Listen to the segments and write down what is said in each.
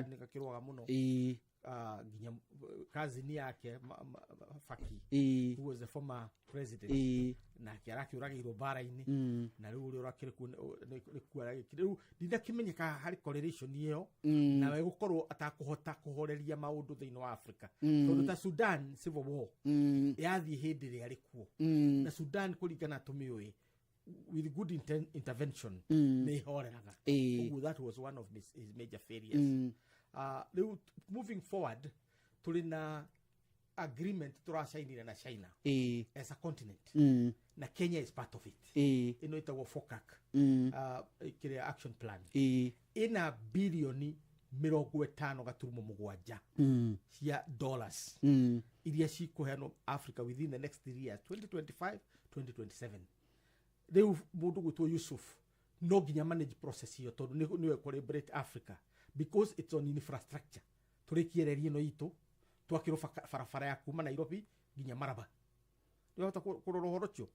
Chad nĩ gakĩrũaga mũno. Nginya cousin yake Faki, who was the former president, nake arakĩũragĩirwo mbara-inĩ. Na rĩu ũrĩa ũrakĩrĩ kuo nĩ kuo aragĩkire. Rĩu ndinakĩmenyeka harĩ correlation ĩyo nawe gũkorwo atakũhota kũhoreria maũndũ thĩinĩ wa Africa, tondũ ta Sudan civil war yathiĩ hĩndĩ ĩrĩa arĩ kuo, na Sudan kũringana tũmĩũĩ, with good intervention nĩ ihoreraga. Ũguo that was one of his major failures. Rĩu moving forward, tũrĩ na agreement tũracainire na China as a continent, na Kenya is part of it. Ĩno ĩtagwo FOCAC, kĩrĩa action plan, ĩna 50.57 bilioni cia dollars iria cikũheanwo Africa within the next 3 years, 2025 2027. Rĩu mũndũ gwĩtwo Yusuf no nginya manage process ĩyo, tondũ nĩwe collaborate Africa because it's on infrastructure. Tũrĩkie reri ĩno itũ, twakĩrwo barabara ya kuma Nairobi nginya Maraba. Nĩwahota kũrora ũhoro ũcio.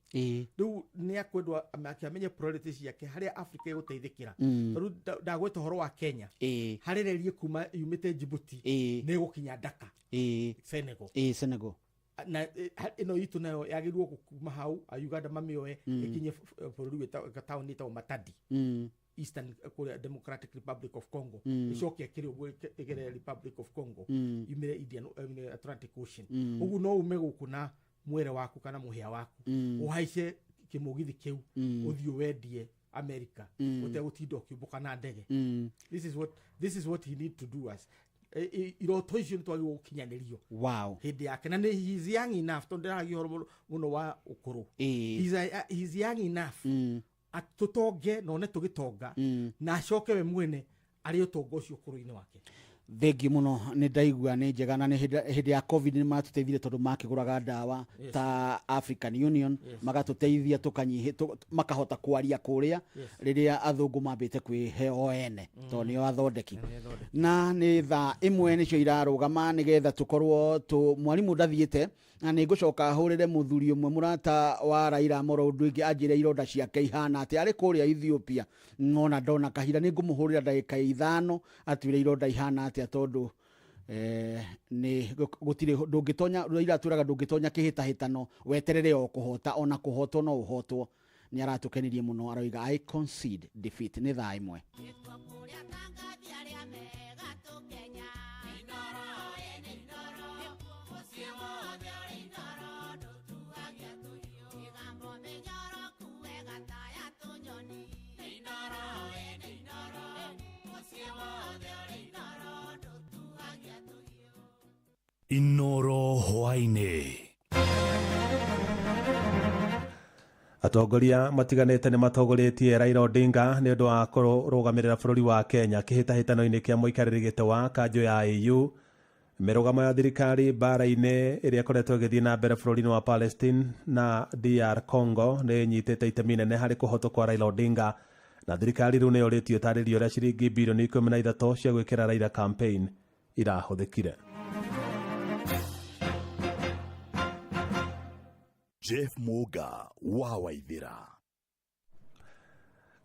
Rĩu nĩ akwendwo akĩamenye priority ciake harĩa Africa ĩgũteithĩkĩra, tondũ ndagweta ũhoro wa Kenya, harĩ reri kuma yumĩte Djibouti nĩ ĩgũkinya Dakar, Senegal. Senegal. Na ĩno itũ nayo yagĩrĩirwo kuma hau a Uganda mamĩoe ĩkinye bũrũri taũni ĩtagwo Matadi, Eastern kũrĩa Democratic Republic of Congo, ĩcoke ĩkĩrĩ ũguo ĩgere Republic of Congo, yumĩre Indian, Atlantic Ocean. Ũguo no ume gũkũ na mwere waku kana mũhĩa waku, ũhaice kĩmũgithi kĩu, ũthiĩ wendie America ũtegũtinda ũkĩũmbũka na ndege. This is what he need to do as iroto icio nĩ twagĩrĩirwo gũkinyanĩrio hĩndĩ yake, na nĩ he is young enough, tondũ ndĩragia ũhoro mũno wa ũkũrũ. He's young enough tũtonge na one tũgĩtonga, na acoke we mwene arĩ ũtonga ũcio ũkũrũ-inĩ wake. Thengiũ mũno, nĩ ndaigua nĩ njega, na nĩ hĩndĩ ya COVID nĩ matũteithire tondũ makĩgũraga ndawa ta African Union, magatũteithia tũkanyihi makahota kwaria kũrĩa rĩrĩa athũngũ mambĩte kwĩhe o ene, tondũ nĩo athondeki. Na nĩ thaa 1 nĩcio irarũgama, nĩgetha tũkorwo tũ mwarimũ ndathiĩte, na nĩ ngũcoka hũrĩre mũthuri ũmwe mũrata wa Raila Amolo Odinga anjĩre ironda ciake ihana atĩ arĩ kũrĩa Ethiopia. Ng'ona ndona kahinda nĩ ngũmũhũrĩra ndagĩka 5 atwĩre ironda ihana atĩa, tondũ nĩ gũtirĩ ndũngĩtonya. Raila atwĩraga ndũngĩtonya kĩhĩtahĩtano weterere o kũhota, ona kũhotwo no ũhotwo. Nĩ aratũkenirie mũno, aroiga, "I concede defeat." Nĩ thaa 1. Kũrĩa tangathi arĩa mega tũkenya. Inoro ĩ nĩ inoro, mũciĩ wothe ũrĩ inoro, ndũtuagia tũhiũ. Mĩgambo mĩnyoroku wega ta ya tũnyoni. Inoro ĩ nĩ inoro, mũciĩ wothe ũrĩ inoro, ndũtuagia tũhiũ. Inoro hwainĩ. Atongoria matiganĩte nĩ matongoretie Raila Odinga nĩ ũndũ wa kũrũgamĩrĩra bũrũri wa Kenya kĩhĩtahĩtano-inĩ kĩa mũikarĩri gĩtĩ wa kanjũ ya AU. Mĩrũgamo ya thirikari mbara-inĩ ĩrĩa ĩkoretwo ĩgĩthiĩ na mbere bũrũri-inĩ wa Palestine na DR Congo nĩ ĩnyitĩte itemi nene harĩ kũhotwo kwa Raila Odinga, na thirikari rĩu nĩ yũrĩtio ĩtarĩrie ũrĩa ciringi 13 bilioni cia gwĩkĩra Raila campaign irahũthĩkire. Jeff Muga wa Waithira.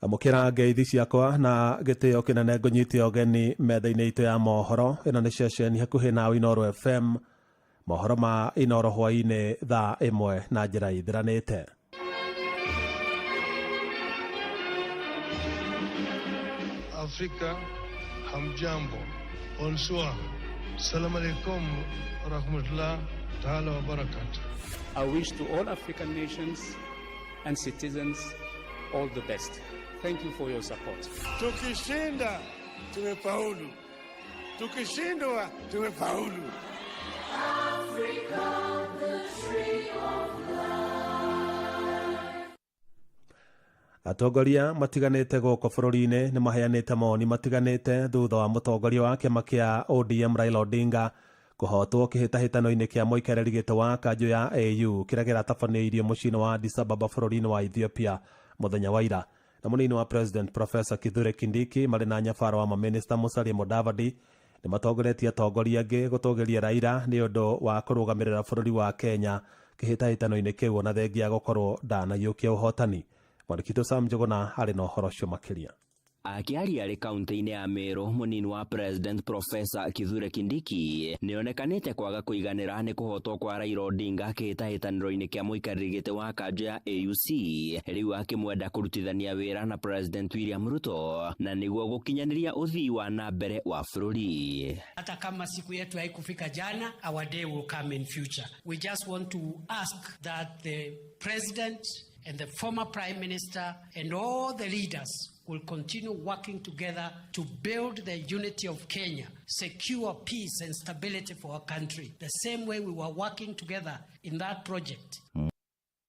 Amũkĩra ngeithi ciakwa na gĩtĩo kĩnene, ngũnyite ũgeni metha-inĩ itũ ya mohoro. Ĩno nĩ ceceni hakuhĩ na Inooro FM, mohoro ma Inooro hwainĩ thaa 1 na njĩra ithiranĩte. Afrika, hamjambo, bonsoir, salam alaikum, rahmatullah taala wa barakatuh. I wish to all African nations and citizens all the best. Thank you for your support. Tukishinda tumefaulu, tukishindwa tumefaulu. Africa, the tree of life. Atongoria matiganĩte gũkũ bũrũri-inĩ nĩ maheanĩte mawoni matiganĩte thutha wa mũtongoria wa kĩama kĩa ODM Raila Odinga kũhotwo kĩhĩtahĩtano-inĩ kĩa mũikarĩri gĩtĩ wa kanjũ ya AU kĩrĩa kĩratabanĩirio mũciĩ-inĩ wa Addis Ababa bũrũri-inĩ wa Ethiopia mũthenya wa ira. Na mũnini wa president Professor Kithure Kindiki marĩ na nyabara wa mamĩnĩsta Musalia Mudavadi nĩ matongoretie atongoria angĩ gũtũgĩria Raila nĩ ũndũ wa kũrũgamĩrĩra bũrũri wa Kenya kĩhĩtahĩtano-inĩ kĩu, ona thengia gũkorwo ndanaiyũkia ũhotani. Mwandĩki witũ Sam Njũgũna arĩ na ũhoro ũcio makĩria. Akĩaria arĩ kaunti-inĩ ya Meru, mũnini wa President Professor Kithure Kindiki nĩonekanĩte kwaga kũiganĩra nĩ kũhotwo kwa Raila Odinga kĩhĩtahĩtanĩro-inĩ kĩa mũikarĩri gĩtĩ wa kanjũ ya AUC, rĩu akĩmwenda kũrutithania wĩra na President William Ruto na nĩguo gũkinyanĩria ũthii wa na mbere wa bũrũri. Hata kama siku yetu haikufika jana, our day will come in future. We just want to ask that the president and the former prime minister and all the leaders will continue working together to build the unity of Kenya, secure peace and stability for our country, the same way we were working together in that project.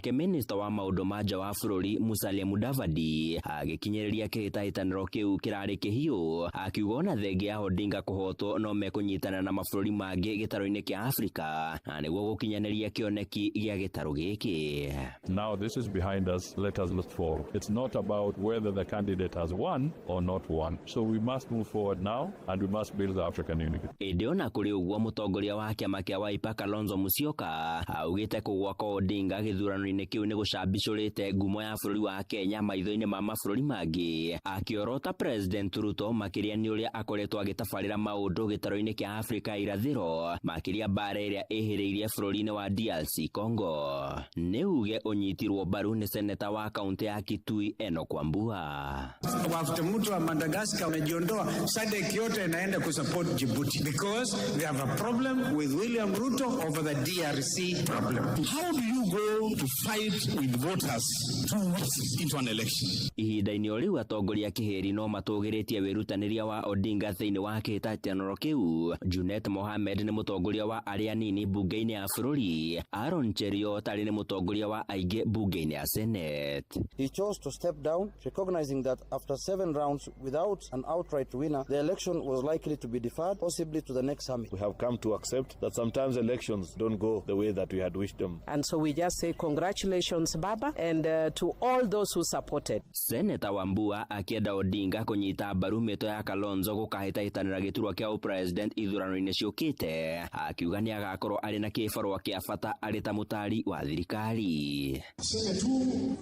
Nake minista wa maũndũ ma nja wa bũrũri Musalia Mudavadi agĩkinyĩrĩria kĩhĩtahĩtanĩro kĩu kĩrarĩ kĩhiũ, akiuga ona thengia ya Odinga kũhotwo no mekũnyitana na mabũrũri mangĩ gĩtarũ-inĩ kĩa Afrika na nĩguo gũkinyanĩria kĩoneki gĩa gĩtarũ gĩkĩ. Now this is behind us, let us look forward. It's not about whether the candidate has won or not won. So we must move forward now and we must build the African unity. Ĩndĩ ona kũrĩ ũguo, mũtongoria wa kĩama kĩa Wiper Kalonzo Musyoka augĩte kũgwa kwa Odinga gĩthurano-inĩ kĩu nĩ gũcambicũrĩte ngumo ya bũrũri wa Kenya maitho-inĩ ma mabũrũri mangĩ, akĩorota President Ruto makĩria nĩ ũrĩa akoretwo agĩtabarĩra maũndũ gĩtarũ-inĩ kĩa Afrika irathĩro, makĩria mbara ĩrĩa ĩhĩrĩirie bũrũri-inĩ wa DRC Congo. Nĩ uge ũnyitirwo mbaru nĩ seneta wa kaunti ya Kitui Enoch Wambua. After mtu wa Madagascar amejiondoa, SADC yote inaenda kusupport Djibouti because they have a problem with William Ruto over the DRC problem. How do you go to fight with voters 2 weeks into an election? Ihinda-inĩ o rĩu, atongoria kĩhĩri no matũgĩrĩtie wĩrutanĩria wa Odinga thĩinĩ wa kĩhĩtahĩtanĩro kĩu. Junet Mohamed nĩ mũtongoria wa arĩa anini mbunge-inĩ ya bũrũri. Aaron Cheruiyot arĩ nĩ mũtongoria wa aingĩ mbunge-inĩ ya Senate. He chose to step down, recognizing that after 7 rounds without an outright winner, the election was likely to be deferred, possibly to the next summit. We have come to accept that sometimes elections don't go the way that we had wished them. And so we just say congratulations, Baba, and to all those who supported. Seneta Wambua akĩenda Odinga kũnyita mbaru mĩto ya Kalonzo gũkahĩtahĩtanĩra gĩturwa kĩa ũpresident ithurano-inĩ ciũkĩte, akiuga nĩ agakorwo arĩ na kĩbarũa kĩa bata arĩ ta mũtari wa thirikari. Seme tu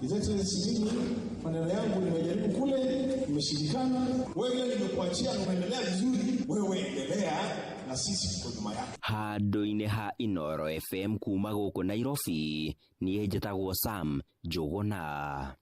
His Excellency, mimi maneno yangu nimejaribu kule, imeshindikana. Wewe nimekuachia na umeendelea vizuri, wewe endelea na sisi tuko nyuma yako. Handũ-inĩ ha Inooro FM kuma gũkũ Nairobi, niĩ njĩtagwo Sam Njũgũna.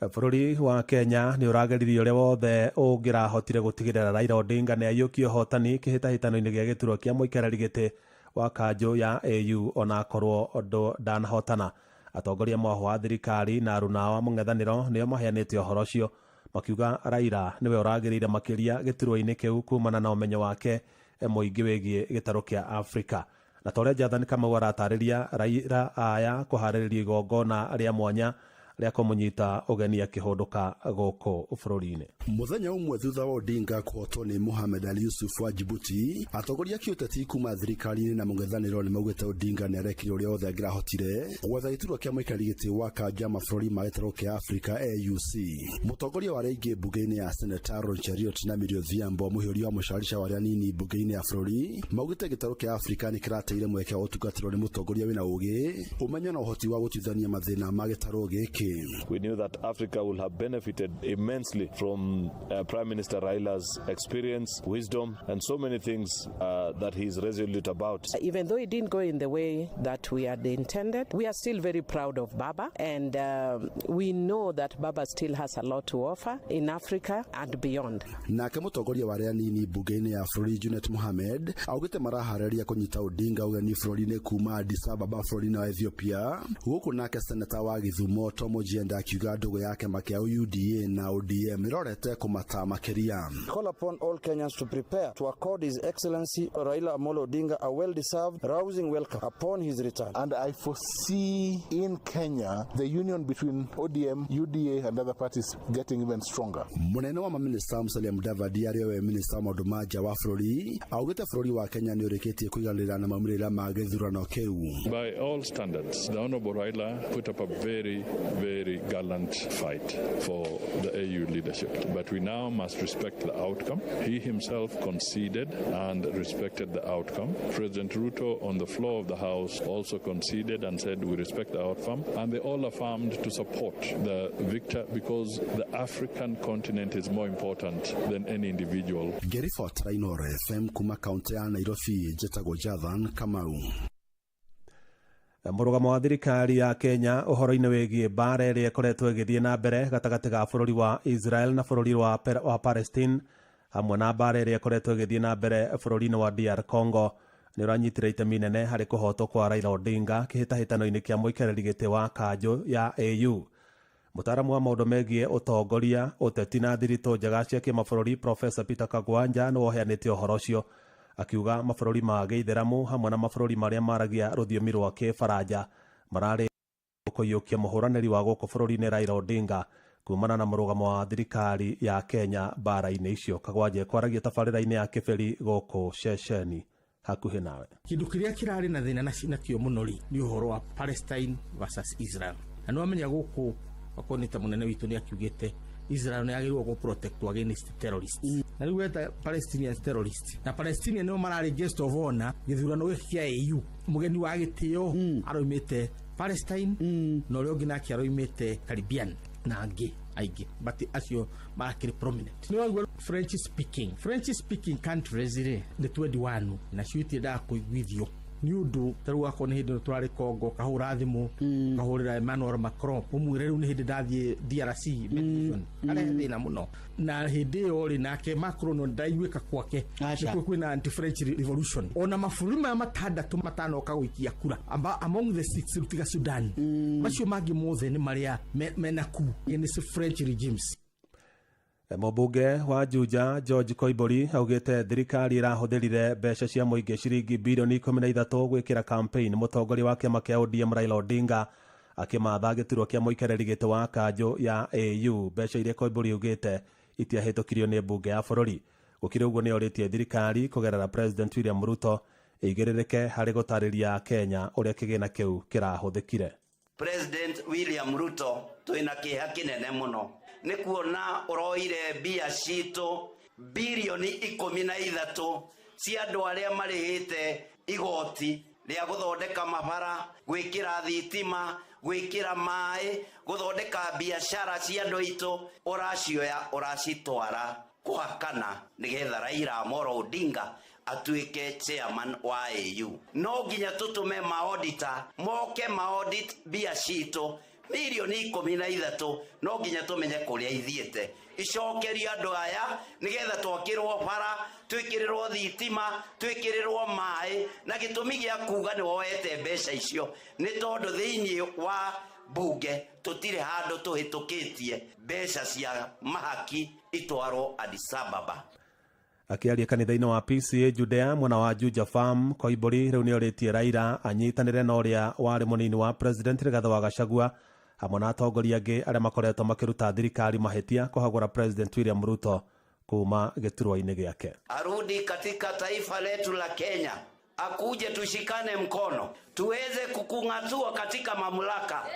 Bũrũri wa Kenya nĩ ũrageririe ũrĩa wothe ũngĩrahotire gũtigĩrĩra Raila Odinga nĩ aiyũkia ũhotani kĩhĩtahĩtano-inĩ gĩa gĩturwa kĩa mũikarĩri gĩtĩ wa kanjũ ya AU onakorwo ndanahotana. Atongoria mwahũ wa thirikari na aruna wa mũng'ethanĩro nĩo maheanĩte ũhoro ũcio, makiuga Raila nĩwe ũragĩrĩire makĩria gĩturwa-inĩ kĩu kumana na ũmenyo wake mũingĩ wĩgiĩ gĩtarũ kĩa Afrika. Na ta ũrĩa Jathani Kamau aratarĩria, Raila aya kũharĩrĩria igongona rĩa mwanya rĩa kũmũnyita ũgeni akĩhũndũka gũkũ bũrũri-inĩ. Mũthenya ũmwe thutha wa Odinga kũhotwo nĩ Mohamed Ali Yusuf wa Djibouti, atongoria kĩũteti kuma thirikari-inĩ na mũng'ethanĩro nĩ maugĩte Odinga nĩ arekire ũrĩa wothe angĩrahotire gwetha gĩturwa kĩa mũikarĩri gĩtĩ wa kanja mabũrũri ma gĩtarũ kĩa Afrika AUC. Mũtongoria wa arĩa aingĩ mbunge-inĩ ya Seneta Aaron Cheruiyot na Millie Odhiambo, mũhiũria wa mũcarica wa arĩa anini mbunge-inĩ ya bũrũri, maugĩte gĩtarũ kĩa Afrika nĩ kĩrateire mweke wa gũtungatĩrwo nĩ mũtongoria wĩna ũgĩ, ũmenyo na ũhoti wa gũtuithania mathĩna ma gĩtarũ gĩkĩ. We knew that Africa will have benefited immensely from Prime Minister Raila's experience, wisdom, and so many things that he is resolute about. Even though it didn't go in the way that we had intended, we are still very proud of Baba, and we know that Baba still has a lot to offer in Africa and beyond. Nake mũtongoria wa arĩa anini mbunge-inĩ ya bũrũri Junet Mohamed augĩte maraharĩria kũnyita Odinga ũgeni bũrũri-inĩ kuma Addis Ababa bũrũri-inĩ wa Ethiopia, gũkũ nake seneta wa Gĩthumo Tom Ojienda akiuga ndũgũ ya kĩama kĩa UDA na ODM ĩrorete kũmata makĩria. Call upon all Kenyans to prepare to accord His Excellency Raila Amolo Odinga a well-deserved, rousing welcome upon his return. And I foresee in Kenya the union between ODM, UDA and other parties getting even stronger. Mũnene wa maminista Musalia Mudavadi, arĩa we minista wa maũndũ ma nja wa bũrũri, augĩte bũrũri wa Kenya nĩ ũrĩkĩtie kũiganĩra na maumĩrĩra ma gĩthurano kĩu. By all standards, the Honorable Raila put up a very, very very gallant fight for the AU leadership. But we now must respect the outcome. He himself conceded and respected the outcome. President Ruto on the floor of the House also conceded and said we respect the outcome. And they all affirmed to support the victor because the African continent is more important than any individual. Ngĩribotera Inooro FM kuma kaunti ya Nairobi, njĩtagwo Jathan Kamau. Mũrũgamo wa thirikari ya Kenya ũhoro-inĩ wĩgiĩ mbara ĩrĩa ĩkoretwo ĩgĩthiĩ na mbere gatagatĩ ga bũrũri wa Israel na bũrũri wa Palestine, hamwe na mbara ĩrĩa ĩkoretwo ĩgĩthiĩ na mbere bũrũri-inĩ wa DR Congo, nĩ ũranyitire itemi inene harĩ kũhotwo kwa Raila Odinga kĩhĩtahĩtano-inĩ kĩa mũikarĩri gĩtĩ wa kanjũ ya AU. Mũtaaramu wa maũndũ megiĩ ũtongoria, ũteti na thiritũ njega cia kĩmabũrũri Professor Peter Kagwanja nĩwe ũheanĩte ũhoro ũcio, akiuga mabũrũri ma gĩithĩramu hamwe na mabũrũri marĩa maragia rũthiomi rwa kĩbaranja mararĩ kũiyũkia mũhũranĩri wa gũkũ bũrũri-inĩ Raila Odinga kumana na mũrũgamo wa thirikari ya Kenya mbara-inĩ icio. Kagwanja kwaragia tabarĩra-inĩ ya Kĩbĩri gũkũ ceceni hakuhĩ nawe. Kĩndũ kĩrĩa kĩrarĩ na thĩna nakĩo mũno rĩ nĩ ũhoro wa Palestine versus Israel. Na nĩwamenya gũkũ okorwo nĩ ta mũnene witũ nĩ akiugĩte Israel nĩ yagĩrĩirwo gũ protect against terrorists. Na rĩu weta Palestinian terrorist. Na Palestinian nĩo mararĩ guest of honor gĩthurano gĩkĩ kĩa AU. Mũgeni wa gĩtĩo aroimĩte Palestine, na ũrĩa ũngĩ nake aroimĩte Caribbean na angĩ aingĩ, but acio marakĩrĩ prominent. Nĩ waigua French speaking countries rĩ nĩ 21 nacio itiendaga kũiguithio nĩ ũndũ ta rĩu akorwo nĩ hĩndĩ ĩno tũrarĩ Congo, ũkahũra thimũ, ũkahũrĩra Emmanuel Macron ũmwĩre rĩu nĩ hĩndĩ ndathiĩ DRC mediation, arehe thĩna mũno. Na hĩndĩ ĩyo rĩ nake Macron no ndaiguĩka kwake nĩkuo kwĩna anti French revolution. Ona mabũrũri maya matandatũ matanoka gũikia kura, among the six tiga Sudan, macio mangĩ mothe nĩ marĩa mena ku against French regimes. Mũmbunge wa Juja George Koimburi augĩte thirikari ĩrahũthĩrire mbeca cia mũingĩ ciringi bilioni 13 gwĩkĩra campaign mũtongoria wa kĩama kĩa ODM Raila Odinga akĩmatha gĩturwa kĩa mũikarĩri gĩtĩ wa kanjũ ya AU. Mbeca iria Koimburi augĩte itiahĩtũkirio nĩ mbunge ya bũrũri. Gũkĩrĩ ũguo nĩ orĩtie thirikari kũgerera President William Ruto ĩigĩrĩrĩke harĩ gũtarĩria Kenya ũrĩa kĩgĩna kĩu kĩrahũthĩkire. President William Ruto twĩna kĩeha kĩnene mũno nĩ kuona ũroire mbia citũ bilioni 13 cia andũ arĩa marĩhĩte igoti rĩa gũthondeka mabara, gwĩkĩra thitima, gwĩkĩra maĩ, gũthondeka biacara cia andũ aitũ, ũracioya ũracitwara kũhakana nĩgetha Raila Amolo Odinga atuĩke chairman wa AU. No nginya tũtũme maodita moke maodit mbia citũ milioni 13, no nginya tũmenye kũrĩa ithiĩte, icokerio andũ aya nĩgetha twakĩrwo bara, twĩkĩrĩrwo thitima, twĩkĩrĩrwo maĩ. Na gĩtũmi gĩa kuga nĩ woete mbeca icio nĩ tondũ thĩinĩ wa bunge tũtirĩ handũ tũhĩtũkĩtie mbeca cia mahaki itwarwo Addis Ababa. Akĩaria kanitha-inĩ wa PCA Judea mwena wa Juja Farm, Koimburi rĩu nĩorĩtie Raila anyitanĩre na ũrĩa warĩ mũnini wa President Rigathĩ wa Gachagua hamwe na atongoria angĩ arĩa makoretwo makĩruta thirikari mahĩtia kũhagũra President William Ruto kuma gĩturwa-inĩ gĩake. Arudi katika taifa letu la Kenya, akuje tushikane mkono tuweze kukung'atua katika mamlaka,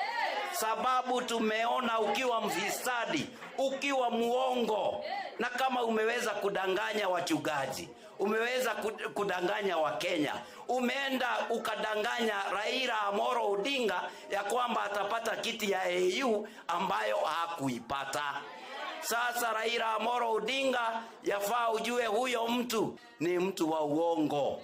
sababu tumeona ukiwa mfisadi, ukiwa muongo, na kama umeweza kudanganya wachungaji, umeweza kudanganya Wakenya, umeenda ukadanganya Raila Amolo Odinga ya kwamba atapata kiti ya AU ambayo hakuipata. Sasa Raila Amolo Odinga, yafaa ujue huyo mtu ni mtu wa uongo.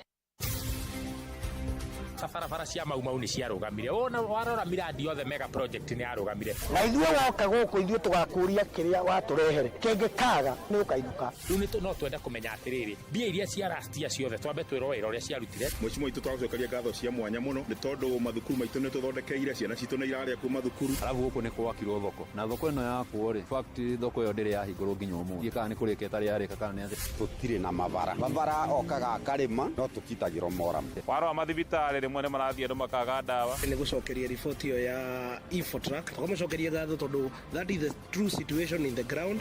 Barabara cia Mau Mau nĩ ciarũgamire, wona warora miradi yothe mega project nĩ yarũgamire. Na ithuĩ woka gũkũ ithuĩ tũgakũria kĩrĩa watũrehere, kĩngĩkaga nĩ ũkainũka. Rĩu nĩ no twende kũmenya atĩrĩrĩ, mbia iria cia last year ciothe twambe twĩrwo wĩra ũrĩa ciarutire. Mheshimiwa witũ twagũcokeria ngatho cia mwanya mũno nĩ tondũ mathukuru maitũ nĩ tũthondekeire, ciana citũ nĩ irarĩa kũu mathukuru. Arabu gũkũ nĩ gwakirwo thoko, na thoko ĩno yakwo rĩ, fact thoko ĩyo ndĩrĩ yahingũrwo nginya ũmũthĩ, kana nĩ kũrĩka ĩtarĩ yarĩka kana nĩ atĩa. Tũtirĩ na mabara, mabara okaga akarĩma no tũkitagĩrwo moram. Warora mathibitarĩ rĩmwe nĩ marathiĩ andũ makaga ndawa. Nĩ gũcokeria riboti ĩyo ya Infotrack, tũkamũcokeria ngatho tondũ that is the true situation in the ground.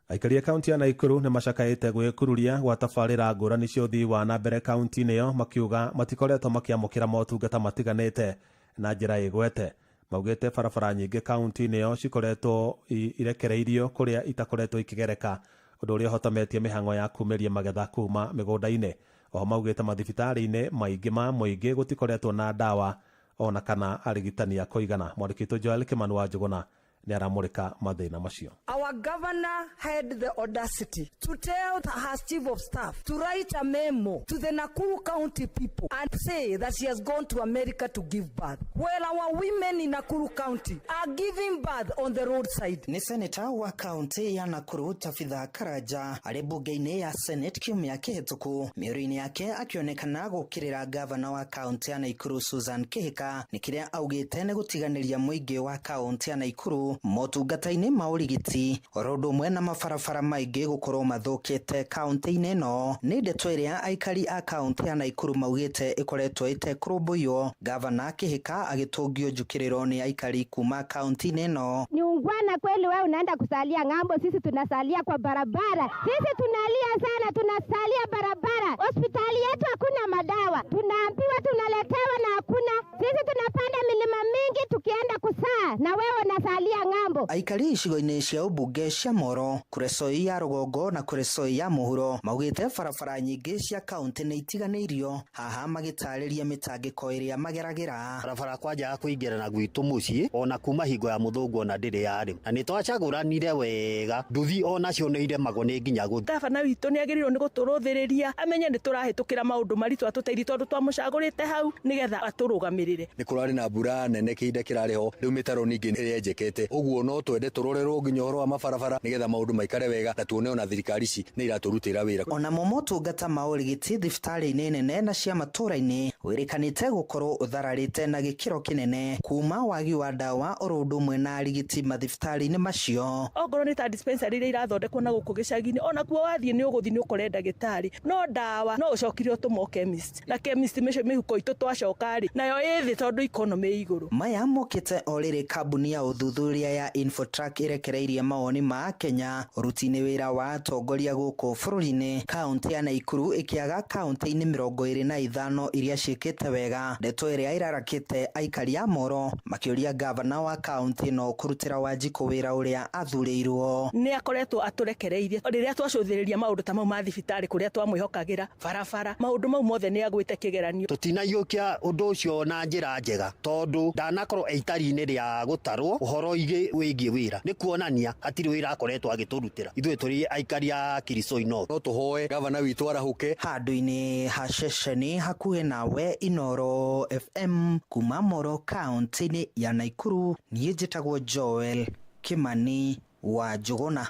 Aikari a kaunti ya Naikuru nĩ macakaĩte gwĩkururia gwa tabarĩra ngũrani cia ũthii wa na mbere kaunti-inĩ ĩyo, makiuga matikoretwo makĩamũkĩra motungata matiganĩte Na njĩra ĩgwete. Maugĩte barabara nyingĩ kaunti-inĩ ĩyo cikoretwo irekereirio kũrĩa itakoretwo ikĩgereka, ũndũ ũrĩa ũhotometie mĩhang'o ya kumĩria magetha kuma mĩgũnda-inĩ. Oho maugĩte mathibitarĩ-inĩ maingĩ ma mũingĩ gũtikoretwo na ndawa ona kana arigitani a kũigana. Mwandĩki witũ Joel Kimani wa Njũgũna nĩ aramũrĩka mathĩna macio. Our governor had the audacity to tell her chief of staff to write a memo to the Nakuru County people and say that she has gone to America to give birth. Well, our women in Nakuru County are giving birth on the roadside. Nĩ seneta wa kaunti ya Nakuru Tabitha Karanja arĩ bunge-inĩ ya Senate kiumia kĩhĩtũku, mĩario-inĩ yake akĩonekana gũkĩrĩra gavana wa kaunti ya Nakuru Susan Kihika nĩ kĩrĩa augĩte nĩ gũtiganĩria mũingĩ wa kaunti ya Nakuru motungata-inĩ ma ũrigiti oro ũndũ ũmwe na mabarabara maingĩ gũkorwo mathũkĩte kaunti-inĩ ĩno. Nĩ ndeto ĩrĩa aikari a kaunti ya Nakuru maugĩte ĩkoretwo ĩtekũrũmbũiyo, gavana Kihika agĩtũngio njũkĩrĩro nĩ aikari kuma kaunti-inĩ ĩno. Ni ungwana kweli, wewe unaenda kusalia ng'ambo, sisi tunasalia kwa barabara. Sisi tunalia sana, tunasalia barabara. Hospitali yetu hakuna madawa, tunaambiwa tunaletewa na hakuna. Sisi tunapanda milima mingi tukienda kusaa, na wewe unasalia ng'ambo. Aikari icigo-inĩ cia ũmbunge cia Moro, Kuresoi ya rũgongo na Kuresoi ya mũhuro maugĩte barabara nyingĩ cia kaunti nĩ itiganĩirio, haha magĩtarĩria mĩtangĩko ĩrĩa mageragĩra. Barabara kwanja ya kũingĩra na gwitũ mũciĩ ona kuma hingo ya mũthũngũ ona ndĩrĩ yarĩ na nĩ twacagũranire wega, nduthi onacio nĩ iremagwo nĩ nginya gũthiĩ. Gavana witũ nĩ agĩrĩirwo nĩ gũtũrũthĩrĩria, amenye nĩ tũrahĩtũkĩra maũndũ maritũ, atũteithie tondũ twamũcagũrĩte hau nĩgetha atũrũgamĩrĩre. Nĩ kũrarĩ na mbura nene kĩhinda kĩrarĩ ho, rĩu mĩtaro ningĩ nĩyenjekete, ũguo no twende tũrorerwo nginya ũhoro wa mabarabara nĩgetha maũndũ maikare wega na tuone ona thirikari ici nĩ iratũrutĩra wĩra. Onamo motungata ma ũrigiti thibitarĩ-inĩ nene na cia matũũra-inĩ wĩrĩkanĩte gũkorwo ũthararĩte na gĩkĩro kĩnene kuma wagi wa ndawa oro ũndũ ũmwe na arigiti mathibitarĩ-inĩ macio. Ongorwo nĩ ta dispensary iria irathondekwo na gũkũ gĩcagi-inĩ, ona kuo wathiĩ nĩ ũgũthiĩ nĩ ũkore ndagĩtarĩ, no ndawa no ũcokire ũtũmwo chemist, na chemist mĩhuko itũ twacoka rĩ nayo ĩ thĩ tondũ economy ĩ igũrũ. Maya mokĩte o rĩrĩ kambuni ya ũthuthuria ya Infotrack ĩrekereirie mawoni ma Kenya ũruti-inĩ wĩra wa atongoria gũkũ bũrũri-inĩ, kaunti ya Nakuru ĩkĩaga kaunti-inĩ 25 iria ciĩkĩte wega, ndeto ĩrĩa ĩrarakĩte aikari a Moro makĩũria gavana wa kaunti ĩno kũrutĩra Wanjikũ wĩra ũrĩa athurĩirwo. Nĩ akoretwo atũrekereirie rĩrĩa twacũthĩrĩria maũndũ ta mau ma thibitarĩ kũrĩa twamwĩhokagĩra, barabara, maũndũ mau mothe nĩ agwĩte kĩgeranio. Tũtinaiyũkia ũndũ ũcio na njĩra njega tondũ ndanakorwo itari-inĩ rĩa gũtarwo ũhoro wĩgiĩ wĩra, nĩ kuonania hatirĩ wĩra akoretwo agĩtũrutĩra ithuĩ tũrĩ aikari a Kirisoi North. No tũhoe gavana witũ arahũke. Handũ-inĩ ha ceceni hakuhĩ nawe Inoro FM kuma Moro kaunti-inĩ ya Nakuru, niĩ njĩtagwo Joel Kimani wa Njũgũna.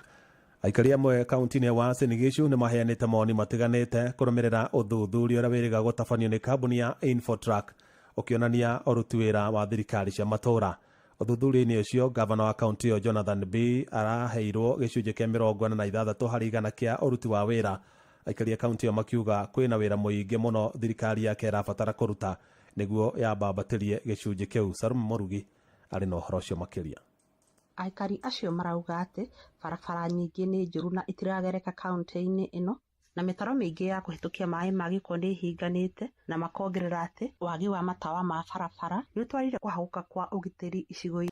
Aikari amwe kaunti-inĩ ya Uasin Gishu nĩ maheanĩte mawoni matiganĩte kũrũmĩrĩra ũthuthuria ũrĩa wĩrĩga gũtabanio nĩ kambuni ya Infotrack ũkĩonania ũruti wĩra wa thirikari cia matũũra. Ũthuthuria-inĩ ũcio gavana wa kaunti ĩyo Jonathan B araheirwo gĩcunjĩ kĩa 46 harĩ igana kĩa ũruti wa wĩra. Aikari a kaunti ĩyo makiuga kwĩna wĩra mũingĩ mũno thirikari yake ĩrabatara kũruta nĩguo yambambatĩrie gĩcunjĩ kĩu. Salome Mũrugi arĩ na ũhoro ũcio makĩria. Aikari acio marauga atĩ barabara nyingĩ nĩ njũru na itiragereka kaunti-inĩ ĩno, na mĩtaro mĩingĩ ya kũhĩtũkia maĩ ma gĩko nĩ ĩhinganĩte, na makongerera atĩ wagi wa matawa ma barabara nĩ ũtwarire kũhagũka kwa ũgitĩri icigo-inĩ.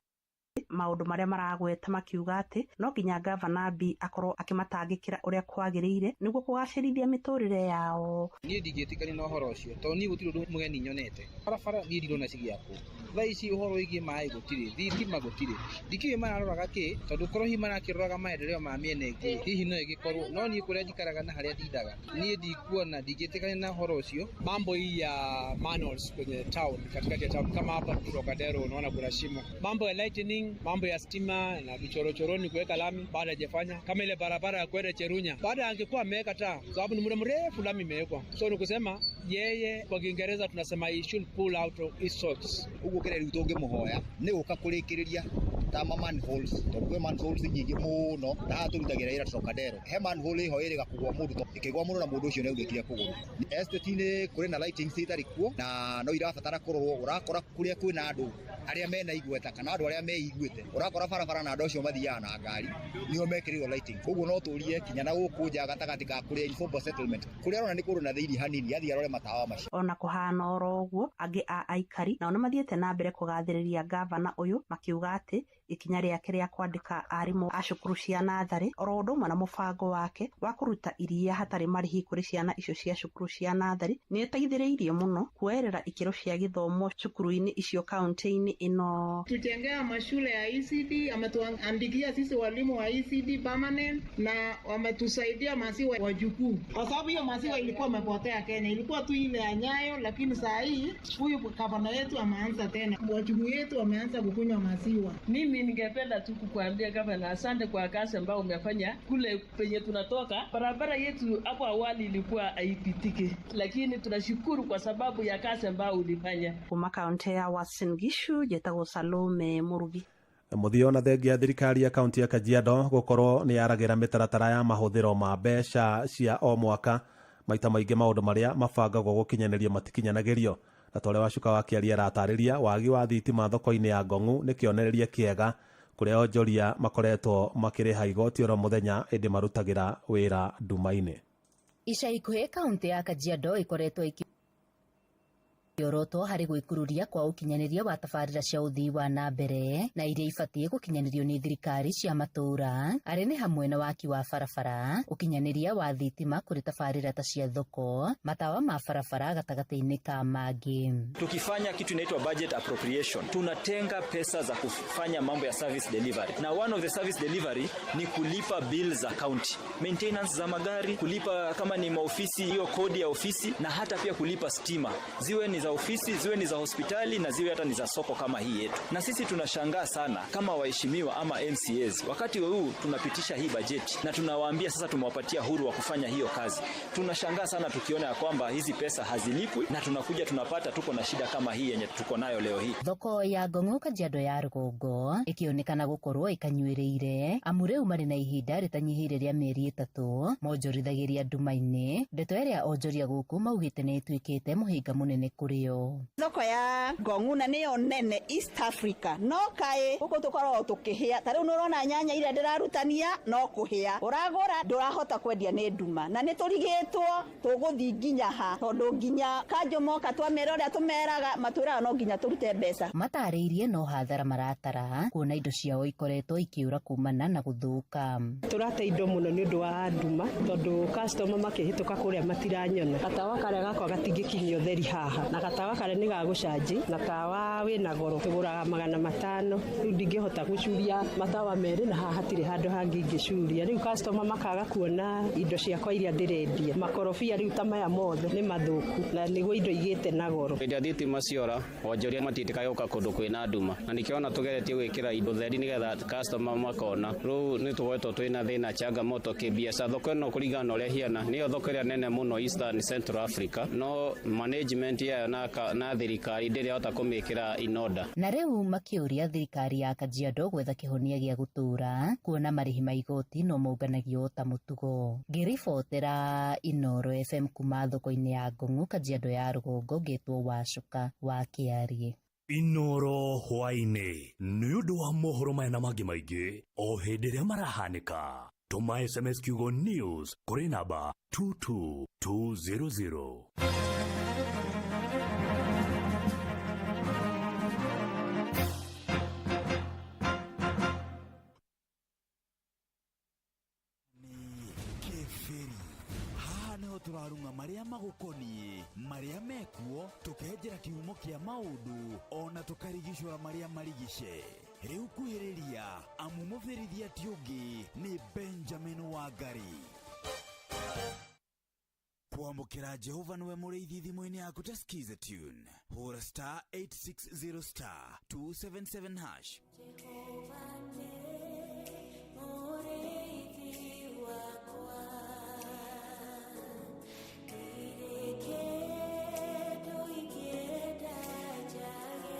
Maũndũ marĩa maragweta makiuga atĩ no nginya gavana B akorwo akĩmatangĩkĩra ũrĩa kwagĩrĩire nĩguo kũgacĩrithia mĩtũrĩre yao. Niĩ ndingĩtĩkania na ũhoro ũcio tondũ niĩ gũtirĩ ũndũ mũgeni nyonete. Barabara niĩ ndirona cigĩakwo thaa ici, ũhoro wĩgiĩ maĩ gũtirĩ, thitima gũtirĩ, ndikĩũĩ mararoraga kĩ, tondũ korwo hihi marakĩroraga maendeleo ma mĩena ĩngĩ hihi no ĩgĩkorwo, no niĩ kũrĩa njikaraga na harĩa ndindaga niĩ ndikuona, ndingĩtĩkania na ũhoro ũcio. Mambo hii ya manholes kwenye town, katikati ya town kama hapa Trocadero unaona kuna shimo, mambo ya lightning, mambo ya stima na vichorochoroni kuweka lami bado hajafanya. Kama ile barabara ya kwenda Cherunya bado angekuwa ameweka taa, sababu ni muda mrefu lami imewekwa. So ni kusema yeye, kwa Kiingereza tunasema he should pull out of his socks. Uguo kĩrĩa rĩu tũngĩmũhoya nĩ gũka kũrĩkĩrĩria ta ma manholes, tondũ kwĩ manholes nyingĩ mũno, na haha tũrutagĩra wĩra Trocadero. He manhole ĩho ĩrĩga kũgwa mũndũ, ĩkĩgwa mũndũ na mũndũ ũcio nĩ aunĩkire kũgũrũ. Estate-inĩ kũrĩ na lightings itarĩ kuo na no irabatara kũrorwo. Ũrakora kũrĩa kwĩna andũ arĩa mena igweta kana andũ arĩa meiguĩte, ũrakora barabara na andũ acio mathiaga na ngari nĩo mekĩrĩirwo lighting. Koguo no tũrie kinya na gũkũ nja gatagatĩ ka kũrĩa informal settlement, kũrĩa arona nĩ kũndũ na thĩinĩ hanini, athiĩ arore matawa macio. Ona kũhana oro ũguo, angĩ a aikari nao nĩmathiĩte na mbere kũgathĩrĩria gavana ũyũ makiuga atĩ ikinya rĩake rĩa kwandĩka arimũ a cukuru cia natharĩ oro ũndũ ũmwe na mũbango wake wa kũruta iria hatarĩ marĩhi kũrĩ ciana icio cia cukuru cia natharĩ nĩ ĩteithĩrĩirie mũno kuoerera ikĩro cia gĩthomo cukuru-inĩ icio kaunti-inĩ ĩno. Tujengea mashule ya ECD, ametuandikia sisi walimu wa ECD permanent na wametusaidia maziwa wajukuu, kwa sababu hiyo maziwa ilikuwa imepotea Kenya, ilikuwa tu ile ya Nyayo, lakini saa hii huyu gavana yetu ameanza tena, wajukuu yetu wameanza kukunywa maziwa. Mimi ningependa tu kukuambia gavana, asante kwa kazi ambayo umefanya kule penye tunatoka. Barabara yetu hapo awali ilikuwa haipitiki, lakini tunashukuru kwa sababu ya kazi ambayo ulifanya. Kuma kaunti ya Uasin Gishu, njĩtagwo Salome Murugi. Mũthia ona thengia thirikari ya kaunti ya Kajiado gũkorwo nĩ yaragĩra mĩtaratara ya mahũthĩro ma mbeca cia o mwaka, maita maingĩ maũndũ marĩa mabangagwo gũkinyanĩrio matikinyanagĩrio. Na ta ũrĩa Wacuka wa Kĩaria aratarĩria, wagi wa thitima thoko-inĩ ya Ngong'u nĩ kĩonereria kĩega kũrĩa onjoria makoretwo makĩrĩha igoti oro mũthenya ĩndĩ marutagĩra wĩra nduma-inĩ. Ica ikuhĩ kaunti ya Kajiado ĩkoretwo ĩkĩorotwo harĩ gwĩkururia kwa ũkinyanĩria wa tabarĩra cia ũthii wa na mbere na iria ibatiĩ gũkinyanĩrio nĩ thirikari cia matũũra, arĩ nĩ hamwe na waki wa barabara, ũkinyanĩria wa thitima kũrĩ tabarĩra ta cia thoko, matawa ma barabara gatagatĩ-inĩ ka mangĩ. Tukifanya kitu inaitwa budget appropriation, tunatenga pesa za kufanya mambo ya service delivery, na one of the service delivery ni kulipa bill za county, maintenance za magari, kulipa kama ni maofisi hiyo kodi ya ofisi, na hata pia kulipa stima, ziwe ni za ofisi, ziwe ni za hospitali, na ziwe hata ni za soko kama hii yetu. Na sisi tunashangaa sana kama waheshimiwa ama MCAs, wakati huu tunapitisha hii bajeti na tunawaambia sasa tumewapatia huru wa kufanya hiyo kazi. Tunashangaa sana tukiona ya kwamba hizi pesa hazilipwi na tunakuja tunapata tuko na shida kama hii yenye tuko nayo leo hii. Thoko ya Ngong'u Kajiado ya rũgongo ĩkĩonekana gũkorwo ĩkanyuĩrĩire amu rĩu marĩ na ihinda rĩtanyihĩire rĩa mĩeri 3 monjorithagĩria nduma-inĩ, ndeto ĩrĩa onjoria gũkũ maugĩte nĩ ĩtuĩkĩte mũhĩnga mũnene kũrĩ. Thoko ya Ngong'u na nĩyo nene East Africa, no kaĩ gũkũ tũkoragwo tũkĩhĩa. Ta rĩu nĩũrona nyanya iria ndĩrarutania no kũhĩa, ũragũra ndũrahota kwendia nĩ nduma, na nĩ tũrigĩtwo tũgũthiĩ nginya ha, tondũ nginya kanjũ moka twamera ũrĩa tũmeraga matwĩraga no nginya tũrute mbeca. Matarĩirie no hathara maratara kuona indo ciao ikoretwo ikĩũra kumana na gũthũka. Tũrate indo mũno nĩ ũndũ wa nduma, tondũ customer makĩhĩtũka kũrĩa matiranyona. Gatawa karĩa gakwa gatingĩkinyia ũtheri haha, na gatawa karĩa nĩ ga gũcanji, na tawa wĩna goro tũgũraga 500. Rĩu ndingĩhota gũcuria matawa merĩ na haha hatirĩ handũ hangĩ ingĩcuria. Rĩu customer makaga kuona indo ciakwa iria ndĩrendia. Makorobia rĩu ta maya mothe nĩ mathũku na nĩguo indo igĩte na goro. Hĩndĩ ĩrĩa thitima ciora, onjoria matiĩtĩkaga gũka kũndũ kwĩna nduma, na nĩkĩo tũgeretie gwĩkĩra indo theri nĩgetha customer makona. Rĩu nĩ tũkoretwo twĩna thĩna changamoto kĩbiacara. Thoko ĩno kũringana na ũrĩa ĩhiana nĩyo thoko ĩrĩa nene mũno Eastern Central Africa, no management yayo na thirikari ndĩrĩ yahota kũmĩkĩra in order. Na rĩu makĩũria thirikari ya Kajiado gwetha kĩhonia gĩa gũtũũra kuona marĩhi ma igoti no maũnganagio ta mũtugo. Ngĩribotera Inooro FM kuma thoko-inĩ ya Ngong'u Kajiado ya rũgongo, ngĩtwo Wacuka wa Kĩarie. Inooro hwaĩ-inĩ nĩ ũndũ wa mohoro maya na mangĩ maingĩ o hĩndĩ ĩrĩa marahanĩka. Tũma SMS kiugo news kũrĩ namba 22200. Tũrarung'a marĩa magũkoniĩ, marĩa mekuo, tũkenjera kĩhumo kĩa maũndũ, ona tũkarigicũra marĩa marigice. Rĩu kuhĩrĩria, amu mũbĩrithia ti ũngĩ nĩ Benjamin Wangari. Kwamũkĩra Jehova nĩwe mũrĩithi thimũ-inĩ yaku ta Skiza tune. Hũra star 860 star 277 hash. Jehova nĩ mũrĩithi wakwa, ndirĩ kĩndũ ingĩenda njage.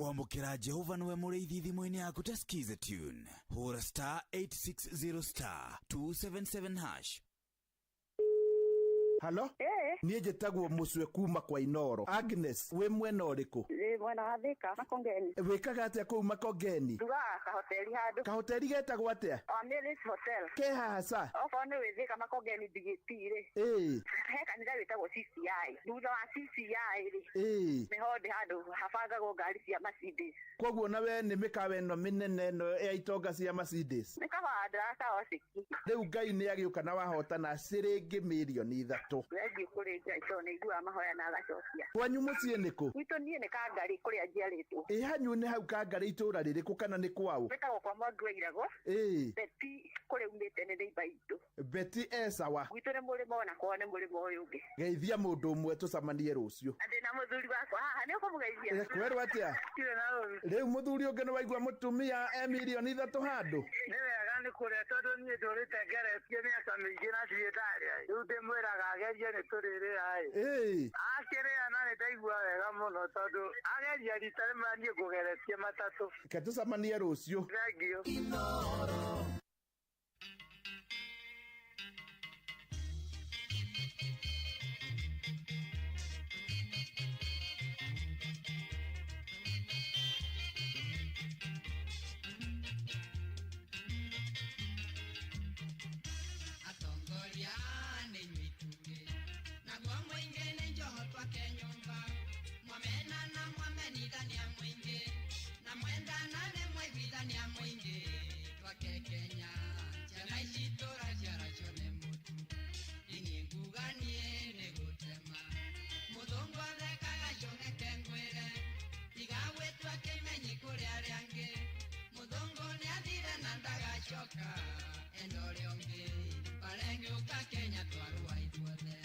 Kwamũkĩra Jehova nĩwe mũrĩithi thimũ-inĩ yaku ta Skiza tune. Hũra star 860 star 277 hash. Halo? Niĩ njĩtagwo mũcwe kuma kwa Inoro. Agnes, wĩ mwena ũrĩkũ? Ndĩ mwena wa Thika, Makongeni. Wĩkaga atĩa kũu Makongeni? Ndugaga kahoteri handũ. Kahoteri getagwo atĩa? Omilis Hotel. Ke haha ca? Okorwo nĩ wĩ Thika Makongeni BGT rĩ. He kanitha wĩtagwo CCI. Thutha wa CCI rĩ. Nĩho ndĩ handũ habangagwo ngari cia Mercedes. Koguo na we nĩ mĩkawa ĩno mĩnene ĩno ya itonga cia Mercedes. Nĩ kabanda kaociki. Rĩu Ngai nĩ agĩũka na wahotana ciringi mirioni 3. Thengiũ kũrĩ Ngai tondũ nĩ aiguaga mahoya na agacokia. Kwanyu mũciĩ nĩ kũ? Gwitũ niĩ nĩ Kangarĩ kũrĩa njiarĩtwo. Ĩ hanyu nĩ hau Kangarĩ itũũra rĩrĩkũ kana nĩ kwaũ? Gwĩtagwo kwa Mwangi wa Irago. Beti kũrĩa umĩte nĩ neighbour itũ. Beti e sawa. Gwitũ nĩ mũrĩmo ona kwao nĩ mũrĩmo ũyũ ũngĩ. Geithia mũndũ ũmwe tũcemanie rũciũ. Na ndĩna mũthuri wakwa haha nĩ ũkũmũgeithia? Kwerwo atĩa? Ndirĩ na ũru. Rĩu mũthuri ũngĩ nĩ waigua mũtumia e mirioni 3 handũ? Nĩ wega nĩ kũrĩa tondũ niĩ ndũrĩte ngeretie mĩaka mĩingĩ na ndirĩ ndarĩa. Rĩu ndĩmwĩraga agerie nĩ tũrĩrĩa ĩ. Akĩrĩa na nĩ ndaigua wega mũno tondũ ageria rita rĩmwe niĩ ngũgeretie matatũ. Reke tũcemanie rũciũ. Thengiũ. Atongoria nĩ inyuĩ itugĩ, naguo mũingĩ nĩ njoho twake nyũmba. Mwamenana mwamenithania mũingĩ, na mwendana nĩ mwaiguithania mũingĩ. Twake Kenya, ciana ici tũraciaracio nĩ mũtu, niĩ nguga niĩ nĩ gũtema. Mũthũngũ athekaga cong'eke ngwĩre, tiga gwĩtua kĩmenyi kũrĩ arĩa angĩ. Mũthũngũ nĩathire na ndagacoka, enda ũrĩa ũngĩ, barengĩũka Kenya twarũa ithuothe.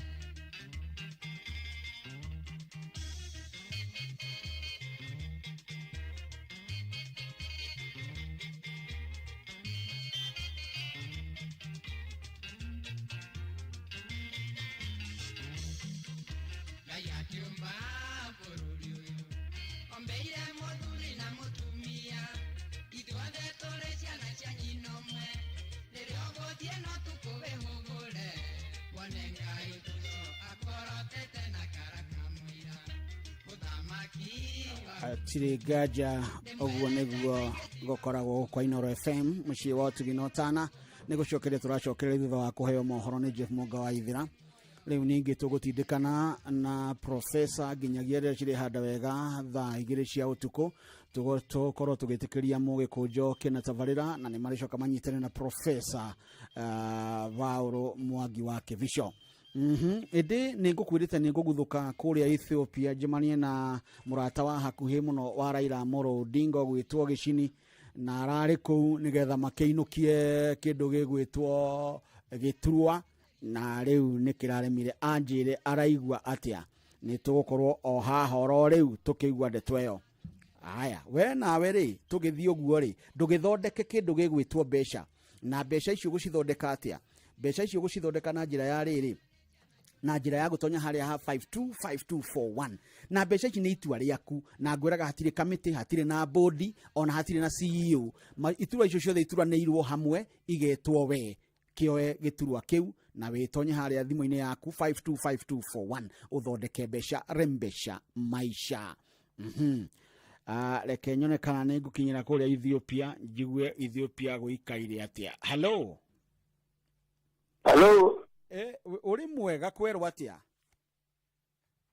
Ngai akĩũmba bũrũri ũyũ, ombeire mũthuri na mũtumia, ithuothe tũrĩ ciana cia nyina ũmwe. Rĩrĩa ũgũthiĩ no tũkũwĩhũgũre, wone Ngai ũcio akorotete na karaka mũira. Mũthamaki wa Hatirĩ nganja ũguo nĩguo gũkoragwo kwa Inoro FM mũciĩ wa ũtugi na ũtana. Nĩ gũcokeria tũracokereria thutha wa kũheo mohoro nĩ Jeff Mũnga wa Ithira. Rĩu ningĩ tũgũtindĩkana na profesa nginyagia rĩrĩa cirĩhanda wega thaa 2 cia ũtukũ, tũkorwo tũgĩtĩkĩria mũgĩkũnjo kĩna tabarĩra, na nĩ marĩcoka manyitane na profesa Vaũrũ Mwangi wa Kĩbico. Ĩndĩ nĩ ngũkwĩrĩte nĩ ngũguthũka kũrĩa Ethiopia njemanie na mũrata wa hakuhĩ mũno wa Raila Amolo Odinga ũgwĩtwo Gĩcini, na ararĩ kũu nĩgetha makĩinũkie kĩndũ gĩgwĩtwo gĩturwa, na rĩu nĩ kĩraremire anjĩre araigua atĩa. Nĩ tũgũkorwo o haha oro rĩu tũkĩigua ndeto ĩyo. Aya, we nawe rĩ, tũgĩthiĩ ũguo rĩ, ndũgĩthondeke kĩndũ gĩgwĩtwo mbeca. Na mbeca icio ũgũcithondeka atĩa? Mbeca icio ũgũcithondeka na njĩra ya rĩrĩ, na njĩra ya gũtonya harĩa ha 525241. Na mbeca ici nĩ itua rĩaku, na ngwĩraga hatirĩ kamĩtĩ, hatirĩ na bodi, ona hatirĩ na CEO. Iturwa icio ciothe ituranĩirwo hamwe igetwo we. Kĩoe gĩturwa kĩu na wĩtonye harĩa thimũ-inĩ yaku 525241 ũthondeke mbeca, rembesha maisha. Reke nyone kana nĩ ngũkinyĩra kũrĩa Ethiopia, njigue Ethiopia gũikaire atĩa. Hello. Hello. Ũrĩ mwega kwerwo atĩa?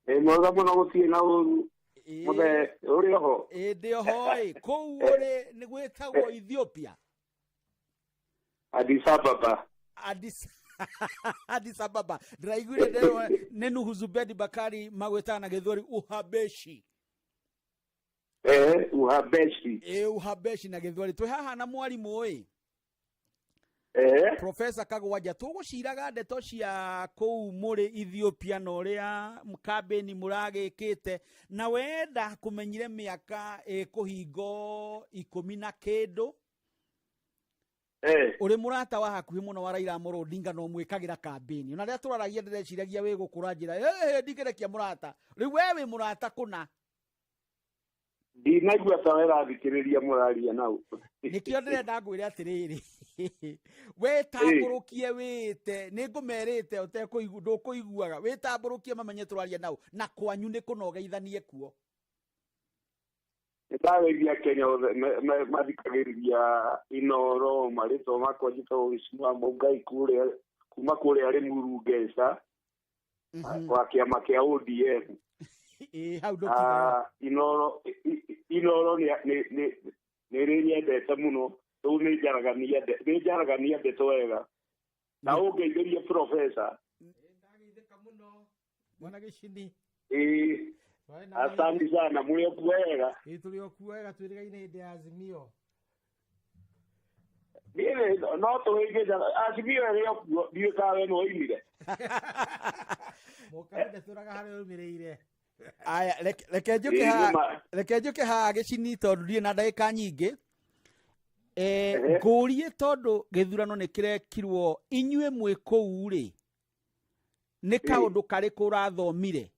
Ĩ mwega mũno gũtirĩ na ũru. Mũthee, ũrĩ oho? Ĩ ndĩ oho ĩ, kũu ũrĩ nĩ gwĩtagwo Ethiopia? Addis Ababa. Addis Ababa. Ndĩraiguire nderwo nĩ Nuhu Zubedi Bakari magwĩtaga na Gĩthweri Uhabeshi. Uhabeshi. Uhabeshi na Gĩthweri. Twĩ haha na mwarimũ ĩ. Profesa Kagwanja, tũgũciraga ndeto cia kũu mũrĩ Ethiopia na ũrĩa kambĩni mũragĩkĩte, na wenda kũmenyire mĩaka ĩkũhingo 10 na kĩndũ. Ũrĩ mũrata wa hakuhĩ mũno wa Raila Amolo Odinga na ũmwĩkagĩra kambĩni. Ona rĩrĩa tũraragia ndĩreciragia wĩ gũkũra njĩra, ndingĩrekia mũrata. Rĩu we wĩ mũrata kũna. Ndinaigua ta werathikĩrĩria mũraria nau. Nĩkĩo ndĩrenda ngwĩre atĩrĩrĩ, wĩtambũrũkie wĩte, nĩngũmerĩte ũtekũigua, ndũkũiguaga, wĩtambũrũkie mamenye tũraria nau, na kwanyu nĩ kũnogeithanie kuo. Nĩndagĩria Kenya othe mathikagĩrĩria Inooro, marĩtwa makwa njĩtagwo Gĩcuma Mũngai kũrĩa kuma kũrĩa Rĩmuru Ngeca wa kĩama kĩa ODM. Ĩĩ, hau ndũkinyĩra. Inooro Inooro nĩ rĩ nyendete mũno, rĩu nĩ njaragania ndeto wega na ũngeithĩrie professor. Bwana Gĩcini. Ĩĩ, asante sana, mũrĩ o kuo wega? Ĩĩ, tũrĩ o kuo wega, twĩrĩgaine hĩndĩ ya Azimio. Niĩ no tũhĩngĩcaga Azimio ĩrĩ o kuo, ndiũĩ kana we nĩwoimire. Mũkaru ndatũraga harĩa ũrũmĩrĩire. Aya, reke njũke haha, reke njũke haha Gĩcini tondũ ndirĩ na ndagĩka nyingĩ. Ngũrie tondũ gĩthurano nĩ kĩrekirwo, inyuĩ mwĩ kũu rĩ, nĩ kaũndũ karĩkũ ũrathomire?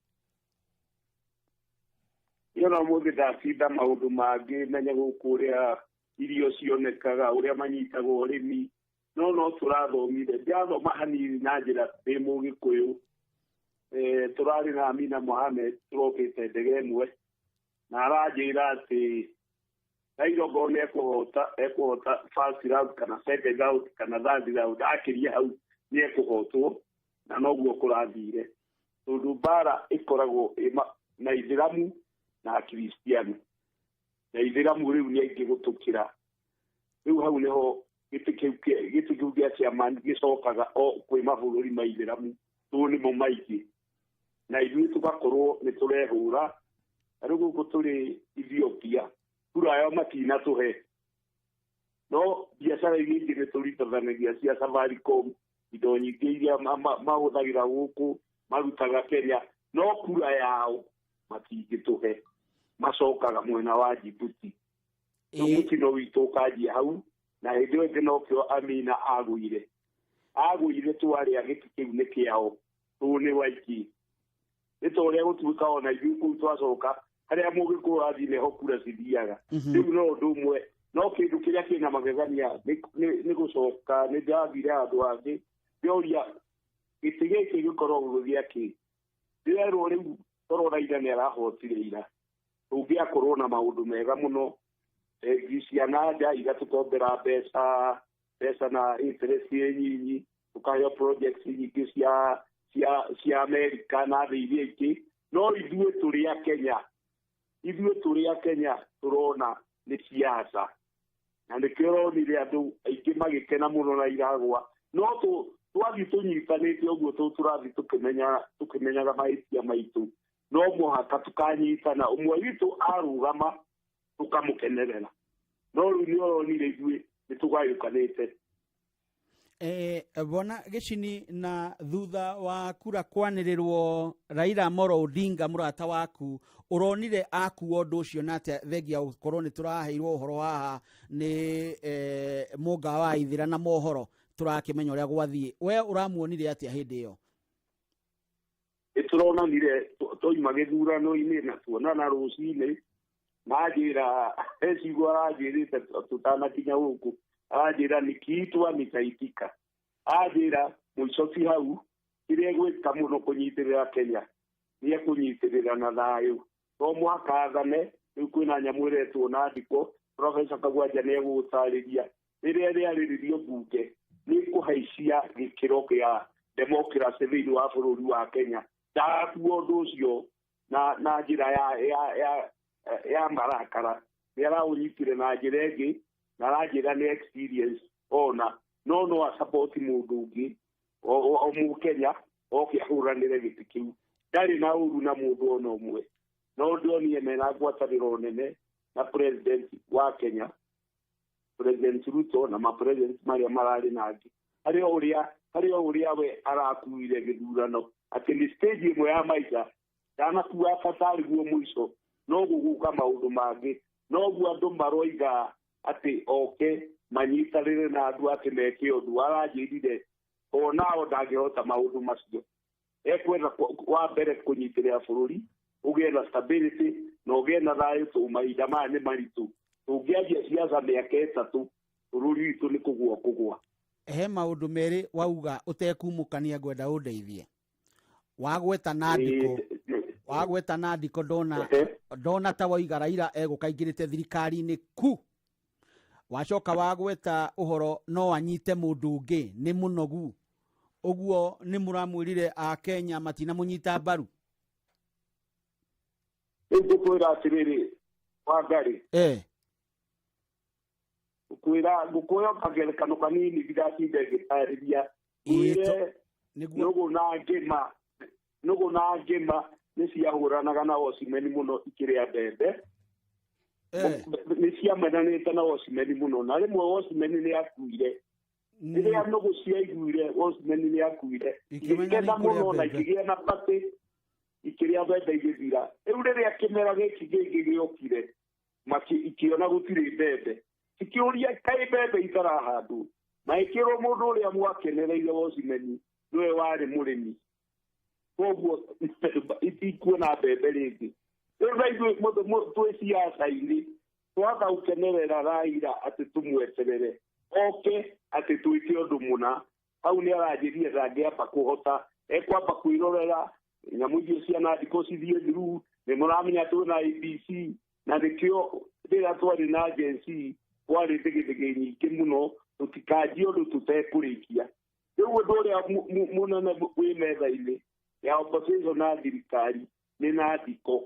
Niĩ no mũthĩ ndacinda maũndũ mangĩ menye gũkũ ũrĩa irio cionekaga, ũrĩa manyitagwo ũrĩmi, no tũrathomire. Ndĩrathoma hanini na njĩra ndĩ Mũgĩkũyũ. Tũrarĩ na Amina Mohamed, tũrokĩte ndege ĩmwe, na aranjĩra atĩ Raila okorwo nĩ ekũhota first round kana second round kana third round, akĩria hau nĩ ekũhotwo, na noguo kũrathire, tondũ mbara ĩkoragwo na Ithĩramu na Akristiano, na Ithĩramu rĩu nĩ aingĩ gũtũkĩra. Rĩu hau nĩho gĩtĩ kĩu gĩa chairman gĩcokaga o kwĩ mabũrũri ma Ithĩramu, tondũ nĩmo maingĩ, na ithuĩ tũgakorwo nĩ tũrehũra. Na rĩu gũkũ tũrĩ Ethiopia, kura yao matinatũhe, no biacara iria ingĩ nĩ tũritithanagia cia Safaricom, indo nyingĩ iria mahũthagĩra gũkũ marutaga Kenya, no kura yao matingĩtũhe, macokaga mwena wa Djibouti. Rĩu mũtino witũ ũkanjia hau, na hĩndĩ ĩyo ĩngĩ nokĩo Amina agũire twarĩa gĩtĩ kĩu nĩ kĩao, tũũ nĩ waiki. Nĩ ta ũrĩa gũtuĩka ona ithuĩ kũu twacoka harĩa Mũgĩkũyũ athiĩ nĩho kura cithiaga. Rĩu no ũndũ ũmwe, no kĩndũ kĩrĩa kĩna magegania nĩ gũcoka nĩ ndathire handũ hangĩ ndĩoria gĩtĩ gĩkĩ gĩkoragwo gĩa kĩ, ndĩrerwo rĩu toro Raila nĩ arahotire ira, tũngĩakorwo na maũndũ mega mũno, bengi cia nanja igatũkombera mbeca na interest ĩ nyinyi, tũkaheo projects nyingĩ cia Amerika na thĩ iria ingĩ, no ithuĩ tũrĩ a Kenya, ithuĩ tũrĩ a Kenya tũrona nĩ siasa, na nĩkĩo ũronire andũ aingĩ magĩkena mũno na iragwa, no twathiĩ tũnyitanĩte ũguo tũrathiĩ tũkĩmenyaga mahĩtia maitũ, no mũhaka tũkanyitana, ũmwe witũ arũgama tũkamũkenerera, no rĩu nĩ ũronire ithuĩ nĩ tũgayũkanĩte. Bwana Gĩcini, na thutha wa kura kwanĩrĩrwo Raila Amolo Odinga mũrata waku, ũronire akuo ũndũ ũcio na atĩa, thengia gũkorwo nĩ tũraheirwo ũhoro haha nĩ Mũnga wa Ithĩra na mohoro tũrakĩmenya ũrĩa gwathiĩ, we ũramuonire atĩa hĩndĩ ĩyo? Nĩ tũronanire twauma gĩthurano-inĩ na tuonana rũcinĩ, na njĩra he ciugo aranjĩrĩte tũtanakinya gũkũ, aranjĩra nikiitwa nitaitika, anjĩra mũico ti hau, kĩrĩa egwĩka mũno kũnyitĩrĩra Kenya nĩ ekũnyitĩrĩra na thayũ, to mũhaka athane. Rĩu kwĩna nyamũ ĩretwo na ndiko, Professor Kagwanja nĩ egũgũtarĩria, rĩrĩa rĩarĩrĩrio mbunge nĩ kũhaicia gĩkĩro kĩa democracy thĩinĩ wa bũrũri wa Kenya. Ndagakuo ũndũ ũcio na njĩra ya marakara, nĩ araũnyitire na njĩra ĩngĩ, na aranjĩra nĩ experience ona, no asupport mũndũ ũngĩ o Mũkenya oke ahũranĩre gĩtĩ kĩu, ndarĩ na ũru na mũndũ ona ũmwe, no ndionire mena ngwatanĩro nene na president wa Kenya, President Ruto na ma-president marĩa mararĩ nangĩ, harĩ o ũrĩa we arakuire gĩthurano atĩ nĩ stage ĩmwe ya maica, ndanakua batarĩ guo mũico, no gũgũka maũndũ mangĩ, noguo andũ maroiga atĩ oke manyitanĩre na andũ atĩ meke ũndũ, aranjĩrire onao ndangĩhota maũndũ macio, ekwenda wa mbere kũnyitĩrĩra bũrũri ũgĩe na stability, Na ũgĩe na thayũ tondũ mahinda maya nĩ maritũ. Tũngĩanjia ciaca mĩaka 3 bũrũri witũ nĩ kũgũa kũgũa. He maũndũ merĩ wauga ũtekumũkania ngwenda ũndeithie. Wagweta Nandiko, wagweta Nandiko ndona ta waiga Raila egũkaingĩrĩte thirikari-inĩ ku. Wacoka wagweta ũhoro no anyite mũndũ ũngĩ nĩ mũnogu. Ũguo nĩ mũramwĩrire a Kenya matinamũnyita mbaru. Rĩu ngũkwĩra atĩrĩrĩ Wangari. Ngũkwĩra ngũkũhe kagerekano kanini ndigatinde ngĩtarĩria. Ngwĩre nũgũ na ngĩma nĩ ciahũranaga na ocimeni mũno ikĩrĩa mbembe. Nĩ ciamenanĩte na ocimeni mũno na rĩmwe ocimeni nĩ akuire. Rĩrĩa nũgũ ciaiguire ocimeni nĩ akuire igĩkena mũno na ikĩgĩa na batĩ ikĩrĩa mbembe igĩthira. Rĩu rĩrĩa kĩmera gĩkĩ kĩngĩ gĩokire ikĩona gũtirĩ mbembe cikĩũria kaĩ mbembe itarahandwo na ĩkĩrwo mũndũ ũrĩa mwakenereire ocimeni nĩwe warĩ mũrĩmi koguo itikuona mbembe rĩngĩ. Rĩu na ithuĩ twĩ ciaca-inĩ twaga gũkenerera Raila atĩ tũmweterere oke atĩ twĩke ũndũ mũna. Hau nĩ aranjĩrire ndangĩamba kũhota, ekwamba kwĩrorera nyamũ icio cia Nandiko cithiĩ through. Nĩ mũramenya twĩna ABC na nĩkĩo rĩrĩa twarĩ na Gen Z kwarĩ thĩgĩthĩgĩ nyingĩ mũno tũtikanjie ũndũ tũtekũrĩkia. Rĩu ũndũ ũrĩa mũnene wĩ metha-inĩ ya opposition na thirikari nĩ Nandiko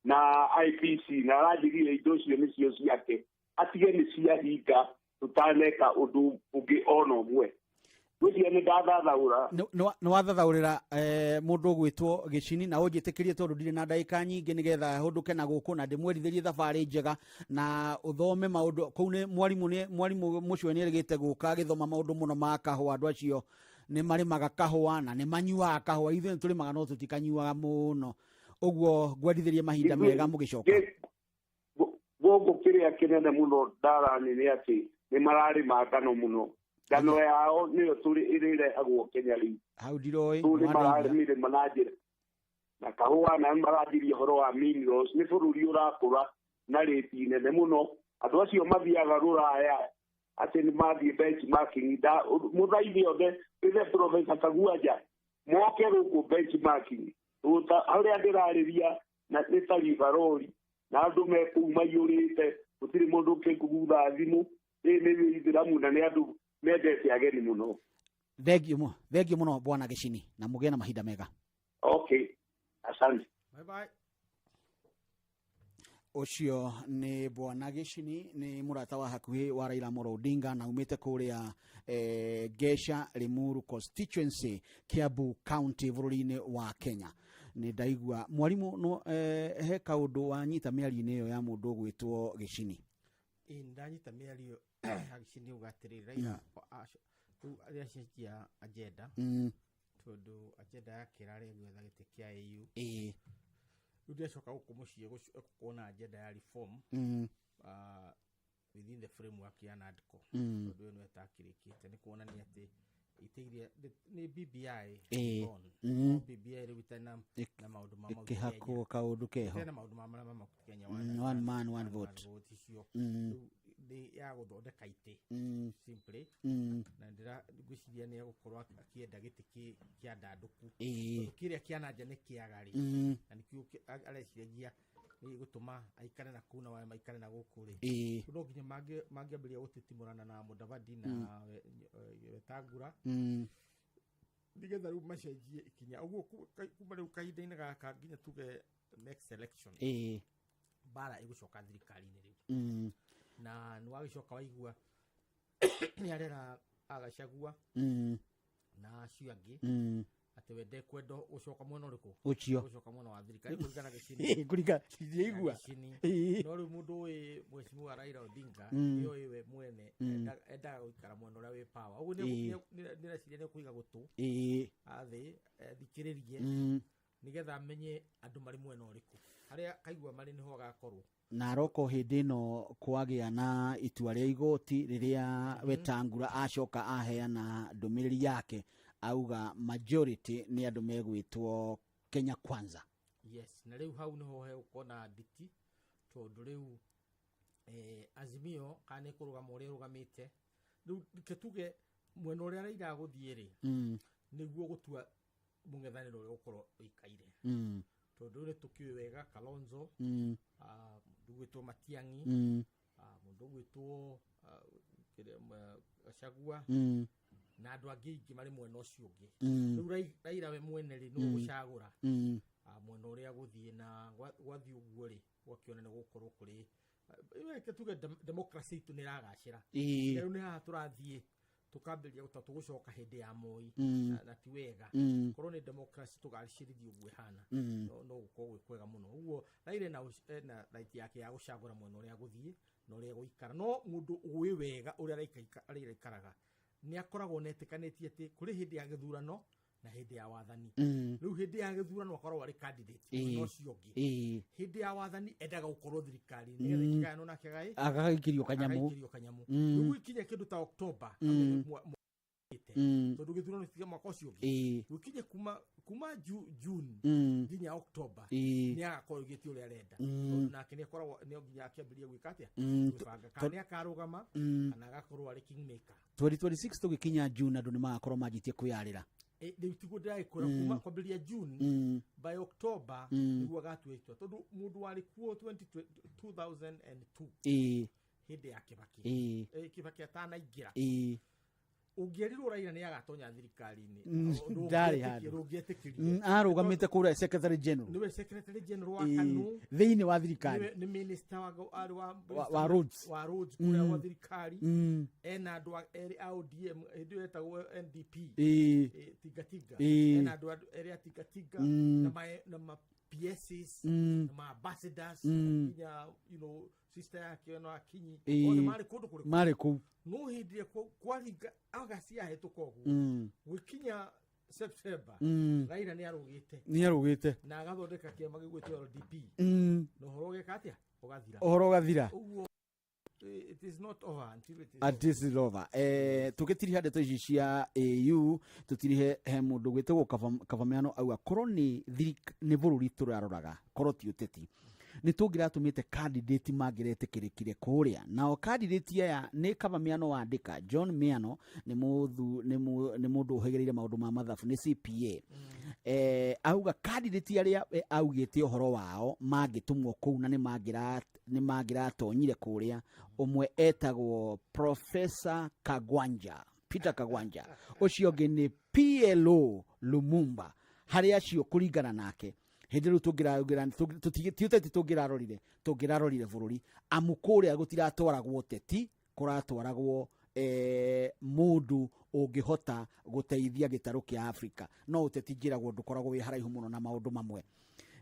na IPC na aranjĩrire indo icio nĩcio ciake atige nĩ ciahinga tũtaneka ũndũ ũngĩ ona ũmwe. Gwĩciria nĩ ndathathaũra. Nĩ wathathaũrĩra mũndũ ũgwĩtwo Gĩcini na ũnjĩtĩkĩrie tondũ ndirĩ na ndagĩka nyingĩ nĩgetha hũndũke na gũkũ na ndĩmwerithĩrie thabarĩ njega na ũthome maũndũ kũu. Nĩ mwarimũ mũcio nĩ erĩgĩte gũka agĩthoma maũndũ mũno ma kahũa. Andũ acio nĩ marĩmaga kahũa na nĩ manyuaga kahũa, ithuĩ nĩ tũrĩmaga no tũtikanyuaga mũno. Ũguo ngwendithĩrie mahinda mega mũgĩcoka. Gũkũ kĩrĩa kĩnene mũno ndarani nĩ atĩ nĩ mararĩma ngano mũno. Ngano yao nĩyo tũrĩ ĩrĩrehagwo Kenya rĩu. Hau ndiroĩ. Rĩu nĩ mararĩmĩrĩma na njĩra na kahũa na maranjirie ũhoro wa minerals. Nĩ bũrũri ũrakũra na rĩti nene mũno. Andũ acio mathiaga rũraya atĩ nĩ mathiĩ benchmarking. Mũthaithi othe ithe Professor Kaguanja moke gũkũ benchmarking harĩa ndĩrarĩria na nĩ ta Rivaroli na andũ me kũu maiyũrĩte gũtirĩ mũndũ ũkĩngũgutha thimũ. Ĩĩ nĩ Ithĩramu na nĩ andũ mendete ageni mũno. Thengio mũno Bwana Gĩcini na mũgĩe na mahinda mega. Okay, asante. Bye bye. Ũcio nĩ Bwana Gĩcini, nĩ mũrata wa hakuhĩ wa Raila Amolo Odinga na umĩte kũrĩa Gesha Limuru constituency, Kiambu County bũrũri-inĩ wa Kenya. Nĩ ndaigua mwarimũ no he kaũndũ wanyita mĩario-inĩ ĩyo ya mũndũ ũgwĩtwo Gĩcini. Ndanyita mĩario ya Gĩcini uga atĩrĩrĩ, Raila rĩu arĩacenjia agenda tondũ agenda yake ĩrarĩ gwetha gĩtĩ kĩa AU. Rĩu ndĩracoka gũkũ mũciĩ gũkorwo na agenda ya reform within the framework ya NADCO tondũ ĩyo nĩyo ĩtakĩrĩkĩte. Nĩ kuonania atĩ itĩ iria nĩ BBI no BBI rĩu ĩtarĩ na maũndũ ma Mount Kenya. Ĩkĩhakwo kaũndũ keho. Ĩtarĩ na maũndũ ma Mount Kenya, one man one vote. Vote icio. Rĩu nĩ ya gũthondeka itĩ simply na ngwĩciria nĩ egũkorwo akĩenda gĩtĩ kĩa ndandũku. Tondũ kĩrĩa kĩa nanja nĩ kĩaga rĩ, na nĩkĩo areciragia nĩ gũtũma aikare na kũu na waya maikare na gũkũ rĩ. No nginya mangĩambĩrĩria gũtitimũrana na Mudavadi na Wetangula nĩgetha rĩu macenjie ikinya. Ũguo kuma rĩu kahinda-inĩ gaka nginya tuge next election mbara ĩgũcoka thirikari-inĩ rĩu. Na nĩ wagĩcoka waigua nĩ arera Agacagua na acio angĩ atĩ we ndekwenda gũcoka mwena ũrĩkũ? Ũcio. Gũcoka mwena wa thirikari kũringana Gĩcini. Kũringana ndiaigua. Gĩcini. No rĩu mũndũ ũĩ Mheshimiwa Raila Odinga nĩoĩ we mwene endaga gũikara mwena ũrĩa wĩ power. Ũguo nĩreciria nĩekũiga gũtũ athĩ thikĩrĩrie nĩgetha amenye andũ marĩ mwena ũrĩkũ. Harĩa kaigua marĩ nĩho agakorwo. Na aroko hĩndĩ ĩno kwagĩa na itua rĩa igoti rĩrĩa Wetangula acoka aheana ndũmĩrĩri yake auga majority nĩ andũ megwĩtwo Kenya Kwanza. Yes, na rĩu hau nĩho hegũkorwo na nditi Tondũ rĩu Azimio kana nĩ kũrũgama ũrĩa ĩrũgamĩte, rĩu reke tuge mwena ũrĩa Raila agũthiĩ rĩ, nĩguo gũtua mũng'ethanĩro ũrĩa ũgũkorwo ũikaire. Tondũ rĩu nĩ tũkĩũĩ wega Kalonzo, mũndũ ũgwĩtwo Matiang'i, mũndũ ũgwĩtwo Gachagua, na andũ angĩ aingĩ marĩ mwena ũcio ũngĩ. Rĩu Raila we mwene rĩ, nĩwe ũgũcagũra mwena ũrĩa agũthiĩ, na gwathiĩ ũguo rĩ, ũgakĩona nĩ gũgũkorwo kũrĩ, reke tuge democracy itũ nĩ ĩragacĩra. Rĩu nĩ haha tũrathiĩ tukambĩrĩria gũta tũgũcoka hĩndĩ ya Moi, na ti wega. Korwo nĩ democracy tũgacĩrithia ũguo ĩhana, no gũkorwo gwĩ kwega mũno. Ũguo Raila ena right yake ya gũcagũra mwena ũrĩa agũthiĩ na ũrĩa egũikara. No mũndũ ũĩ wega ũrĩa Raila aikaraga nĩ akoragwo netĩkanĩtie atĩ kũrĩ hĩndĩ ya gĩthurano na hĩndĩ ya wathani. Rĩu hĩndĩ ya gĩthurano akoragwo arĩ candidate mwena ũcio ũngĩ. Hĩndĩ ya wathani endaga gũkorwo thirikari nĩgetha ikĩgayanwo nake Agagaikĩrio kanyamũ. Agaikĩrio kanyamũ. Rĩu gũkinya kĩndũ ta October, tondũ gĩthurano gĩtiga mwaka ũcio ũngĩ. Gũkinye kuma June nginya October, nĩ agakorwo augĩte ũrĩa arenda. Tondũ nake nĩ akoragwo nĩ nginya akĩambĩrĩria gwĩka atĩa? Gwĩbanga. Kana nĩ akarũgama, kana agakorwo arĩ kingmaker. 2026 tũgĩkinya June andũ nĩ magakorwo manjĩtie kwĩyarĩra. Rĩu tiguo ndĩragĩkwĩra, kuma kwambĩrĩria June, by October nĩguo agatua itua, tondũ mũndũ warĩ kuo 2002 hĩndĩ ya Kibaki, Kibaki atanaingĩra, ũngĩerirwo Raila nĩ agatonya thirikari-inĩ, Ndarĩ handũ. ndũngĩetĩkirie. Arũgamĩte kũrĩa secretary general. Nĩwe secretary general wa KANU thĩinĩ wa thirikari. Nĩwe nĩ minister wa arĩ wa wa roads. Wa roads kũrĩa gwa thirikari. Ena andũ erĩ a ODM, hĩndĩ ĩyo etagwo NDP, tingatinga. Ena andũ erĩ a tingatinga, na ma PSs, na ma ambassadors, nginya sister yake no Akinyi, othe marĩ kũndũ kũrĩkũ? Marĩ kũu. No hĩndĩ ĩrĩa kwaringa August yahĩtũka ũguo, gwĩkinya September, Raila nĩ arũgĩte. Nĩ arũgĩte. Na agathondeka kĩama gĩgwĩtwo LDP, na ũhoro ũgeka atĩa? Ũgathira. Ũhoro ũgathira. Ũguo it is not over until it is. Until it is over. Tũgĩtiriha ndeto ici cia AU, tũtirihe he mũndũ gwĩtagwo Kavameano auga korwo nĩ nĩ bũrũri tũraroraga, korwo ti ũteti, nĩ tũngĩratũmĩte candidate mangĩretĩkĩrĩkire kũrĩa. Nao candidate aya nĩ Kavameano wandĩka John Miano, nĩ mũthu nĩ mũndũ ũhĩgĩrĩire maũndũ ma mathabu, nĩ CPA. Auga candidate arĩa augĩte ũhoro wao mangĩtũmwo kũu na nĩ mangĩratonyire kũrĩa, ũmwe etagwo Professor Kagwanja, Peter Kagwanja, ũcio ũngĩ nĩ PLO Lumumba. Harĩ acio kũringana nake, hĩndĩ rĩu tũngĩraugĩra ti ũteti tũngĩrarorire, tũngĩrarorire bũrũri, amu kũrĩa gũtiratwaragwo ũteti, kũratwaragwo mũndũ ũngĩhota gũteithia gĩtarũ kĩa Afrika. No ũteti njĩragwo ndũkoragwo wĩ haraihu mũno na maũndũ mamwe.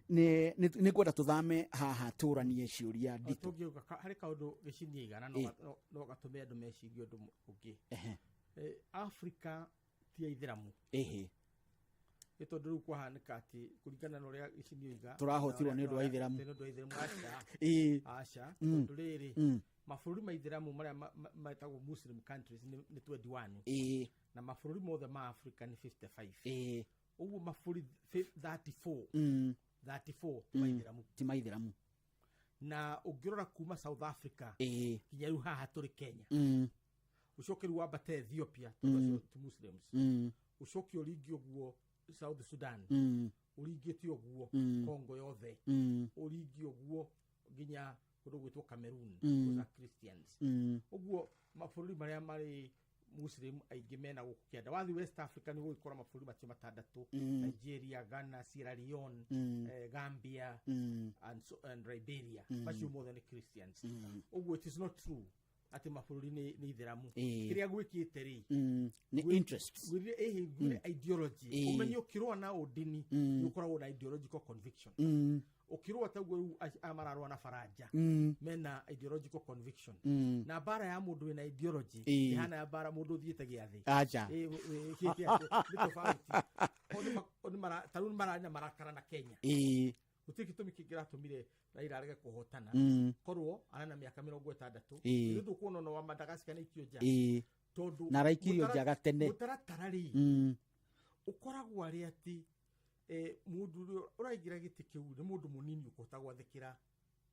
Nĩ ngwenda tũthame haha tũranie ciũria nditũ. Tũngĩũka harĩ kaũndũ gĩcinia igana, no gatũme andũ mecirie ũndũ ũngĩ. Afrika ti aithĩramu. Nĩ tondũ rĩu kwahanĩka atĩ kũringana na ũrĩa gĩcinio iga Tũrahotirwo nĩ ũndũ wa ithĩramu. Nĩ ũndũ wa ithĩramu, aca. Aca. Tondũ rĩrĩ, mabũrũri ma ithĩramu marĩa metagwo Muslim countries nĩ 21, na mabũrũri mothe ma Africa nĩ 55. Ũguo mabũrũri 34, 34 ti ma ithĩramu. Ti ma ithĩramu. Na ũngĩrora kuma South Africa nginya rĩu haha tũrĩ Kenya, ũcoke rĩu wambate Ethiopia, tondũ acio ti Muslims, ũcoke ũringie ũguo South Sudan, ũringĩte ũguo Congo yothe, ũringie ũguo nginya kũndũ gwĩtwo Cameroon, those are Christians. Ũguo mabũrũri marĩa marĩ Muslim aingĩ mena gũkũ kĩanda, wathiĩ West Africa nĩ ũgũgĩkora mabũrũri macio matandatũ, Nigeria, Ghana, Sierra Leone, Gambia, and, so, and Liberia, macio mothe nĩ Christians. Ũguo it is not true atĩ mabũrũri nĩ ithĩramu. Kĩrĩa gwĩkĩte rĩ, Nĩ interests. Gwĩrĩ ideology. Ũmenye ũkĩrũa na ũndini, nĩ ũkoragwo na ideological conviction. Ũkĩrũa taguo rĩu aya mararũa na Faranja, mena ideological conviction. Na mbara ya mũndũ wĩna ideology ĩhana ya mbara mũndũ ũthiĩte gĩathĩ. Acha. Ĩkĩte atĩ nĩ tofauti. O ta rĩu nĩ mararĩ na marakara na Kenya. Gũtirĩ gĩtũmi kĩngĩratũmire Raila arege kũhotana, korwo arĩ na mĩaka 60. Rĩu ndũkuona ona wa Madagascar nĩ aikio nja, tondũ Na araikirio nja gatene. Mũtaratara rĩ, ũkoragwo arĩ atĩ mũndũ ũrĩa ũraingĩra gĩtĩ kĩu nĩ mũndũ mũnini ũkũhota gwathĩkĩra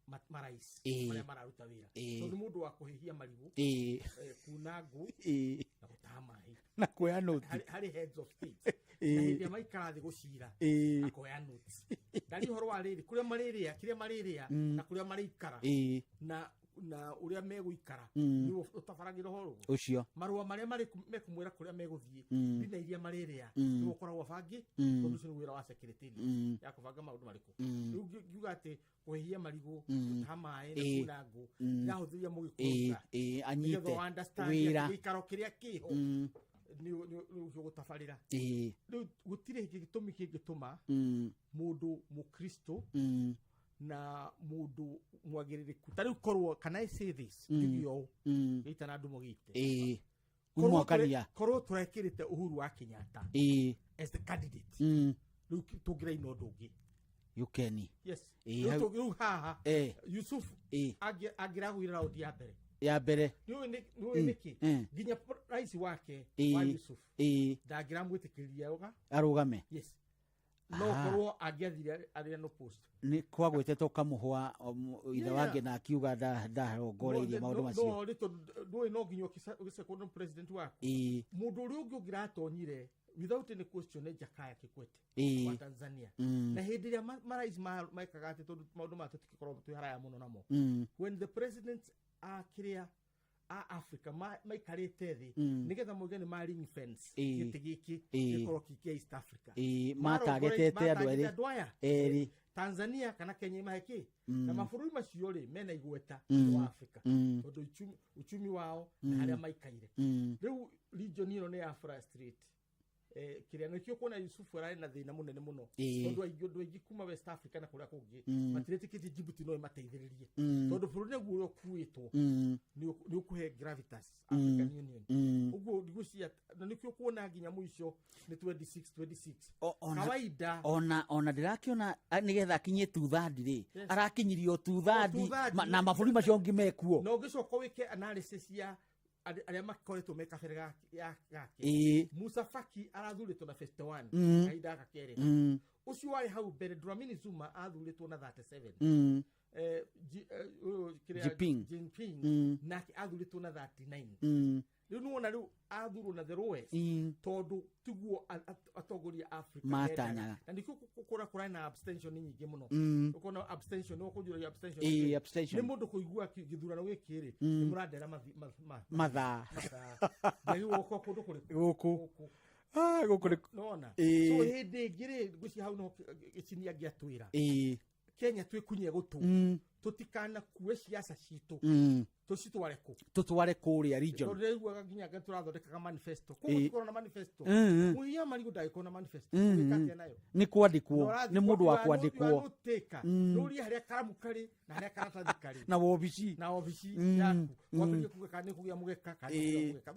Marais Ĩĩ. marĩa mararuta wĩra, Ĩĩ. tondũ mũndũ wa kũhĩhia marigũ, kuna ngũ na gũtaha maĩ na kuoya noti. Harĩ heads of state na hĩndĩ ĩrĩa maikara thĩ gũcira, akoya notes, ndari ũhoro wa rĩrĩ, kũrĩa marĩrĩa, kĩrĩa marĩrĩa, na kũrĩa marĩikara, na ũrĩa megũikara, nĩwe ũtabaragĩra ũhoro ũguo. Ũcio. Marũa marĩa mekũmwĩra kũrĩa megũthiĩ, ndina iria marĩrĩa, nĩwe ũkoragwo bangi, tondũ ũcio nĩ wĩra wa secretariat ya kũbanga maũndũ marĩkũ. Rĩu ngiuga atĩ kũhĩhia marigũ, gũtaha maĩ na kuna ngũ, ndahũthĩria mũgĩkũyũ Anyite nĩgetha understand wĩra. atĩ gĩikaro kĩrĩa kĩho nĩ ũcio gũtabarĩra. Rĩu gũtirĩ gĩtũmi kĩngĩtũma mũndũ mũkristo na mũndũ mwagĩrĩrĩku ta rĩu korwo, can I say this? Njuge ũũ, gĩita na ndumo gĩite. Korwo Umwakania. Korwo tũrekĩrĩte Uhuru wa Kenyatta as the candidate, rĩu tũngĩraina ũndũ ũngĩ. Yukeni. Yes. Ĩĩ, Rĩu rĩu haha Yusuf angĩragũire raundi ya mbere. Ya mbere. Nĩũĩ nĩũĩ nĩkĩ? Nginya rais wake wa Yusuf ndangĩramwĩtĩkĩria oga Arũgame. Yes, no korwo angĩathire arĩ no post. Nĩ kwagwĩtetwo kamũhwa ithe wake na akiuga ndarongoreirie maũndũ macio. No rĩ, tondũ ndũĩ no nginya ũgĩcekwo nĩ president waku. Mũndũ ũrĩa ũngĩ ũngĩratonyire without any question nĩ Jakaya Kikwete wa Tanzania. Na hĩndĩ ĩrĩa marais mekaga atĩ, tondũ maũndũ maya tũtingĩkorwo twĩ haraya mũno namo, when the presidents a kĩrĩa a Africa maikarĩte thĩ nĩgetha moige nĩ ma ring fence gĩtĩ gĩkĩ gĩkorwo kĩ kĩa East Africa, Matagetete andũ matargetete erĩ. Andũ aya Erĩ. Tanzania kana Kenya imahe kĩ, na mabũrũri macio rĩ mena igweta wa Africa, tondũ uchumi wao na harĩa maikaire. Rĩu region ĩno nĩ ya frustrate kĩrĩa nĩkĩo kuona Yusufu ararĩ na thĩna mũnene mũno, tondũ aingĩ, andũ aingĩ kuma West Africa na kũrĩa kũngĩ, matiretĩkĩtie Djibouti no ĩmateithĩrĩrie, tondũ bũrũri naguo ũrĩa ũkuĩtwo nĩ ũkũhe gravitas African Union. Ũguo ndigũcia na nĩkĩo kuona nginya mũico nĩ 26 26 kawaida. Ona ndĩrakĩona nĩgetha akinyie tuthandi rĩ, arakinyirio O tuthandi two-third. Na mabũrũri macio ngĩ mekuo. Na ũngĩcoka wĩke analysis ya arĩa makoretwo me kabere gake, Musa Faki arathurĩtwo na 51 kahinda gaka kerĩ. Ũcio warĩ hau mbere, Dlamini Zuma, athurĩtwo na 37. Ũyũ kĩrĩa- Jinping. Jinping nake athurĩtwo na 39. Rĩu nĩwona rĩu athurwo na the lowest, tondũ tiguo atongoria a Africa Matanyaga. mendaga. Na nĩkĩo kũrĩa kũrarĩ na abstention nyingĩ mũno. Ũkona abstention nĩ ũkũnjũragia abstention nĩ kĩ? Abstention. Nĩ mũndũ kũigua gĩthurano gĩkĩ rĩ, nĩ mũrandera Mathaa. Mathaa. Ndiagĩrĩirwo gũkorwo kũndũ kũrĩkũ? Gũkũ. Ah, gũkũ nĩ Nona so hĩndĩ ĩngĩ rĩ, ngwĩciria hau no gĩcini angĩatwĩra Kenya twĩkunyie gũtũ, tũtikanakue ciaca citũ, tũcitware kũ? Tũtware kũrĩa region. Tondũ ndĩraiguaga nginya anga tũrathondekaga manifesto koguo tũkorwo na manifesto. Mũhiia marigũ ndagĩkorwo na manifesto. Ũgĩka atĩa nayo? Nĩ kwandĩkwo, nĩ mũndũ wa kwandĩkwo. Ndũrie harĩa karamu karĩ na harĩa karatathi karĩ. Na wobici. Na obici yaku, wambĩrĩrie kuga kana nĩ kũgĩa mũgeka kana nĩ kũgĩa mũgeka.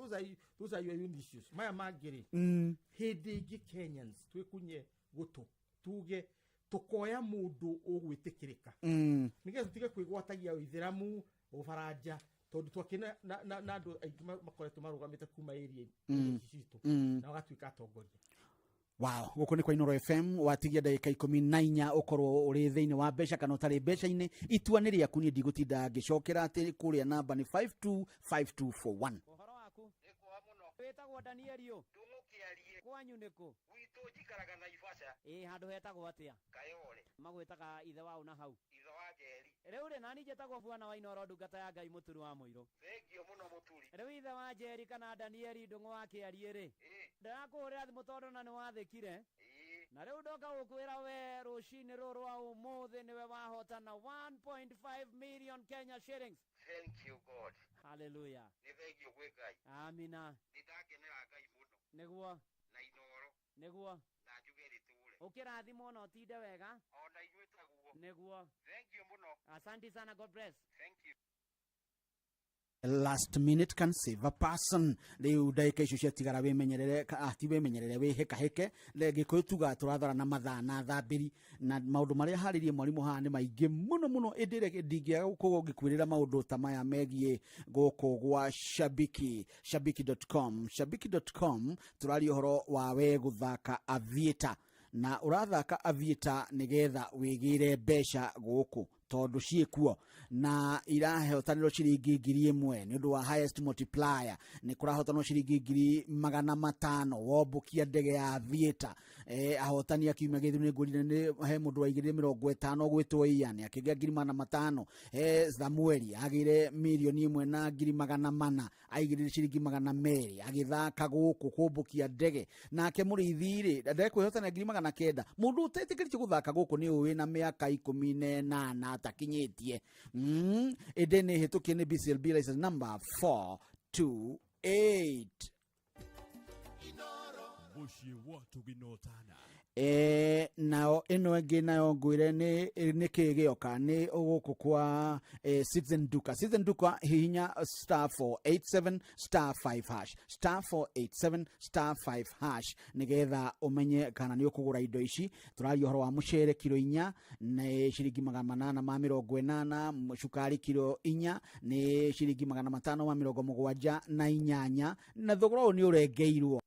Those are your own issues. Maya mangĩ rĩ, hĩndĩ ĩngĩ Kenyans twĩkunye gũtũ, tuge tũkoya mũndũ ũgwĩtĩkĩrĩka, nĩgetha tũtige kwĩgwatagia ũithĩramu, ũbaranja, tondũ twakĩ na andũ aingĩ makoretwo marũgamĩte kuma area ici citũ na magatuĩka atongoria. Wow, gũkũ nĩ kwa Inoro FM. Watigia ndagĩka 14 ũkorwo ũrĩ thĩinĩ wa mbeca kana ũtarĩ mbeca-inĩ, itua nĩ rĩaku. Niĩ ndigũtinda ngĩcokera atĩ kũrĩa namba nĩ 525241. Wĩtagwo Danielio kwanyu nĩkũ? Gwitũ njikaraga Naivasha. Ĩ handũ hetagwo atĩa? Kayole. Magwĩtaga ithe waũ na hau? Ithe wa Njeri. Rĩu rĩ, nani njĩtagwo bwana wa Inoro, ndungata ya Ngai, mũturi wa mũirũ. Thengio mũno, mũturi. Rĩu ithe wa Njeri kana Danieli Ndũng'ũ wa Kĩariĩ rĩ, ndĩrakũhũrĩra thimũ tondũ na nĩ wathĩkire, na rĩu ndoka gũkwĩra we rũcinĩ rũrũ rwa ũmũthĩ nĩwe wahotana 1.5 million Kenya shillings. Thank you, God. Haleluya. Nĩ thengio kwĩ Ngai. Amina. Nĩ ndakenera Ngai mũno. Nĩguo. Na Inoro. Nĩguo. Na njuge rĩtũre. Ũkĩrathimwo na ũtinde wega. Ona inyuĩ taguo. Nĩguo. Thengio mũno. Asante sana, God bless. Thank you. Last minute can save a person. Rĩu ndagĩka icio ciatigara, wĩmenyerere ti wĩmenyerere, wĩhĩkahĩke. Gĩkũyũ tugaga tũrathara na mathaa na thambĩri, na maũndũ marĩa harĩrie mwarimũ haha nĩ maingĩ mũno mũno, ĩndĩ reke ndingĩaga gũkorwo ngĩkwĩrĩra maũndũ ta maya megiĩ gũkũ gwa Shabiki, shabiki.com, shabiki.com. Tũraria ũhoro wa we gũthaka aviator, na ũrathaka aviator nĩgetha wĩgĩre mbeca gũkũ. Tondu ciĩkuo na irahotanĩrwo ciringi 1000 nĩ ũndũ wa highest multiplier. Nĩ kũrahotanwo ciringi 500,000 wombũkia ndege ya theatre. Ahotani a kiumia gĩthiru nĩ ngũrire nĩ he mũndũ waigĩrĩire 50 gwĩtwo Ian akĩgĩa 500,000. He Samueli agĩire 1,400,000 aigĩrĩire ciringi 200 agĩthaka gũkũ kũmbũkia ndege. Nake mũrĩithi rĩ ndekwĩhotana 900,000. Mũndũ ũtetĩkĩrĩtio gũthaka gũkũ nĩ ũĩ na mĩaka 18 atakinyĩtie. Ĩndĩ nĩ hĩtũkie nĩ BCLB license number 428. Mũciĩ wa Tũginotana. Nao ĩno ĩngĩ nayo ngwĩre nĩ kĩ gĩoka nĩ gũkũ kwa Citizen Duka. Citizen Duka hihinya star 487 star 5 hash, star 487 star 5 hash nĩgetha ũmenye kana nĩ ũkũgũra indo ici. Tũraria ũhoro wa mũcere kiro 4 nĩ ciringi 880, cukari kiro 4 nĩ ciringi 578, na thogora ũyũ nĩ ũrengeirwo.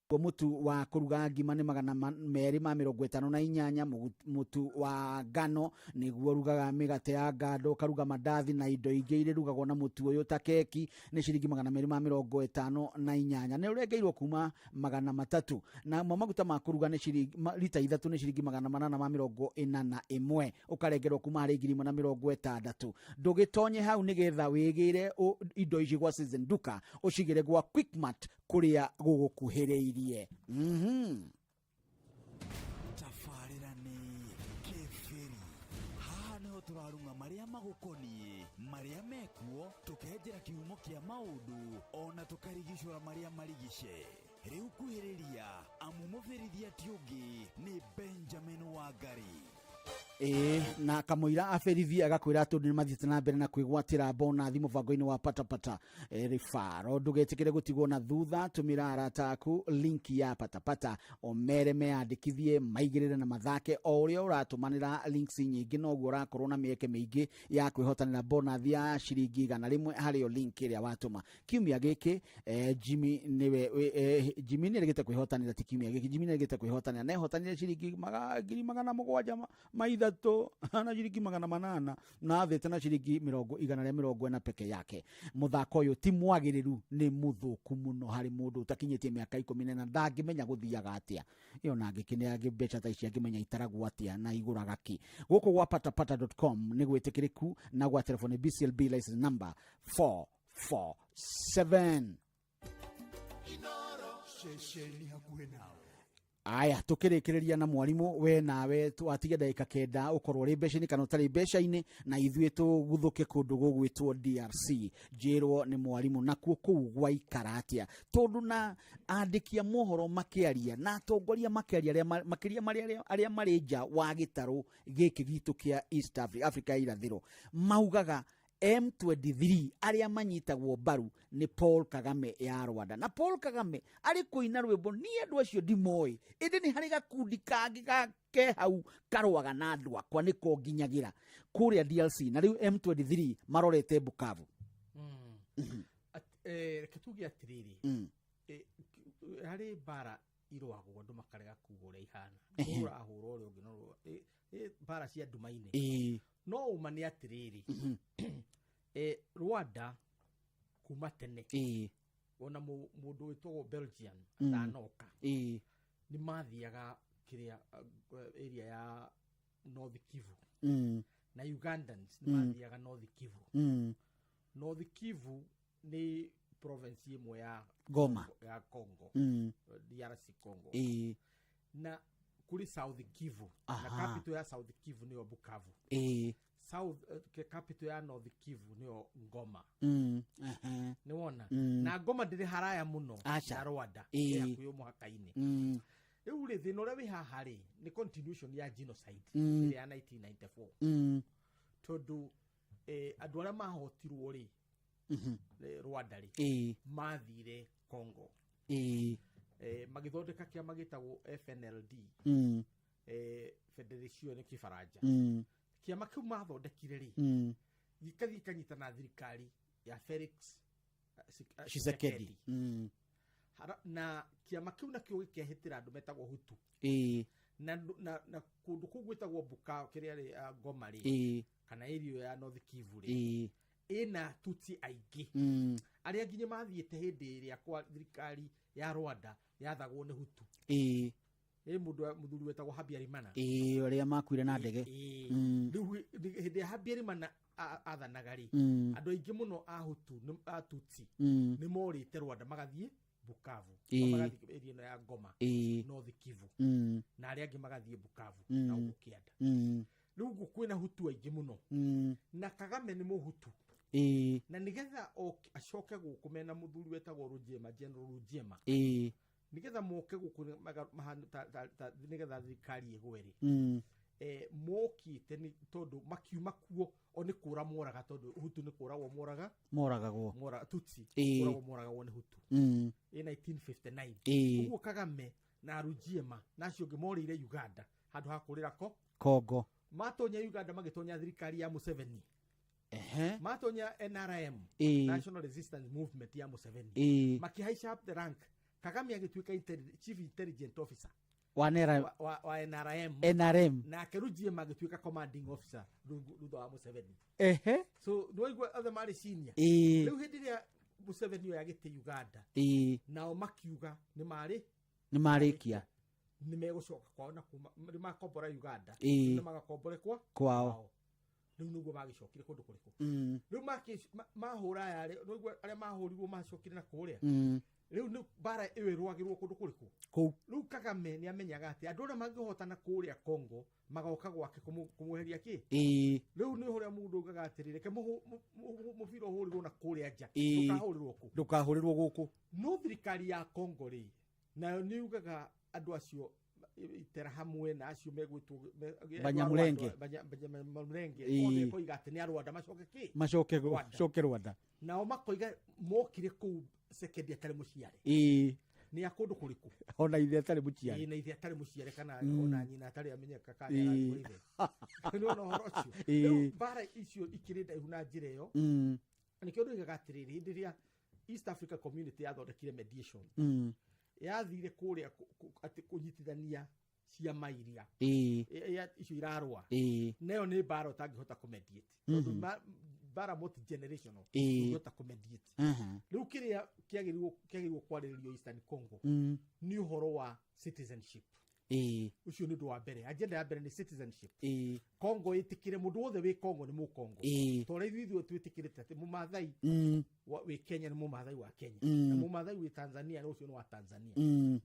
Mũtu wa kũruga ngima nĩ 258, mũtu wa ngano nĩguo rugaga mĩgate ya ngando, ũkaruga mandathi na indo ingĩ iria irugagwo na mũtu ũyũ ta keki nĩ ciringi 258, nĩ ũrengeirwo kuma 300. Namo maguta ma kũruga nĩ ciringi lita 3 nĩ ciringi 841, ũkarengerwo kuma harĩ 1060. Ndũgĩtonye hau nĩgetha wĩgĩre indo ici gwa Citizen Duka, ũcigĩre gwa Quickmart kũrĩa gũgũkuhĩrĩirie. Tabarĩra nĩ Kĩbĩri. Haha nĩho tũrarung'a marĩa magũkoniĩ, marĩa mekuo, tũkenjera kĩhumo kĩa maũndũ, ona tũkarigicũra marĩa marigice. Rĩu kuhĩrĩria, amu mũbĩrithia ti ũngĩ nĩ Benjamin Wangari. Na kamũira aberithia agakwĩra atĩ nĩ mathiĩte na mbere na kwĩgwatĩra bonathi mũbango-inĩ wa patapata ribaro. Ndũgetĩkĩre gũtigwo na thutha, tũmĩra arata aku link ya patapata ũmere meyandĩkithie maigĩrĩre na mathake. O ũrĩa ũratũmanĩra links nyingĩ noguo ũrakorwo na mĩeke mĩingĩ ya kwĩhotanĩra bonathi ya ciringi 100 harĩ o link ĩrĩa watũma. Kiumia gĩkĩ Jimmy nĩwe Jimmy nĩerĩgĩte kwĩhotanĩra, ti kiumia gĩkĩ, Jimmy nĩerĩgĩte kwĩhotanĩra na ehotanĩre ciringi 703 na ciringi 800 na athĩte na ciringi 140 peke yake. Mũthako ũyũ ti mwagĩrĩru, nĩ mũthũku mũno harĩ mũndũ ũtakinyĩtie mĩaka 14 ndangĩmenya gũthiaga atĩa. Ĩyo na angĩkĩnea mbeca ta ici angĩmenya itaragwo atĩa na igũraga kĩ. Gũkũ gwa patapata.com nĩ gwĩtĩkĩrĩku na gwa telefoni BCLB license number 447. Ceceni hakuhĩ nawe. Aya, tukĩrĩkĩrĩria na mwarimu we nawe watige ndagĩka 9 ũkorwo ũrĩ mbeca-inĩ kana ũtarĩ mbeca-inĩ, na ithuĩ tũguthũke kũndũ gũgwĩtwo DRC. Njĩrwo nĩ mwarimu nakuo kũu gwaikara atĩa, tondũ na andĩki a mohoro makĩaria na atongoria makĩaria makĩria arĩa marĩ nja wa gĩtarũ gĩkĩ gitũ kĩa East Africa, Africa ya irathĩro, maugaga M23 arĩa manyitagwo mbaru nĩ Paul Kagame ya Rwanda. Na Paul Kagame arĩ kũina rwĩmbo niĩ andũ acio ndimoĩ, ĩndĩ nĩ harĩ gakundi kangĩ ke hau karũaga na andũ akwa nĩko nginyagira kũrĩa DRC. Na rĩu M23 marorete Bukavu. Reke tuge atĩrĩrĩ, harĩ mbara irũagwo andũ makarega kuga ũrĩa ihana, ũrahũra ũrĩa ũngĩ, no mbara cia nduma-inĩ. No ũma nĩ atĩrĩrĩ, Rwanda kuma tene ona mũndũ wĩtagwo Belgian atanoka nĩ mathiaga kĩrĩa area ya North Kivu, na Ugandans nĩ mathiaga North Kivu. North Kivu nĩ province ĩmwe ya Goma ya Congo, DRC Congo. Na kuri South Kivu, na capital ya South Kivu nĩyo Bukavu. South capital ya North Kivu nĩyo Ngoma. Nĩ wona na Ngoma ndĩrĩ haraya mũno na Rwanda, ĩ hakuhĩ mũhaka-inĩ. Rĩu rĩ thĩna ũrĩa wĩ haha rĩ nĩ continuation ya genocide ĩrĩa ya 1994, tondũ andũ arĩa mahotirwo rĩ Rwanda rĩ mathire Congo, magĩthondeka kĩama gĩtagwo FNLD, Federation nĩ Kĩbaranja. Kĩama kĩu mathondekire rĩ gĩkathiĩ kanyita na thirikari ya Felix Tshisekedi. Na kĩama kĩu nakĩo gĩkehĩtĩra andũ metagwo Hutu. Na kũndũ kũu gwĩtagwo Bukavu kĩrĩa rĩ Goma rĩ, kana area ya North Kivu rĩ, ĩna Tutsi aingĩ, arĩa nginya mathiĩte hĩndĩ ĩrĩa kwa thirikari ya Rwanda yathagwo nĩ Hutu. Ĩ mũndũ mũthuri wetagwo Habyarimana. Ĩĩ, arĩa makuire na ndege. Ĩĩ. Rĩu hĩndĩ ya Habyarimana athanaga rĩ, andũ aingĩ mũno a Hutu a Tutsi nĩ morĩte Rwanda magathiĩ Bukavu, magathiĩ area ĩno ya Goma, North Kivu, na arĩa angĩ magathiĩ Bukavu na gũkũ kĩanda. Rĩu gũkũ kwĩna Hutu aingĩ mũno, na Kagame nĩ Mũhutu, na nĩgetha acoke gũkũ mena mũthuri wetagwo Rujema, General Rujema, nĩgetha moke gũkũ nĩgetha thirikari ĩgwe rĩ, mokĩte nĩ tondũ makiuma kuo o nĩ kũra moraga, tondũ Hutu nĩ kũragwo moraga. Moragagwo. Mora Tutsi kũragwo moragagwo nĩ Hutu ĩ 1959. Ũguo Kagame na Rujiema na acio angĩ morĩire Uganda handũ ha kũrĩra ko Kongo. Matonya Uganda magĩtonya thirikari ya Museveni. Matonya NRM, National Resistance Movement ya Museveni, makĩhaica up the rank. Kagame agĩtuĩka chief intelligent officer wa nera wa NRM. NRM. Nake Rujiema agĩtuĩka commanding officer thutha wa Museveni. So nĩwaigua othe marĩ senior. Rĩu hĩndĩ ĩrĩa Museveni oya gĩtĩ Uganda, nao makiuga nĩ marĩ nĩ marĩkia. Nĩ megũcoka kwao na kuma nĩ makombora Uganda, nĩ magakombore kwa kwao. Rĩu nĩguo magĩcokire kũndũ kũrĩkũ? Rĩu mahũra aya rĩ, nĩguo arĩa mahũrirwo macokire na kũrĩa. Rĩu nĩ mbara ĩyo ĩrũagĩrwo kũndũ kũrĩkũ? Kũu. Rĩu Kagame nĩ amenyaga atĩ andũ arĩa mangĩhotana kũrĩa Congo magoka gwake kũmweheria kĩ. Rĩu nĩ ũrĩa mũndũ augaga atĩrĩ, reke mũbira ũhũrĩrwo na kũrĩa nja, ndũkahũrĩrwo kũ. Ndũkahũrĩrwo gũkũ. No thirikari ya Congo rĩ, nayo nĩ yugaga andũ acio itera hamwe na acio megwĩtwo Banyamulenge. Banyamulenge othe koiga atĩ nĩ a Rwanda macoke kĩ? Macoke Rwanda. Coke Rwanda. Nao makoiga mokire kũu sekendi atarĩ mũciare. Nĩ a kũndũ kũrĩkũ? Ona ithe atarĩ mũciare. Ĩĩ, na ithe atarĩ mũciare kana ona nyina atarĩ amenyeka kana nĩ ithe. Nĩ wona ũhoro ũcio? Rĩu mbara icio ikĩrĩ ndaihu na njĩra ĩyo. Nĩkĩo ndoigaga atĩrĩrĩ, hĩndĩ ĩrĩa East Africa Community yathondekire mediation, yathire kũrĩa atĩ kũnyitithania ciama iria icio irarũa, nayo nĩ mbara ũtangĩhota kũmediate, tondũ mbara multi generational ndũngĩhota kũmediate. Rĩu kĩrĩa kĩagĩrĩirwo kwarĩrĩrio Eastern Congo nĩ ũhoro wa citizenship. Ũcio nĩ ũndũ wa mbere, agenda ya mbere nĩ citizenship. Congo ĩtĩkĩre mũndũ wothe wĩ Congo nĩ Mũkongo, ta ũrĩa ithuĩ ithuĩ twĩtĩkĩrĩte atĩ Mũmathai wĩ Kenya nĩ Mũmathai wa Kenya, na Mũmathai wĩ Tanzania nĩ ũcio nĩ wa Tanzania,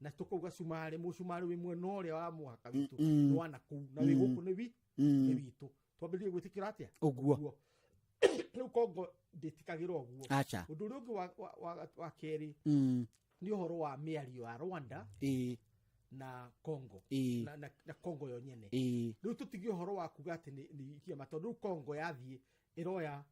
na tũkauga Cumarĩ, Mũcumarĩ wĩ mwena ũrĩa wa mũhaka witũ nĩ wa nakũu, na wĩ gũkũ nĩ nĩ witũ. Twambĩrĩrie gwĩtĩkĩra atĩa? Ũguo. Rĩu Congo ndĩtĩkagĩra ũguo. Acha. Ũndũ ũrĩa ũngĩ wa kerĩ nĩ ũhoro wa mĩario ya Rwanda na Congo, na Congo yo nyene. Rĩu tũtige ũhoro wa kuga atĩ nĩ kĩama, tondũ rĩu Congo yathiĩ ĩroya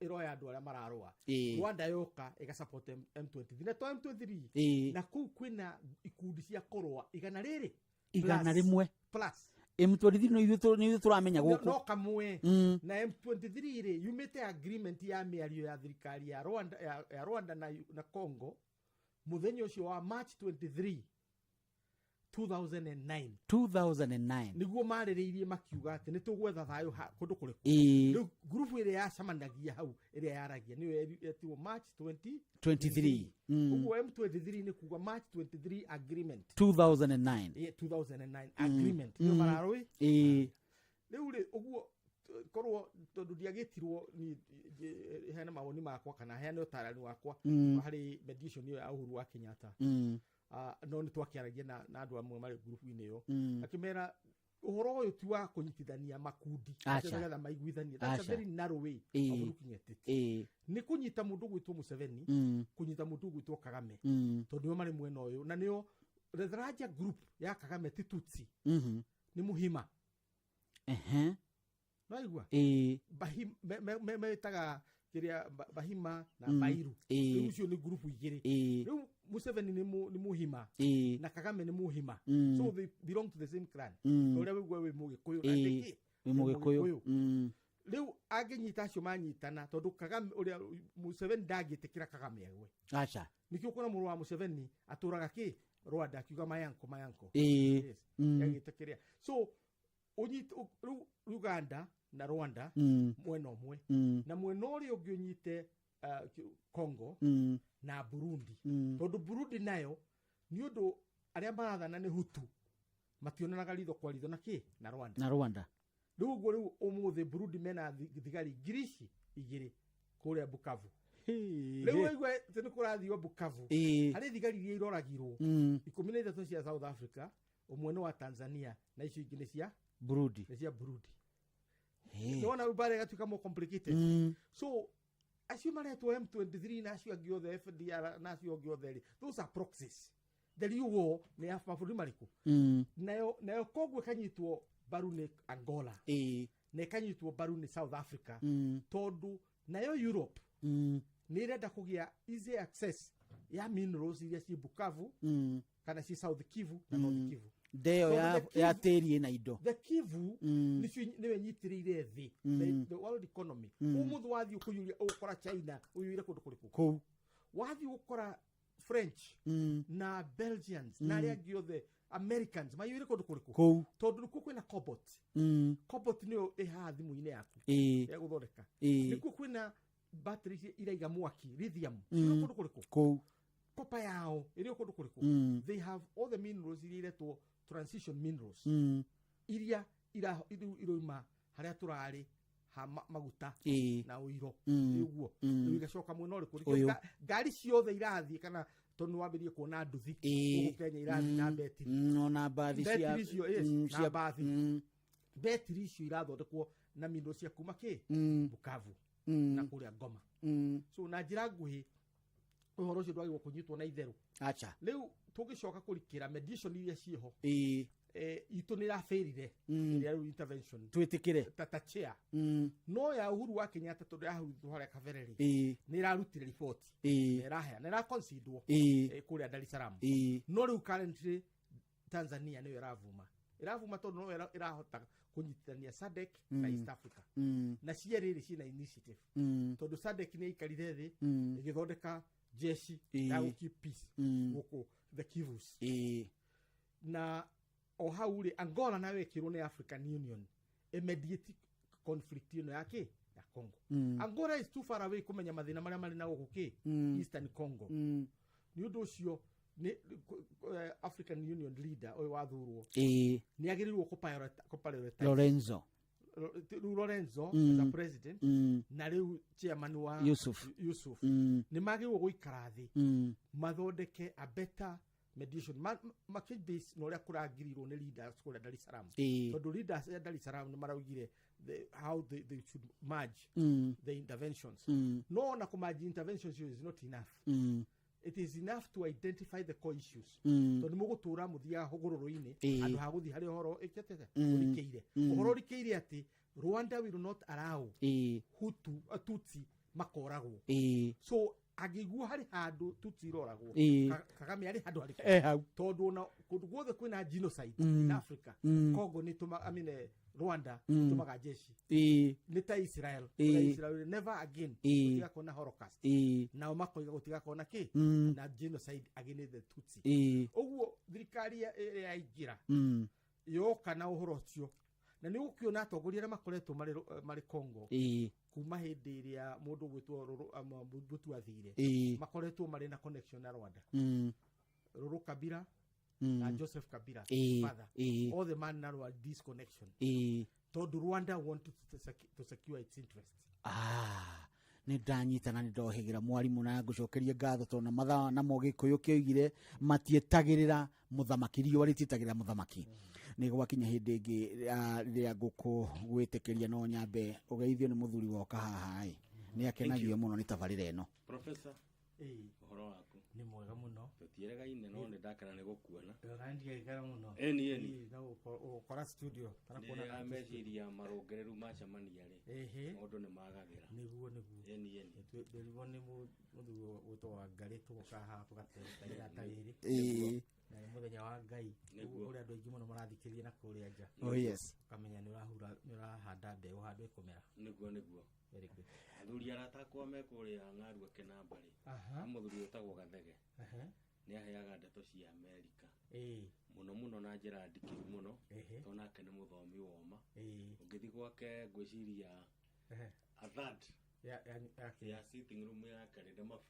andũ arĩa mararũa. Rwanda yoka ĩgasupport M23 na to M23, na kũu kwĩna ikundi cia kũrũa igana rĩrĩ igana plus- rĩmwe plus. M23 nĩ ithuĩ tũramenya No gũkũ. No kamwe. Na M23 rĩ, yumĩte agreement ya mĩario ya thirikari ya Rwanda, ya Rwanda na Congo mũthenya ũcio wa March 23 2009. 2009. Nĩguo marĩrĩirie makiuga atĩ nĩ tũgwetha thayũ kũndũ kũrĩkũ. Rĩu ngurubu ĩrĩa yacemanagia hau ĩrĩa yaragia nĩyo yetirwo March 20 23. Ũguo M23 nĩ kuga March 23 agreement. 2009. Ĩĩ, 2009 agreement nĩyo mararũĩ. Rĩu rĩ, ũguo korwo tondũ ndiagĩtirwo ni heane mawoni makwa kana heane ũtarani wakwa harĩ mediation ĩyo ya Uhuru wa Kenyatta, no nĩ twakĩaragia na andũ amwe marĩ ngurubu-inĩ ĩyo, akĩmera ũhoro ũyũ ti wa kũnyitithania makundi Acha. nĩgetha maiguithanie. That's a Acha. very narrow way of looking at it. Nĩ kũnyita mũndũ ũgwĩtwo Museveni, kũnyita mũndũ ũgwĩtwo Kagame, tondũ nĩo marĩ mwena ũyũ, na nĩo the larger group ya Kagame ti Tutsi, nĩ Muhima. Naigua? Metaga kĩrĩa Bahima na Bairu. Rĩu icio nĩ ngurubu igĩrĩ. Rĩu Museveni nĩ Muhima na Kagame nĩ Muhima, so they belong to the same clan. Ũrĩa wĩigua wĩ Mũgĩkũyũ na nĩkĩ? Wĩ Mũgĩkũyũ. Rĩu angĩnyita acio manyitana, tondũ Kagame ũrĩa Museveni ndangĩtĩkĩra Kagame agwe. Acha. Nĩkĩo ũkuona mũrũ wa Museveni atũraga kĩ? Rwanda akiuga mayanko mayanko. Ĩĩ. Yes. Yagĩte kĩrĩa so ũnyite rĩu Uganda na Rwanda mwena ũmwe na mwena ũrĩa ũngĩ ũnyite Congo na Burundi tondũ Burundi nayo nĩ ũndũ arĩa marathana nĩ Hutu mationanaga ritho kwa ritho na kĩ na Rwanda. Na Rwanda. Rĩu ũguo rĩu ũmũthĩ Burundi mena thigari 2,000 kũrĩa Bukavu. Rĩu waigua atĩ nĩ kũrathio Bukavu harĩ thigari iria iroragirwo 13 cia South Africa, ũmwe nĩ wa Tanzania na icio ingĩ nĩ cia Burundi. Nĩ cia Burundi. Nĩwona mbara ĩgatuĩka more complicated. So acio maretwo M23 na acio angĩ othe FDR na acio angĩ othe rĩ, those are proxies. The real war nĩ ya mabũrũri marĩkũ? Nayo Congo ĩkanyitwo mbaru nĩ Angola na ĩkanyitwo mbaru nĩ South Africa tondũ nayo Europe nĩ ĩrenda kũgĩa easy access ya minerals iria ciĩ Bukavu kana ciĩ South Kivu na North Kivu. Ndeo Tondũ ya the ya Kivu- tĩri ĩna indo. The Kivu nĩcio nĩyo ĩnyitĩrĩire thĩ, the world economy. Ũmũthĩ wathiĩ kũiyũria ũgũkora China ũiyũire kũndũ kũrĩkũ? Kũu. Wathiĩ gũkora French na Belgians na arĩa angĩ othe Americans maiyũire kũndũ kũrĩkũ? Kũu. Tondũ nĩkuo kwĩna cobalt. Cobalt nĩyo ĩhaha thimũ-inĩ yaku ya gũthondeka. Nĩkuo kwĩna battery ici iraiga mwaki lithium. Cirĩ kũndũ kũrĩkũ? Kũu. Copper yao ĩrĩ o kũndũ kũrĩkũ? They have all the minerals iria iretwo transition minerals iria iroima harĩa tũrarĩ ha maguta na ũiro. Ũguo rĩu igacoka mwena ũrĩkũ? Nĩkĩo Ũyũ. Ngari ciothe irathiĩ kana tondũ nĩwambĩrĩrie kuona nduthi gũkũ Kenya irathiĩ na betiri. Ona mbathi cia betiri icio, yes, na cia mbathi betiri icio irathondekwo na minerals cia kuma kĩ? Bukavu na kũrĩa Goma. So na njĩra nguhĩ ũhoro ũcio ndwagĩrĩirwo kũnyitwo na itherũ. Acha. Rĩu tũngĩcoka kũrikĩra mediation iria ciĩho, itũ nĩ ĩrabĩrire ĩrĩa rĩu intervention Twĩtĩkĩre. ta chair no ya Uhuru wa Kenyatta tondũ yahurutwo harĩa kabere rĩ, nĩ ĩrarutire riboti na ĩraheana ĩraconsiderwo kũrĩa Dar es Salaam. No rĩu currently Tanzania nĩyo ĩravuma tondũ no ĩrahota kũnyitithania SADC na East Africa na cierĩ rĩ ciĩna initiative tondũ SADC nĩ ĩikarire thĩ ĩgĩthondeka jeshi ya gũ keep peace gũkũ the Kivus. Na o hau rĩ Angola nayo ĩkĩrwo nĩ African Union ĩmediate conflict ĩno ya kĩ ya Congo. Angola is too far away kũmenya mathĩna marĩa marĩ na gũkũ kĩ Eastern Congo. Nĩ ũndũ ũcio nĩ African Union leader ũyũ wathurwo nĩ agĩrĩirwo kũ-prioritize Lorenzo. Rĩu Lorenzo as a president na rĩu chairman wa Yusuf. Yusuf nĩ magĩrĩirwo gũikara thĩ mathondeke a better mediation makĩbase na ũrĩa kũrangĩrĩirwo nĩ leaders kũrĩa Dar es Salaam tondũ leaders ya Dar es Salaam nĩ maraugire how they should merge the interventions. No ona kũmerge interventions is not enough. It is enough to identify the core issues tondũ mũgũtũra mũthiaga hũgũrũrũ-inĩ handũ ha gũthiĩ harĩa ũhoro ĩkĩte ũrikĩire. Ũhoro ũrikĩire atĩ Rwanda will not allow Hutu Tutsi makoragwo. So angĩigua harĩ handũ Tutsi iroragwo, Kagame arĩ handũ harĩkũ? Eh, hau. Tondũ ona kũndũ guothe kwĩna genocide in Africa, Congo nĩ tũma, I mean, Rwanda nĩ jeshi nĩ ta Israel. Kũrĩa Israel never again gũtigakorwo na Holocaust. Nao makoiga gũtigakorwo na kĩ na genocide against the Tutsi. Ũguo thirikari ĩrĩa yaingĩra yoka na ũhoro ũcio na nĩ ũgũkĩona atongoria arĩa makoretwo marĩ Congo kuma hĩndĩ ĩrĩa mũndũ ũgwĩtwo Mobutu athire makoretwo marĩ na connection na Rwanda. Rũrũ Kabila na Joseph Kabila father, all the man na Rwanda this connection tondũ Rwanda want to secure its interest. Nĩ ndanyita na nĩ ndohĩgĩra mwarimũ na ngũcokerie ngatho tondũ na mathaa namo gĩkũyũ kĩoigire matietagĩrĩra mũthamaki, riũa rĩtietagĩrĩra mũthamaki. Nĩ gwakinya hĩndĩ ĩngĩ rĩrĩa ngũkũ gwĩtĩkĩria no nyambe ũgeithio nĩ mũthuri woka haha ĩ nĩ akenagio mũno nĩ tabarĩra ĩno. Professor, ũhoro waku? Nĩ mwega mũno. Tũtieregaine no nĩ ndakena nĩ gũkuona. Ndigaikara mũno. Ĩni, ĩni. Na ũgũkora studio kana kuona Rĩrĩa meciria marũngereru macemania rĩ, maũndũ nĩ magagĩra. Nĩguo, nĩguo. Ĩni, ĩni. Ndĩrigwo nĩ mũthuri gwĩtwo Wangarĩ tũgoka haha tũgatereta ithaa ta rĩrĩ. Na nĩ mũthenya wa Ngai. Nĩguo. Ũrĩa andũ aingĩ mũno marathikĩrĩria na kũrĩa nja. Oh, yes. Ũkamenya nĩ ũrahura, nĩ ũrahanda mbeũ handũ ĩkũmera. Nĩguo, nĩguo. Very good. Athuri arata akwa me kũrĩa Ng'arua Kĩnamba rĩ, he mũthuri wĩtagwo Gathege. Nĩ aheaga ndeto cia Amerika mũno mũno na njĩra ndikĩru mũno, tondũ nake nĩ mũthomi woma. Ũngĩthiĩ gwake ngwĩciria a third ya sitting room yake rĩ nĩ mabuku.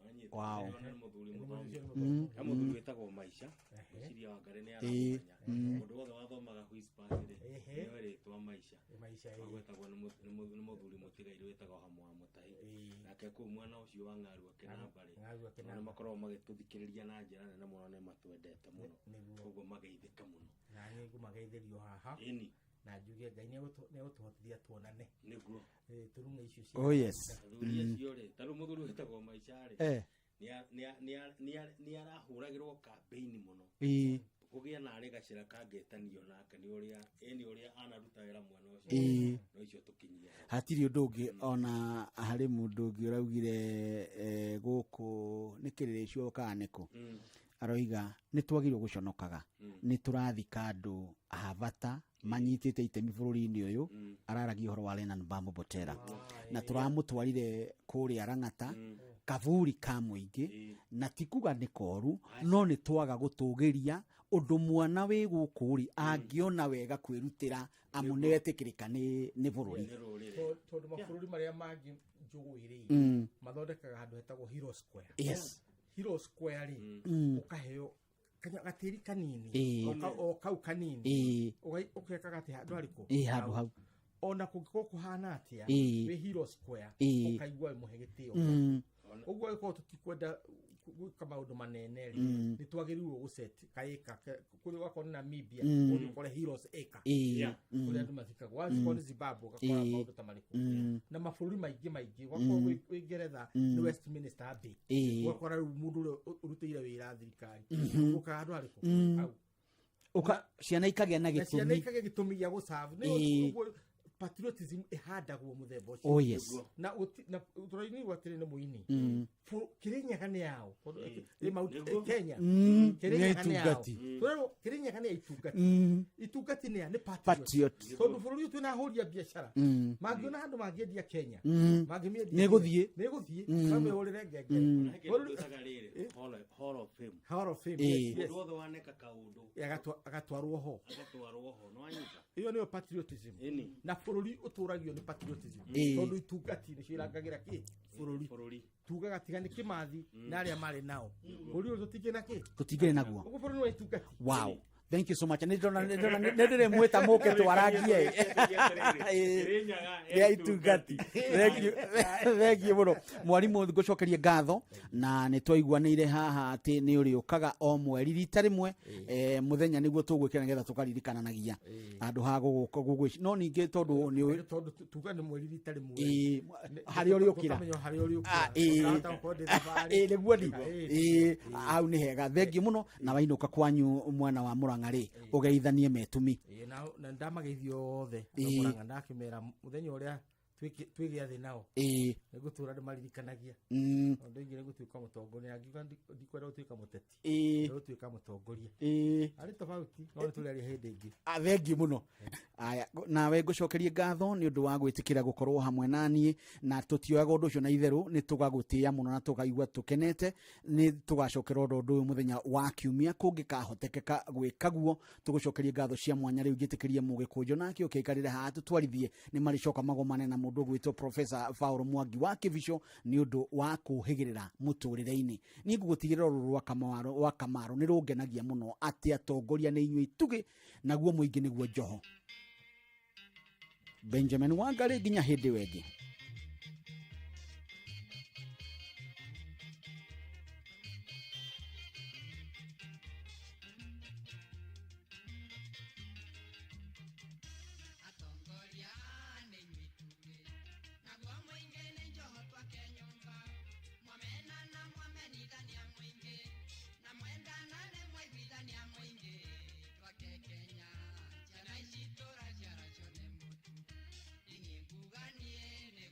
Wanyita? Wow. Nĩ mũthuri mũthomi. He mũthuri wĩtagwo Maisha, ngwĩciria Wangari nĩ aramũmenya. Mũndũ wothe wathomaga Whispers rĩ, nĩoĩ rĩtwa Maisha. Maisha, Agwetagwo nĩ mũthuri mũtigairĩ wĩtagwo Hamwa Mũtahi. Nake kũu mwena ũcio wa Ng'aru akĩnamba rĩ, Ng'aru akĩnamba. nĩ makoragwo magĩtũthikĩrĩria na njĩra nene mũno, nĩ matwendete mũno. Koguo mageithĩka mũno. Na niĩ ngũmageithĩrio haha. Ĩni. Na njuge Ngai nĩ egũtũhotithia tuonane. Nĩguo. Tũrung'e icio cia Oh, yes. Athuri acio rĩ, ta rĩu mũthuri wĩtagwo Maisha rĩ, nĩ arahũragĩrwo kambĩini mũno. Kũgĩa narĩ gacĩra kangĩtanio nake nĩ ũrĩa ĩni ũrĩa anaruta wĩra mwena ũcio. No icio tũkinyie hau. Hatirĩ ũndũ ũngĩ ona harĩ mũndũ ũngĩ ũraugire gũkũ nĩ kĩrĩrĩcio kana nĩkũ, aroiga nĩ twagĩrĩirwo gũconokaga, nĩ tũrathika andũ a bata manyitĩte itemi bũrũri-inĩ ũyũ. Araragia ũhoro wa Lenana Bambo Botera, na tũramũtwarire kũrĩa Lang'ata kaburi ka mũingĩ, na ti kuga nĩ koru, no nĩ twaga gũtũgĩria ũndũ mwana wĩ gũkũ rĩ angĩona wega kwĩrutĩra amu nĩ wetĩkĩrĩka nĩ bũrũri. Tondũ mabũrũri marĩa mangĩ njũĩ rĩ, mathondekaga handũ hetagwo Hero Square. Hero Square rĩ, ũkaheo gatĩri kanini, o kau kanini, ũgekaga atĩ handũ harĩkũ? Handũ hau. Ona kũngĩkorwo kũhana atĩa, wĩ Hero Square, ũkaigua wĩ mũhe gĩtĩo. Ũguo angĩkorwo tũtikwenda gwĩka maũndũ manene rĩ, nĩ twagĩrĩirwo gũset kaĩka kũrĩa ũgakorwo nĩ Namibia, ũthiĩ ũkore Heroes Acre, kũrĩa andũ mathikagwo. Wakorwo nĩ Zimbabwe, ũgakora maũndũ ta marĩkũ. Na mabũrũri maingĩ maingĩ, ũgakorwo wĩ Ngeretha nĩ Westminster Abbey, ũgakora rĩu mũndũ ũrĩa ũrutĩire wĩra thirikari ũkaga handũ harĩkũ hau. Ciana ikagĩa na Na ciana gĩtũmi. ikagĩa gĩtũmi gĩa gũcabu. Nĩ ũguo patriotism ĩhandagwo mũthemba ũcio. Oh, yes. Na tũrainirwo atĩrĩ nĩ mũini. Kĩrĩnyaga nĩ yao. Rĩ Kenya. Kĩrĩnyaga nĩ yao. Tũrerwo Kĩrĩnyaga nĩ ya itungati. Itungati nĩ ya nĩ patriot. Tondũ bũrũri ũyũ twĩna ahũri a biacara. Mangĩona handũ mangĩendia Kenya. Mangĩmĩendia. Nĩ ĩgũthiĩ. Nĩ ĩgũthiĩ. Mamĩhũrĩre ngengere. Hall of Fame. Hall of Fame. Yes. Mũndũ wothe waneka kaũndũ. Agatwarwo ho. Agatwarwo ho. Nĩ wanyita? Ĩyo nĩyo patriotism. Na bũrũri ũtũragio nĩ patriotism. Tondũ itungati nĩcio irangagĩra kĩ? Bũrũri. Tugaga tiga nĩ Kĩmathi na arĩa marĩ nao. Bũrũri ũyũ tũtingĩ na kĩ? Tũtingĩrĩ naguo. Ũguo bũrũri nĩ wa itungati. Wow. Thank you so much. Nĩ ndĩrĩmwĩta mũke twarangie. Rĩa itungati. Thank you. Thank you mũno. Mwarimũ, ngũcokerie ngatho na nĩ twaiguanĩire haha atĩ nĩ ũrĩũkaga o mweri rita rĩmwe, mũthenya nĩguo tũgwĩkĩra nĩgetha tũkaririkananagia handũ ha gũgũgwĩci. No ningĩ tondũ nĩ tondũ tuga nĩ mweri rita rĩmwe. Harĩa ũrĩũkĩra. Tũkamenya harĩa ũrĩũkĩra. Nĩguo ni. Hau nĩ hega. Thank you mũno na wainũka kwanyu mwena wa Murang'a rĩ, ũgeithanie metumi. Na ndamageithio othe Murang'a, ndakĩmera mũthenya ũrĩa twĩ gĩathĩ nao nĩngũtũra ndĩmaririkanagia. Tondũ ingĩ nĩngũtuĩka mũtongoria, angiuga ndikwenda gũtuĩka mũteti, nĩgũtuĩka mũtongoria. Arĩ tofauti, no nĩtũrĩaria hĩndĩ ĩngĩ. Thengiũ mũno. Aya, nawe ngũcokerie ngatho nĩ ũndũ wa gwĩtĩkĩra gũkorwo hamwe na niĩ, na tũtioyaga ũndũ ũcio na itherũ, nĩ tũgagũtĩĩa mũno na tũkaigua tũkenete. Nĩ tũgacokera ũndũ ũyũ mũthenya wa kiumia kũngĩkahotekeka gwĩka guo. Tũgũcokerie ngatho cia mwanya. Rĩu njĩtĩkĩrie Mũgĩkũnjũ nake ũkĩikarĩre haha tũtwarithie, nĩ marĩcoka magomane na mũndũ ũgwĩtwo Professor Paul Mwangi wa Kĩbico nĩ ũndũ wa kũhĩgĩrĩra mũtũrĩre-inĩ. Niĩ ngũgũtigĩrĩra rũrũ rwa Kamaru nĩ rũngenagia mũno atĩ atongoria nĩ inyuĩ itugĩ, naguo mũingĩ nĩguo njoho. Benjamin Wangari, nginya hĩndĩ ĩyo ĩngĩ. Kenya, ciana ici tũraciara cio nĩ mũtu. Niĩ nguga niĩ nĩ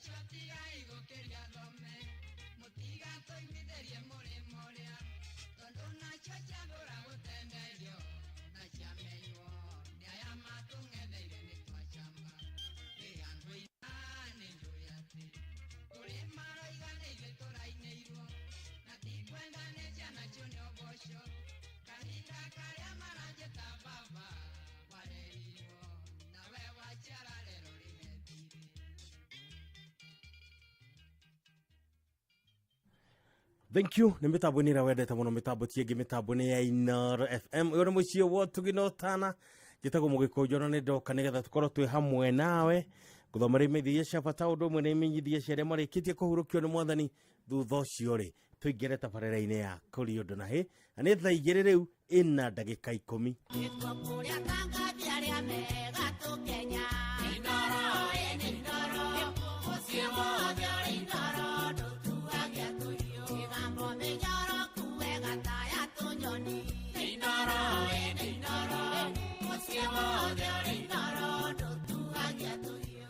nacio tigai gũkĩria thome mũtigatũiguithĩrie mũrĩmo ũrĩa tondũ nacio ciagũra gũtenderio na ciamenywo nĩ aya matũng'etheire nĩ twacamba ĩ andũ ina nĩ njũĩ atĩ kũrĩ maroiga nĩ ithuĩ tũrainĩirwo na tikwenda nĩ ciana cione ũboco kahinda karĩa maranjĩta baba warerirwo nawe waciara rero rĩgethire. Thank you. Nĩ mĩtambo nĩ ĩrĩa wendete mũno, mĩtambo ti ĩngĩ, mĩtambo nĩ ya Inooro FM. Ũyũ nĩ mũciĩ wa ũtugi na ũtana. Njĩtagwo Mũgĩkũnjo na nĩ ndoka nĩgetha tũkorwo twĩ hamwe nawe gũthomera imenyithia cia bata ũndũ ũmwe na imenyithia cia arĩa marĩkĩtie kũhurũkio nĩ mwathani. Thutha ũcio rĩ, tũingĩre tabarĩra-inĩ ya kũri ũndũ na hĩ, na nĩ thaa 2 rĩu ĩna ndagĩka 10. Kũrĩa tangathi arĩa mega tũkenya Inooro ĩ nĩ Inooro mũciĩ wothe ũrĩ Inooro ndũtuagia tũhiũ mĩgambo mĩnyoroku wega ta ya tũnyoni Inooro ĩ nĩ Inooro mũciĩ wothe ũrĩ Inooro ndũtuagia tũhiũ.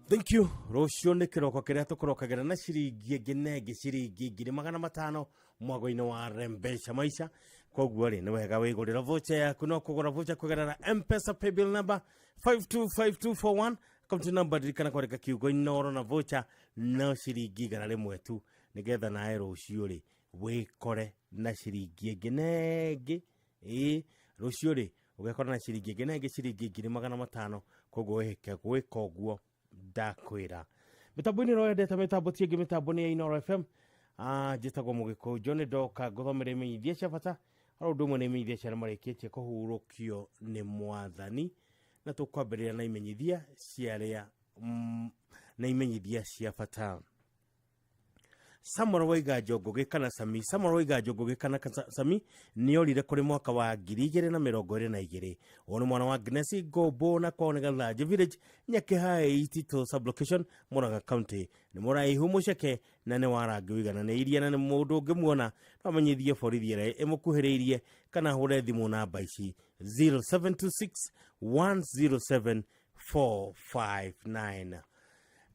Thank you. Rũciũ nĩ kĩroko kĩrĩa tũkũrokagĩra na ciringi ĩngĩ na ĩngĩ, ciringi 500,000 mwago-inĩ wa Rembesha Maisha. Koguo rĩ, nĩ wega wĩgũrĩra voucher yaku, no kũgũra voucher kũgerera M-Pesa paybill number 525241, account number ririkana kwandĩka kiugo Inooro na voucher no ciringi 100 tu, nĩgetha nawe rũciũ rĩ wĩkore na ciringi ĩngĩ na ĩngĩ. Ĩĩ, rũciũ rĩ ũgekora na ciringi ĩngĩ na ĩngĩ, ciringi 500,000. Koguo wĩhĩke gwĩka ũguo ndakwĩra. Mĩtambo-inĩ ĩrĩa wendete, mĩtambo ti ĩngĩ, mĩtambo nĩ ya Inooro FM. Njĩtagwo Mũgĩkũnjo, nĩ ndoka ngũthomere imenyithia cia bata harĩ ũndũ ũmwe na imenyithia cia arĩa marĩkĩtie kũhurũkio nĩ mwathani, na tũkwambĩrĩria na imenyithia cia arĩa na imenyithia cia bata. Samuel Waiganjo Ngũgĩ kana Sami, Samuel Waiganjo Ngũgĩ kana Sami nĩ orire kũrĩ mwaka wa 2022. Ũyũ nĩ mwana wa Agnes Ngombo na kwao nĩ Gathanjĩ Village, Nyakĩhae Itito sublocation, Murang'a County. Nĩ mũraihu mũceke na nĩ wa rangi ũigananĩirie, na nĩ mũndũ ũngĩmuona no amenyithie borithi ĩrĩa ĩmũkuhĩrĩirie kana ahũre thimũ namba ici 0726 107 459.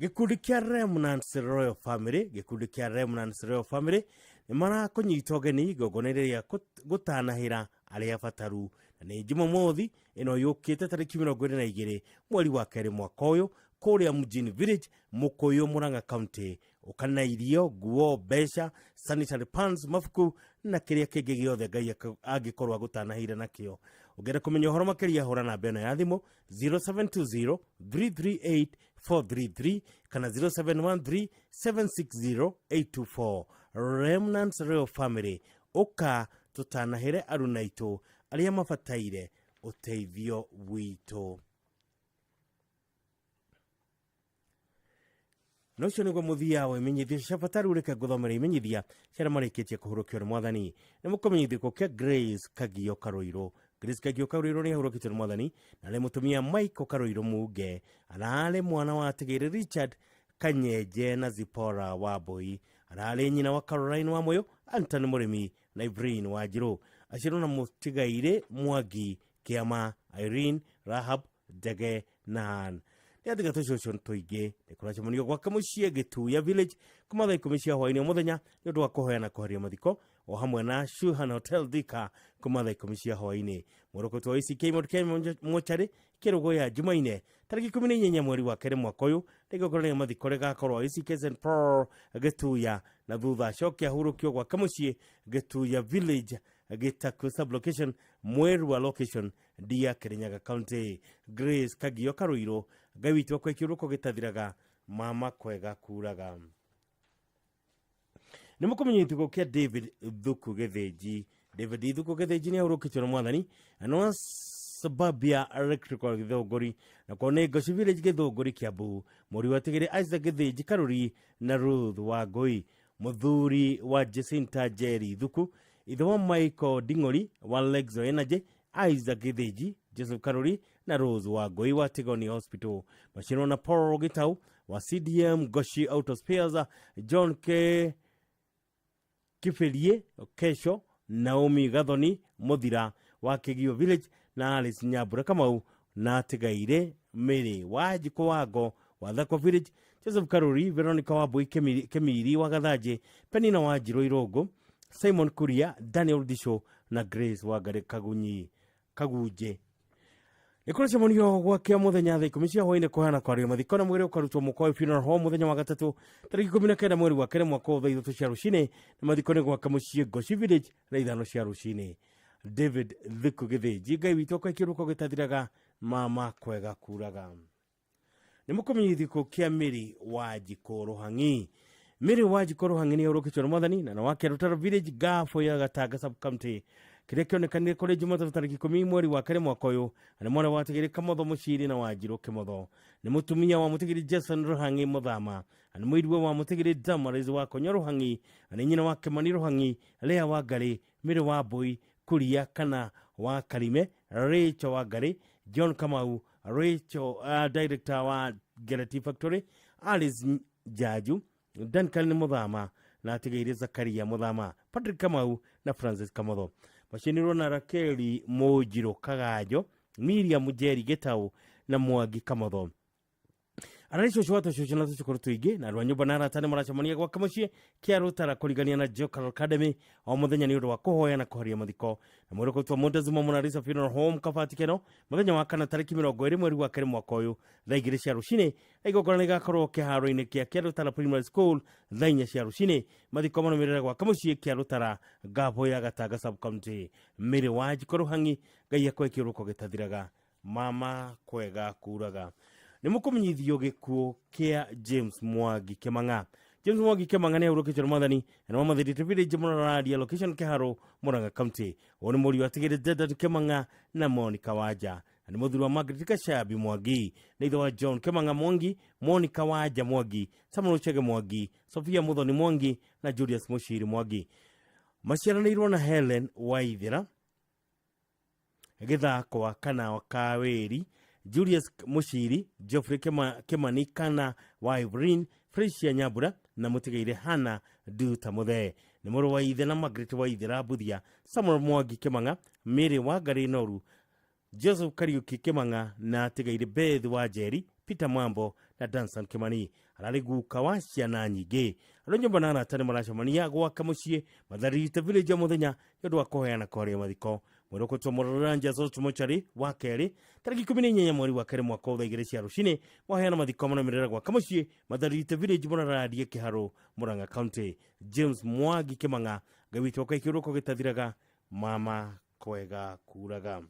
Gĩkundi kĩa Remnants Royal Family, gĩkundi kĩa Remnants Royal Family nĩ marakũnyita ũgeni igongona-inĩ rĩa gũtanahĩra arĩa bataru, na nĩ Jumamothi ĩno yũkĩte tarĩki 22 mweri wa 2 mwaka ũyũ kũrĩa Mjini Village, Mũkũyũ, Murang'a County. Ũka na irio, nguo, mbeca, sanitary pans, mabuku na kĩrĩa kĩngĩ gĩothe Ngai angĩkorwo agũtanahĩire nakĩo. Ũngĩenda kũmenya ũhoro makĩria, hũra namba ĩno ya thimũ 0720 338 433 kana 0713 760 824. Remnants Royal Family, ũka tũtanahĩre aruna aitũ arĩa mabataire ũteithio witũ. Na ũcio nĩguo mũthia wa imenyithia cia bata. Rĩu reke ngũthomere imenyithia cia arĩa marĩkĩtie kũhurũkio nĩ mwathani. Nĩ mũkũmenyithio kĩa Grace Kagio Karũirũ. Grace Kagio Karũirũ nĩ ahurũkĩtio nĩ mwathani, na arĩ mũtumia Michael Karũirũ Munge, ararĩ mwana wa Tigĩrĩ Richard Kanyenje na Zipora wa Mbui, ararĩ nyina wa Caroline wa Moyo, Anthony Mũrĩmi na Ibrahim wa Njirũ. Aciarwo na mũtigairĩ Mwangi, Kĩama, Irene, Rahab, Ndege na Ann. Nĩ athiga tũcũcũ tũingĩ nĩ kũracemanio gwake mũciĩ Gĩtuya Village kuma thaa 10 cia hwaĩ-inĩ o mũthenya nĩ ũndũ wa kũhoya na kũheria mathiko, o hamwe na Shuhan Hotel Thika kuma thaa 10 cia hwaĩ-inĩ. Mũrokoti wa ACK Mount Kenya Mochari kĩrũgũ ya Jumaine tarĩki 18 mweri wa 2 mwaka ũyũ rĩgũkorwo rĩa mathiko rĩgakorwo ACK St Paul Gĩtuya, na thutha acoke ahurũkio gwake mũciĩ Gĩtuya Village, Gĩtaku sublocation, Mwerua location, Ndia, Kirinyaga County. Grace Kagio Karũirũ, Ngai witũ akwe kĩũrũko gĩtathiraga, mama kwega kuraga. Nĩ mũkũmenya gĩtugo kĩa David Thuku Gĩthĩnji. David Thuku Gĩthĩnji nĩ ahurũkĩtio nĩ mwathani na nĩ wa Suburbia Electrical Gĩthũngũri, na kwao nĩ Ngoci Village Gĩthũngũri, Kiambu. Mũriũ wa Tigĩrĩ Isaac Gĩthĩnji Karũri na Ruth wa Ngũi, mũthuri wa Jacinta Jerry Thuku, ithe wa Michael Ding'ori wa Lexo Energy, Isaac Gĩthĩnji, Joseph Karũri na Rose wa Ngũi wa Tigoni Hospital. Macinwo na Paul Gitau wa CDM Goshi Auto Spares, John K Kiberie Kesho, Naomi Gathoni Muthira wa Kigio Village na Alice Nyambura Kamau na Tigaire Mary wa Njiko Wango wa Thako Village, Joseph Karuri, Veronica Wambui Kemiri wa Gathanjĩ, Penina Wanjirũ Irũngũ, Simon Kuria, Daniel Disho na Grace Wangari Kagunyi Kagunje. Nĩ kũrĩ cemanio gwake mũthenya thaa 10 cia hwaĩ-inĩ kũheana kwaria mathiko na mwĩrĩ ũkarutwo Mũkwaũ Funeral Home mũthenya wa gatatũ tarĩki 19 mweri wa kerĩ mwaka wa thaa 3 cia rũcinĩ, na mathiko nĩ gwake mũciĩ Ngoci Village thaa 5 cia rũcinĩ. David Thiku Gĩthĩnji, Ngai witũ akwa kĩruko gĩtathiraga, mama kwega kuraga. Nĩ mũkũmenyithio gĩkuũ kĩa Mary Wanjikũ Rũhang'i. Mary Wanjikũ Rũhang'i nĩ ahurũkĩtio nĩ Mwathani na nĩ wa Kĩarũtaro Village, Ngabũ ya Gatanga sub county, kĩrĩa kĩonekanire kũrĩ Jumatatũ tarĩki 10 mweri wa kerĩ mwaka ũyũ, na nĩ mwana wa Tigiri Kamotho Mũciri na Wanjirũ Kĩmotho. Nĩ mũtumia wa Mũtigiri Jason Rũhang'i Mũthama, na nĩ mũirue wa Mũtigiri Damaris wa Konyo Rũhang'i, na nĩ nyina wa Kĩmani Rũhang'i, Lea Wangari, Mary Wambui Kuria kana wa Karime, Rachel Wangari, John Kamau, Rachel director wa Gerati Factory, Alice Jaju, Duncan Muthama na atigaire Zakaria Muthama, Patrick Kamau na Francis Kamotho. Macinirwo na Rakeli Mũnjirũ Kaganjo, Miriam Njeri Gĩtaũ na Mwangi Kamotho. Ararĩ cũcũ wa tũcũcũ na tũcũkũrũ tũingĩ na andũ a nyũmba na arata nĩ maracemania gwake mũciĩ Kĩarũtara kũrigania na Joker Academy o mũthenya nĩ ũndũ wa kũhoya na kũharia mathiko. Na mwĩrĩ ũkũrutwo Montezuma Mona Lisa Funeral Home Kabati Keno mũthenya wa kana tarĩki 20 mweri wa kerĩ mwaka ũyũ thaa 2 cia rũcinĩ, na igongona rĩgakorwo kĩharo-inĩ kĩa Kĩarũtara Primary School thaa 4 cia rũcinĩ. Mathiko marũmĩrĩre gwake mũciĩ Kĩarũtara, Ngabũ ya Gatanga sub county. Mary Wanjikũ Rũhang'i, Ngai akwe kĩũrũko gĩtathiraga, mama kwega kuraga. Nĩ mũkũmenyithio gĩkuũ kĩa James Mwangi Kĩmang'a. James Mwangi Kĩmang'a nĩ ahurũkĩtio nĩ Mwathani na nĩ wa Village Mũrararia location Kĩharũ Murang'a County. Ũyũ nĩ mũriũ atigĩrĩ Dedan Kĩmang'a na Monica Wanja, na nĩ mũthuri wa Margaret Kashabi Mwangi, na ithe wa John Kĩmang'a Mwangi, Monica Wanja Mwangi, Samuel Chege Mwangi, Sophia Muthoni Mwangi na Julius Mushiri Mwangi. Maciaranĩirwo na Helen Waithera Gĩthakwa kana Kawĩri, Julius Mushiri, Geoffrey Kimani kana wa Evelyn, Felicia Nyambura na mũtigaire Hannah Nduta Mũthee. Nĩ mũrũ wa ithe na Margaret Waithera Mbuthia, Samuel Mwangi Kĩmang'a, Mary Wangari Noru, Joseph Kariuki Kĩmang'a na atigaire Beth wa Njeri, Peter Mwambo na Danson Kimani. Ararĩ guka wa ciana nyingĩ. Andũ nyũmba na arata nĩ maracemania gwake mũciĩ Matharite Village o mũthenya nĩ ũndũ wa kũheana kwaria mathiko. Mwĩrĩ ũkũrutwo Mũroranja Salt Mortuary wa kerĩ tarĩki 18 mweri wa kerĩ mwaka wa thaa 2 cia rũcinĩ. Waheana mathiko marũmĩrĩra gwake mũciĩ Matharite Village Mũrararie Kĩharũ Murang'a County. James Mwangi Kĩmang'a, Ngai witũ akwa kĩũrũko gĩtathiraga, mama kwega kuraga.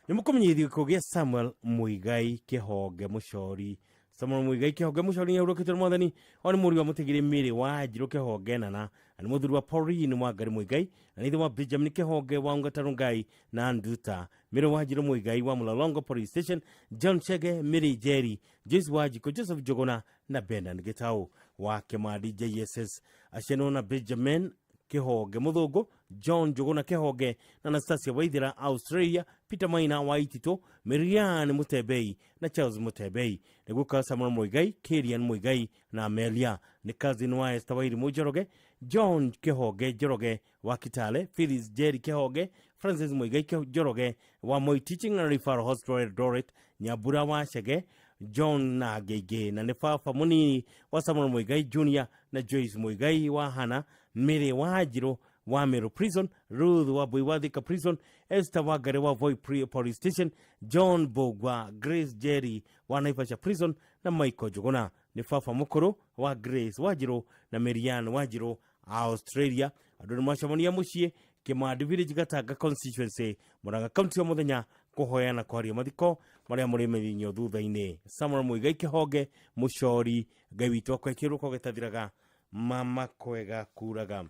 Nĩ mũkũmenyithio gĩkuũ gĩa Samuel Muigai Kĩhonge Mũcori. Samuel Muigai Kĩhonge Mũcori nĩ ahurũkĩtio nĩ Mwathani, o nĩ mũriũ wa Mũtigiri Mary wa Njirũ Kĩhonge Nana, na nĩ mũthuri wa Pauline Wangari Muigai, na nĩ ithe wa Benjamin Kĩhonge wa Ongata Rongai na Nduta, Mary wa Njirũ Muigai wa Mlolongo Police Station, John Chege, Mary Njeri, Joyce Wanjikũ, Joseph Njuguna na Bernard Gĩtaũ wa Kĩmandi JSS. Aciaranĩirwo na Benjamin Kĩhonge Mũthũngũ, John Njuguna Kĩhonge na Anastasia Waithera Australia, Peter Maina wa Itito, Marianne Mutembei na Charles Mutembei. Nĩ guka Samuel Muigai, Kilian Muigai na Amelia. Nĩ cousin wa Esther Wairimu Njoroge, John Kĩhonge Njoroge wa Kitale, Phyllis Jerry Kĩhonge, Francis Muigai Njoroge wa Moi Teaching and Referral Hospital Eldoret, Nyambura wa Chege, John na Ngĩngĩ, na nĩ baba mũnini wa Samuel Muigai Junior na Joyce Muigai wa Hana, Mary wa Njirũ wa Meru Prison, Ruth wa Bui wa Thika Prison, Esther Wangari wa Voi Police Station, John Bogwa, Grace Jerry wa Naivasha Prison na Michael Njuguna. Nĩ baba mũkũrũ wa Grace Wanjirũ na Marianne Wanjirũ Australia. Andũ nĩ macemania mũciĩ Kĩmandi Village Gatanga Constituency, Murang'a County o mũthenya kũhoya na kwaria mathiko marĩa mũrĩmenyio thutha-inĩ. Samuel Muigai Kĩhonge Mũcori, Ngai witũ akwa kĩũrũko gĩtathiraga, mama kwega kuraga.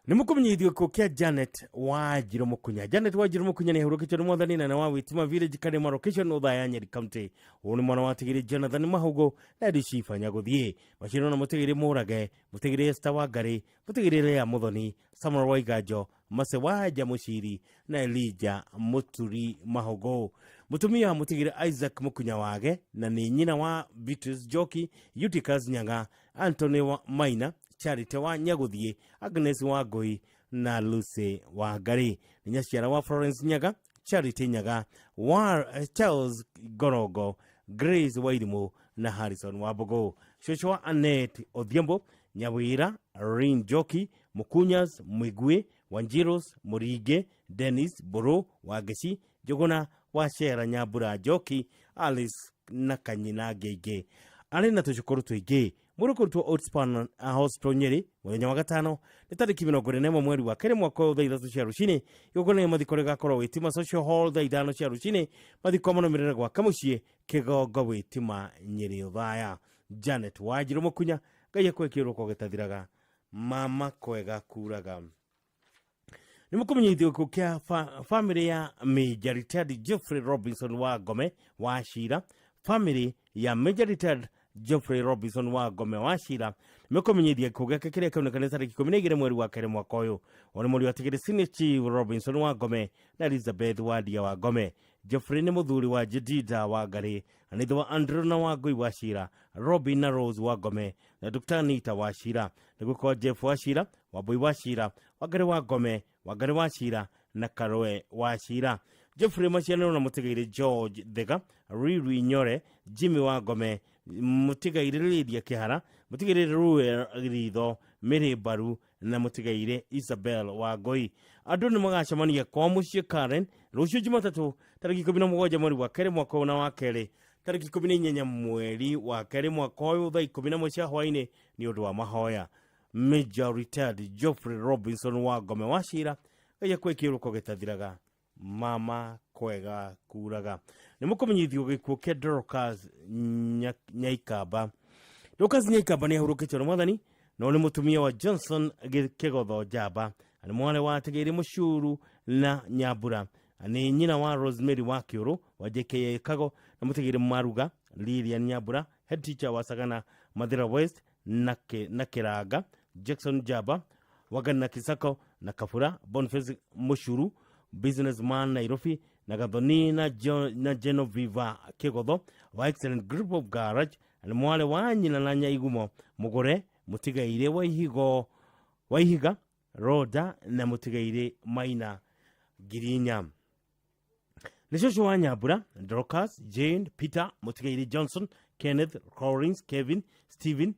Nĩ mũkũmenyithio gĩkuũ kĩa Janet Wanjirũ Mũkunya. Janet Wanjirũ Mũkunya nĩ ahurũkĩtio nĩ Mwathani na nĩ wa Witima Village Karĩma location Othaya Nyeri County. Ũyũ nĩ mwana wa Tigiri Jonathan Mahũgũ na Edishiba Nyagũthiĩ. Maciarwo na Mũtigiri Mũrage, Mũtigiri Esther Wangari, Mũtigiri Lea Mũthoni, Samuel Waiganjo, Mase Wanja Mũciri na Elijah Mũturi Mahũgũ. Mũtumia wa Mũtigiri Isaac Mũkunya Wage na nĩ nyina wa Beatrice Njoki, Eutychus Nyaga, Anthony wa Maina, Charity wa Nyagũthiĩ, Agnes wa Ngũi na Lucy Wangari. Nĩ nyaciara wa Florence Nyaga, Charity Nyaga, wa Charles Gorongo, Grace Wairimũ Na Harrison Wambugu, cũcũ wa Annette Odhiambo Nyawira, Rin Njoki Mukunyas, Mwigwi Wanjiros, Muringe Dennis Buru Wangeci, Njuguna Wacera, Nyambura Njoki, Alice na Kanyina Ngĩingĩ arĩ na tũcukuru tũingĩ. Mũrũ kũrutwo Outspan Hospital Nyeri mũthenya wa gatano nĩ tarĩki 41 mweri wa kerĩ mwaka ũyũ thaa 3 cia rũcinĩ. Igongona rĩa mathiko rĩgakorwo Wĩtima Social Hall thaa 5 cia rũcinĩ. Mathiko manũmĩrĩre gwaka mũciĩ Kĩgongo Wĩtima Nyeri Othaya. Janet Wanjirũ Mũkunya, Ngai akũhe kĩũrũko gĩtathiraga, mama kwega kuraga. Nĩ mũkũmenyithio gĩkuũ kĩa famĩlĩ ya Major Retired Geoffrey Robinson wa Ngome wa Cira. Famĩlĩ ya Major Retired Geoffrey Robinson wa Ngome wa Cira nĩmekũmenyithia gĩkuũ gĩake kĩrĩa kĩonekane tarĩki 12 mweri wa kerĩ mwaka ũyũ. Ũyũ nĩ mũriũ wa Tigĩrĩ Senior Chief Robinson wa Ngome na Elizabeth Wadia wa Ngome. Geoffrey nĩ mũthuri wa Jedida wa Ngarĩ na nĩ ithe wa Andrew na Wangũi wa Cira, Robin na Rose wa Ngome na Dr. Anita wa Cira. Nĩ gũkorwo Jeff wa Cira, Wambũi wa Cira, Wangari wa Ngome, Wangari wa Cira na Karoe wa Cira. Geoffrey macianĩrwo na mũtigairĩ George Thega, Riri Nyore, Jimmy wa Ngome, mũtigairĩ Lydia Kĩhara, mũtigairĩ Rue Ritho, Mary Mbaru na mũtigairĩ Isabel wa Ngoi. Andũ nĩ magacemania kwa mũciĩ Karen rũciũ Jumatatũ tarĩki 17 mweri wa kerĩ mwaka ũyũ na wa kerĩ tarĩki 18 mweri wa kerĩ mwaka ũyũ thaa 11 cia hwaĩ-inĩ nĩ ũndũ wa mahoya. Major Retired Geoffrey Robinson wa Ngome wa Cira, Ngai akũhe kĩũrũko gĩtathiraga, mama kwega kuraga. Nĩ mũkũmenyithio gĩkuũ kĩa Dorcas Nyaikamba. Dorcas Nyaikamba nĩ ahurũkĩtio nĩ Mwathani, no nĩ mũtumia wa Johnson Kĩgotho Njamba, na nĩ mwarĩ wa Atigĩrĩ Mũcuru na Nyambura, nĩ nyina wa Rosemary wa Kĩũrũ wa JKA Kago na mũtigĩrĩ Maruga Lilian Nyambura, head teacher wa Sagana Mathira West na Kĩranga, Jackson Njamba Wagana Kisako na Kabura, Boniface Mushuru businessman Nairobi na Gathoni na Genoveva Kĩgotho wa Excellent Group of Garage, na mwarĩ wa nyina na Nyaigumo Mũgũre mũtigairĩ wa Ihiga Roda na mũtigairĩ Maina Ngirinya. Nĩ cũcũ wa Nyambura, Dorcas, Jane, Peter, mũtigairĩ Johnson, Kenneth, Collins, Kevin, Stephen,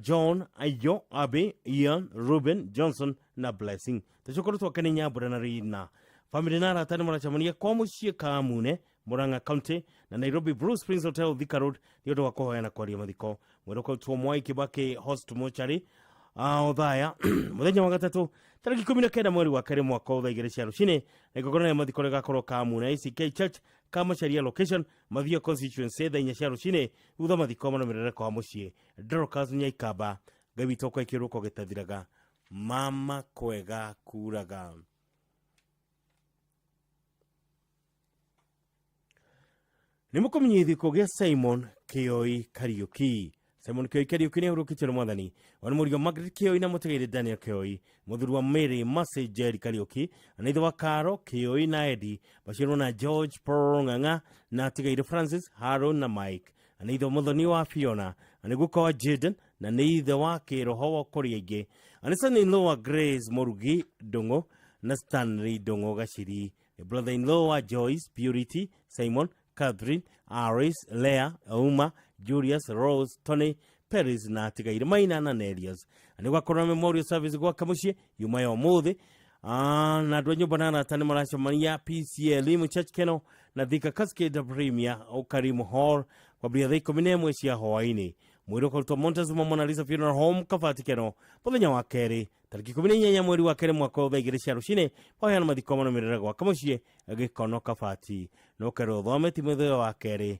John, Ayo, Abe, Ian, Ruben, Johnson na Blessing. Tũcukuru twake nĩ Nyambura na Rina. Famĩlĩ na arata nĩ maracemania kwa mũciĩ Kamune, Murang'a County na Nairobi Blue Springs Hotel Thika Road nĩ ũndũ wa kũhoya na kwaria mathiko. Mwĩrĩ ũkarutwo Mwai Kibaki Host Mortuary Othaya mũthenya wa gatatũ tarĩki 19 mweri wa kerĩ mwaka ũyũ thaa 2 cia rũcinĩ, na igongona rĩa mathiko rĩgakorwo Kamune ACK Church Kamacharia location Mathia constituency thaa 4 cia rũcinĩ. Thutha mathiko manũmĩrĩre kwa mũciĩ Dorcas Nyaikamba. Ngai witũ akũhe kĩũrũko gĩtathiraga, mama kwega kuraga. Nĩ mũkũmenyithio gĩkuũ gĩa Simon Kĩoi Kariũki. Simon Kĩoi Kariũki nĩ ahurũkĩtio nĩ Mwathani. Wa nĩ mũriũ Margaret Kĩoi na mũtigairĩ Daniel Kĩoi, mũthuri wa Mary Mercy Jerry Kariũki, na ithe wa Caro Kĩoi na Eddie, maciarwo na George Paul Ng'ang'a na atigairĩ Francis, Haron na Mike, na ithe mũthoni wa Fiona, na nĩ guka wa Jaden na nĩ ithe wa kĩroho wa kũrĩa ingĩ, na nĩ son-in-law wa Grace Mũrugi Ndung'u na Stanley Ndung'u Gaciri, nĩ brother-in-law wa Joyce, Purity, Simon, Catherine, Aris, Leah, Auma, Julius, Rose, Tony, Paris na atigaire Maina na Nelius. Nĩ gwakorwo na memorial service gwaka mũciĩ yuma ya ũmũthĩ. Na andũ a nyũmba na arata nĩ maracemania PCL Church Keno na Thika Cascade Premier Ukarimu Hall kwambĩrĩria thaa 11 cia hwaĩ-inĩ. Mwĩrĩ ũkarutwo Montezuma Mona Lisa Funeral Home Kabati Keno mũthenya wa kerĩ tarĩki 18 mweri wa kerĩ mwaka ũyũ thaa 2 cia rũcinĩ. Mahoya na mathiko manũmĩrĩre gwaka mũciĩ Gĩkono Kabati. No kerwo ũthome Timotheo wa kerĩ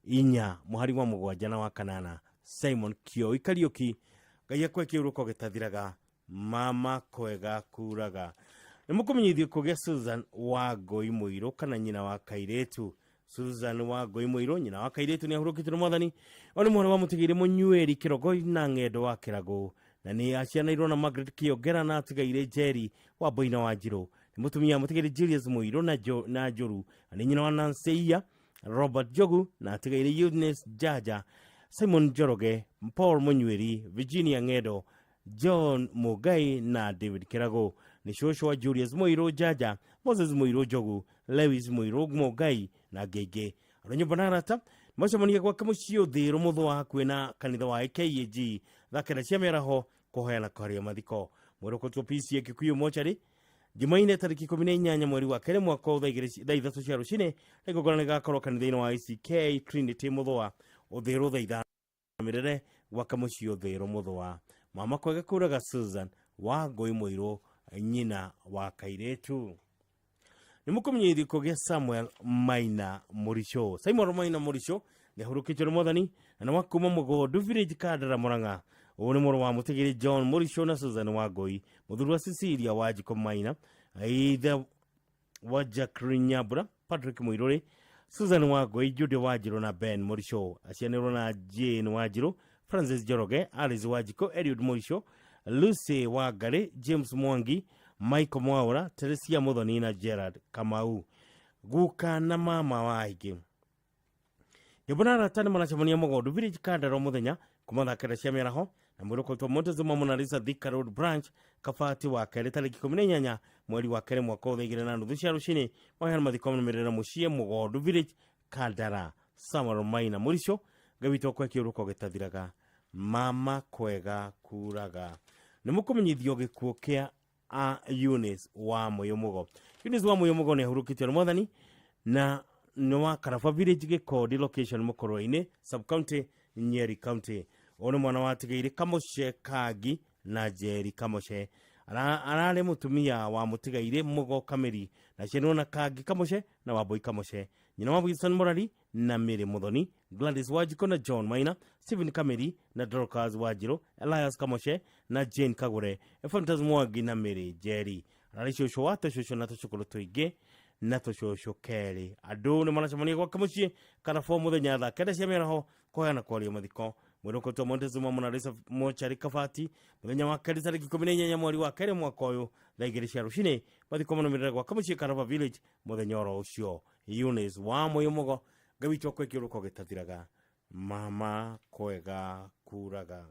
4 mũhari wa 7 na wa 8. Simon Kĩoi Kariũki, Ngai akũhe kĩũrũko gĩtathiraga, mama kwega kuraga. Nĩ mũkũmenyithio kũgĩa Susan wa Ngoi Mũirũ kana nyina wa kairĩtu. Susan wa Ngoi Mũirũ nyina wa kairĩtu nĩ ahurũkĩtio nĩ Mwathani. O nĩ mwana wa mũtigĩrĩ Mũnyuĩri Kĩrogoi na Ng'endo wa Kĩragũ, na nĩ acianĩirwo na Margaret Kĩongera na atigairĩ Jerry wa Mboina wa Njirũ. Nĩ mũtumia mũtigĩrĩ Julius Mũirũ na Njũru, na nĩ nyina wa Nancy Iya, Robert Njogu na atigairĩ Eunice Jaja, Simon Njoroge, Paul Mũnyuĩri, Virginia Ng'endo, John Mugai na David Kĩragũ. Nĩ cũcũ wa Julius Mũirũ Jaja, Moses Mũirũ Njogu, Lewis Mũirũ Mugai na angĩ aingĩ. Andũ a nyũmba na arata Macemania gwake mũciĩ Ũthĩrũ Mũthũa hakuhĩ na kanitha wa KAG thaa 9 cia mĩaraho kũhoya kwaria mathiko. Mwĩrĩ ũkũrutwo PCA Kikuyu mochari Jumaine tarĩki 18 mweri wa kerĩ mwaka thaa 3 cia rũcinĩ na igongona rĩgakorwo kanitha-inĩ wa ICK Trinity Mũthũa Ũthĩrũ thaa 5 mĩrere gwake mũciĩ Ũthĩrũ Mũthũa. Mama kwega kũraga Susan wa Ngũi Mũirũ nyina wa kairĩtu. Nĩ mũkũmenyithio gĩkuũ gĩa Samuel Maina Mũricho. Samuel Maina Mũricho nĩ ahurũkĩtio nĩ Mwathani na nĩ wa kuma Mũgũndu Village Kandara Murang'a. Ũyũ nĩ mũrũ wa Mũtigĩrĩ John Mũricho na Susan Wangũi, mũthuri wa Cecilia Wanjikũ Maina, ithe wa Jacqueline Nyambura, Patrick Mũirũrĩ, Susan Wangũi, Jude Wanjirũ na Ben Mũricho. Acianĩrwo na Jane Wanjirũ, Francis Njoroge, Alice Wanjikũ, Eliud Mũricho, Lucy Wangari, James Mwangi, Michael Mwaura, Teresia Muthoni na Gerard Kamau. Guka na mama wa aingĩ. Nyũmba na arata nĩ maracemania Mũgũndu Village Kandara mũthenya kuma thaa 9 cia mĩaraho na mwĩrĩ ũkũrutwo Montezuma Mona Lisa Thika Road Branch Kabati wa kerĩ tarĩki 18 mweri wa kerĩ mwaka wa 2:30 cia rũcinĩ. Maheana mathiko marũmĩrĩra mũciĩ Mũgũndu Village Kandara. Samuel Maina Mũricho Ngai witũ akũhe kĩũrũko gĩtathiraga. Mama kwega kuraga. Nĩ mũkũmenyithio gĩkuũ kĩa a Eunice wa Mũyũmũgo. Eunice wa Mũyũmũgo nĩ ahurũkĩtio nĩ Mwathani na nĩ wa Karaba Village Gĩkondi location Mũkũrwe-inĩ sub county Nyeri County. Ũyũ nĩ mwana watigĩire Kamũce Kangi na Njeri Kamũce. Ararĩ mũtumia wa mũtigairĩ Mũgo Kamĩri na cianirwo na Kangi Kamũce na Wambui Kamũce. Nyina wa Wilson Mũrari na Mary Muthoni, Gladys Wanjikũ na John Maina, Stephen Kameri na Dorcas Wanjirũ, Elias Kamũce na Jane Kagure, Ephantus Mwangi na Mary Njeri. Ararĩ cũcũ wa tũcũcũ na tũcũkũrũ tũingĩ na tũcũcũ kerĩ. Andũ nĩ maracemania gwake mũciĩ Karabũ mũthenya thaa 9 cia mĩaraho kũheana kwaria mathiko. Mwĩrĩ ũkũrutwo Montezuma Mona Lisa mochari Kabati mũthenya wa kerĩ tarĩki 18 mweri wa kerĩ mwaka ũyũ thaa 2 cia rũcinĩ. Mathiko marũmĩrĩra gwake mũciĩ Karaba Village mũthenya oro ũcio. Eunice wa Mũyũmũgo Ngai witũ akũhe kĩũrũko gĩtathiraga. Mama kwega kuraga.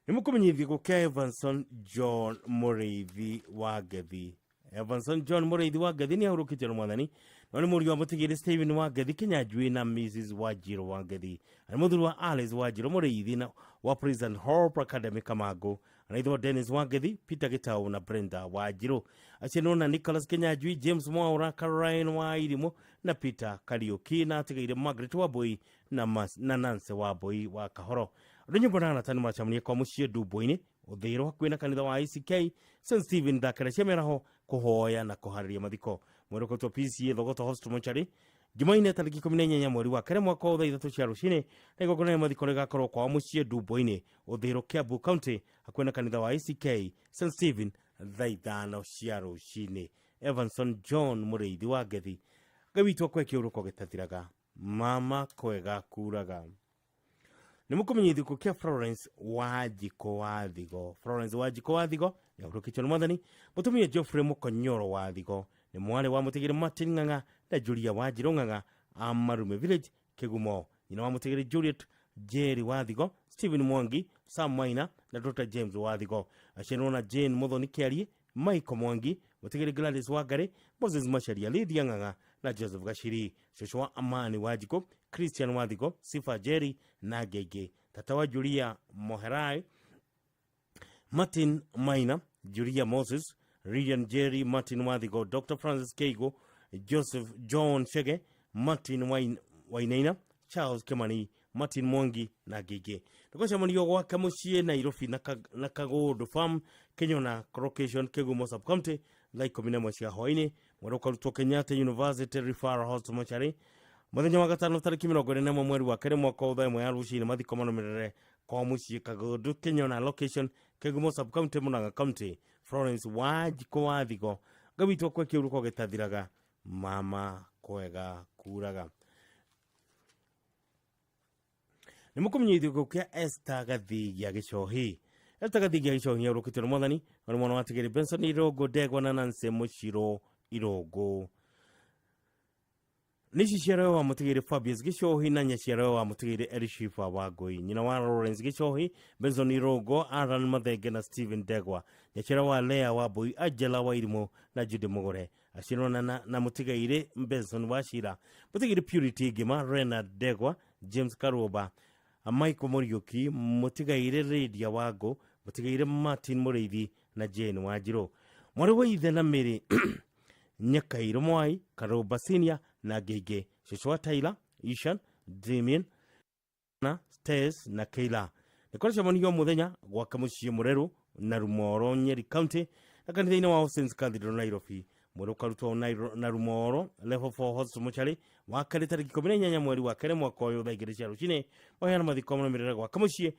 Nĩ mũkũmenyithio gĩkuũ kĩa Evanson John Mũrĩithi wa Ngethi. Evanson John Mũrĩithi wa Ngethi nĩ ahurũkĩtio nĩ Mwathani no nĩ mũriũ wa mũtigĩrĩ Stephen wa Ngethi Kinyanjui na Mrs Wanjirũ wa Ngethi. Arĩ mũthuri wa Alice Wanjirũ Mũrĩithi na wa Prison Hope Academy Kamangũ. Anaithe wa Dennis wa Ngethi, Peter Gitau na Brenda Wanjirũ. Acianirwo na Nicholas Kinyanjui, James Mwaura, Caroline wa Irimũ na Peter Kariuki na atigaire Margaret Wambui na Nancy Wambui wa Kahoro. Andũ nyũmba na arata nĩ maracemania kwa mũciĩ Ndumbo-inĩ Ũthĩrũ hakuhĩ na kanitha wa ICK St Stephen thaa 9 cia mĩaraho kũhoya na kũharĩria mathiko. Mwĩrĩ ũkũrutwo PCA Thogoto Hospital Mortuary Jumaine tarĩki 18 mweri wa kerĩ mwaka wa thaa 3 cia rũcinĩ na igongona rĩa mathiko rĩgakorwo kwao mũciĩ Ndumbo-inĩ Ũthĩrũ Kiambu County hakuhĩ na kanitha wa ICK St Stephen thaa 5 cia rũcinĩ. Evanson John Mũrĩithi wa Ngethi Ngai witũ akũhe kĩũrũko gĩtathiraga. Mama kwega kuraga. Nĩ mũkũmenyithio gĩkuũ kĩa Florence Wanjikũ wa Thigo. Florence Wanjikũ wa Thigo nĩ ahurũkĩtio nĩ Mwathani. Mũtumia Geoffrey Mũkonyoro wa Thigo nĩ mwarĩ wa mũtigĩrĩ Martin Ng'ang'a na Julia Wanjirũ Ng'ang'a a Marume Village Kĩgumo. Nyina wa mũtigĩrĩ Juliet Jerry wa Thigo, Stephen Mwangi, Sam Maina na Dr. James wa Thigo. Aciarirwo na Jane Muthoni Kĩarie, Michael Mwangi, mũtigĩrĩ Gladys Wangari, Moses Macharia, Lydia Ng'ang'a na Joseph Gachiri. Cũcũ wa Amani Wanjikũ, Christian wa Thigo, Sifa Jerry na Ngenge. Tata wa Julia Moherai, Martin Maina, Julia Moses, Lilian Jerry, Martin Wathigo, Dr. Francis Keigo, Joseph John Chege, Martin Wainaina, Charles Kimani, Martin Mwangi na Ngenge. Nĩgũcemanio gwake mũciĩ Nairobi na Kagũndũ Farm, Kenyona Location, Kĩgumo Sub County, thaa 11 cia hwaĩ-inĩ. Mwĩrĩ ũkarutwo Kenyatta University Referral Hospital Mortuary mũthenya wa gatano tarĩki 21 mweri wa kerĩ mwaka wa thaa 1 ya rũcinĩ. Mathiko marũmĩrĩre kwa mũciĩ Kagũndũ, Kenyona Location, Kĩgumo Sub County, Murang'a County. Florence Wanjikũ wa Thigo Ngai witũ akũhe kĩũrũko gĩtathiraga. Mama kwega kuraga. Nĩ mũkũmenyithio gĩkuũ kĩa Esther Gathigia Gĩcohi. Esther Gathigia Gĩcohi nĩ ahurũkĩtio nĩ Mwathani. Nĩ mwana wa Tigĩrĩ Benson Irũngũ Ndegwa na Nancy Mũcirũ Irũngũ. Nĩ ciarwe wa mũtigĩrĩ Fabius Gĩcohi na nyaciarwe wa mũtigĩrĩ Elishifa wa Ngũi, nyina wa Lawrence Gĩcohi, Benson Rogo, Aaron Mathenge na Stephen Ndegwa, nyaciarwe wa Lea wa Mbui, Angela wa Irimũ na Judy Mũgũre, aciarwo na mũtigairĩ Benson wa Shira, mũtigĩrĩ Purity Ngima, Renard Ndegwa, James Karũba, Michael Mũriũki, mũtigairĩ Lydia Wangũ, mũtigairĩ Martin Mũrĩithi na Jane Wanjirũ, mwarĩ wa ithe na Mary Nyakairũ Mwai, Karũba Senior na Ngĩngĩ, cũcũ wa Tyler, Ishan, Damien na Stes na Keila. Nĩ kũracemanio mũthenya gwake mũciĩ Mũreru na Rumoro, Nyeri County, na kanitha-inĩ wa All Saints Cathedral Nairobi. Mwĩrĩ ũkarutwo na Rumoro Level 4 Hospital Mochari wa kerĩ tarĩki 18 mweri wa kerĩ mwaka ũyũ thaa 2 cia rũcinĩ. Maheana mathiko marũmĩrĩre gwake mũciĩ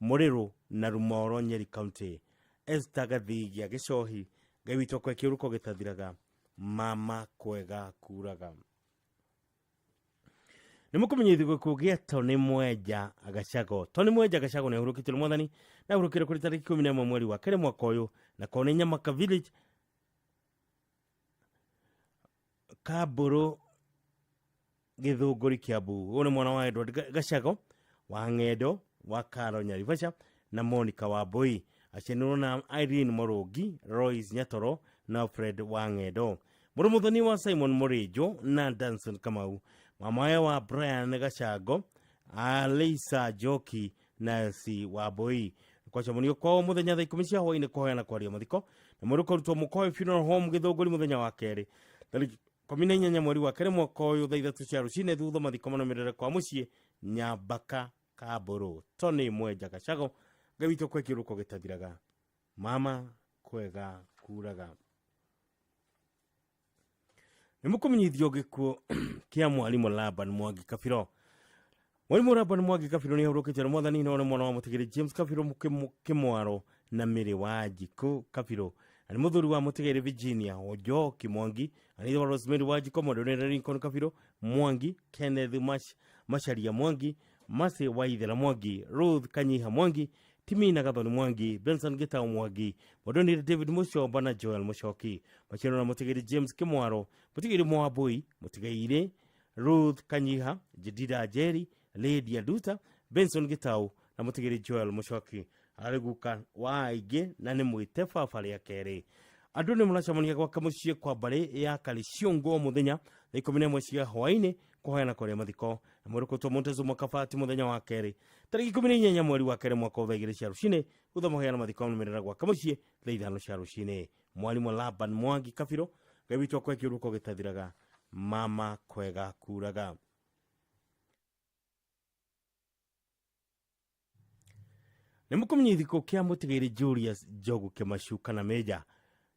Mũrĩrũ na Rumoro, Nyeri County. Esther Gathigia Gĩcohi, Ngai witũ akwe kĩũrũko gĩtathiraga, mama kwega kuraga. Nĩ mũkũmenyithio gĩkuũ gĩa Tony Mwenja Gacago. Tony Mwenja Gacago nĩ ahurũkĩtio nĩ mwathani na ahurũkire kũrĩ tarĩki 11 mweri wa kerĩ mwaka ũyũ na kone Nyamaka Village, Kambũrũ, Gĩthũngũri, Kiambu. Ũyũ nĩ mwana wa Edward Gacago wa Ng'endo wa Karo Nyaribasha na Monica wa Mbui. Aciaranĩirwo na Irene Mũrũngi, Royce Nyatoro na Fred wa Ng'endo. Mũrũ mũthoni wa Simon Mũrĩnjũ na Danson Kamau. Mamawe wa Brian Gacango, Alisa Njoki na Elsie wa Mbui. Kwacemanio kwao mũthenya thaa 10 cia hwaĩ-inĩ kũhoya na kwaria mathiko na mwĩrĩ ũkarutwo Mũkoĩ Funeral Home Gĩthũngũri mũthenya wa kerĩ tarĩki 18 mweri wa kerĩ mwaka ũyũ thaa 3 cia rũcinĩ thutha mathiko marũmĩrĩre kwa mũciĩ Nyambaka Kambũrũ. Tony Mwenja Gacago, Ngai witũ kwe kĩũrũko gĩtathiraga, mama kwega kuraga. Nĩ mũkũmenyithio gĩkuũ kĩa mwarimũ Laban Mwangi Kabiro. Mwarimũ Laban Mwangi Kabiro nĩ ahurũkĩte nĩ mwathani na nĩ mwana wa mũtigĩrĩ James Kabiro Kĩmwaro na Mĩrĩ wa Njikũ Kabiro, na nĩ mũthuri wa mũtigĩrĩ Virginia Njoki Mwangi, na nĩ ithe wa Rosemary wa Njikũ, Mwendwa Lincoln Kabiro Mwangi, Kenneth Macharia Mwangi, Mercy Waithera Mwangi, Ruth Kanyiha Mwangi, Timina Gathoni Mwangi, Benson Gitau Mwangi, Mwendwa David Mucomba na Joel Mucoki. Maciaro na mũtigĩrĩ James Kĩmwaro, mũtigĩrĩ Mwambui, mũtigĩrĩ Ruth Kanyiha, Jedida Njeri, Lydia Nduta, Benson Gitau na mũtigĩrĩ Joel Mucoki. Ararĩ guka wa aingĩ na nĩ mwĩte baba rĩa kerĩ. Andũ nĩ maracemania gwake mũciĩ kwa mbarĩ ya Karĩciũngũ mũthenya thaa 11 cia hwaĩ-inĩ kũhoya na kwaria mathiko na mwĩrĩ ũkũrutwo Montezuma Kabati mũthenya wa kerĩ tarĩki 18 mweri wa kerĩ mwaka wa thaa 2 cia rũcinĩ thutha mahoya mathiko marũmĩrĩra gwake mũciĩ thaa 5 cia rũcinĩ. Mwarimũ Laban Mwangi Kabiro, Ngai witũ akwe kĩũrũko gĩtathiraga, mama kwega kuraga. Nĩ mũkũmenyithio kĩa mũtigĩrĩ Julius Njogu Kĩmacu kana Meja.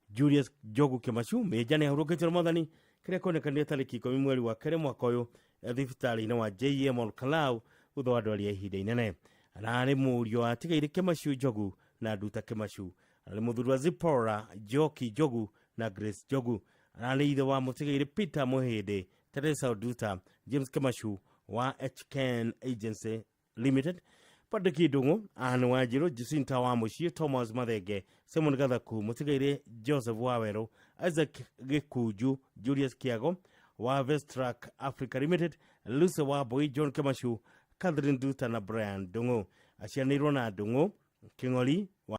Julius Njogu Kĩmacu Meja nĩ ahurũkĩtio nĩ mwathani kĩrĩa kĩonekanire tarĩki 10 mweri wa kerĩ mwaka ũyũ thibitarĩ-inĩ wa JM Olkalau thutha wa ndwari ya ihinda inene. Ararĩ mũriũ wa Atigaire Kĩmacu Njogu na Nduta Kĩmacu. Ararĩ mũthuri wa Zipporah Njoki Njogu na Grace Njogu. Ararĩ ithe wa mũtigaire Peter Mũhĩndĩ, Teresa Nduta, James Kĩmacu wa HKN Agency Limited, Patrick Ndung'u, Anne Wanjiru, Jacinta wa Mũciĩ, Thomas Mathenge, Simon Gathaku, mũtigaire Joseph Wawerũ, Isaac Gĩkunju, Julius Kiago wa Vestrac Africa Limited, Lucy wa Mbui, John Kĩmacu, Catherine Nduta na Brian Ndung'u. Aciaranĩirwo na Ndung'u, Kĩng'ori,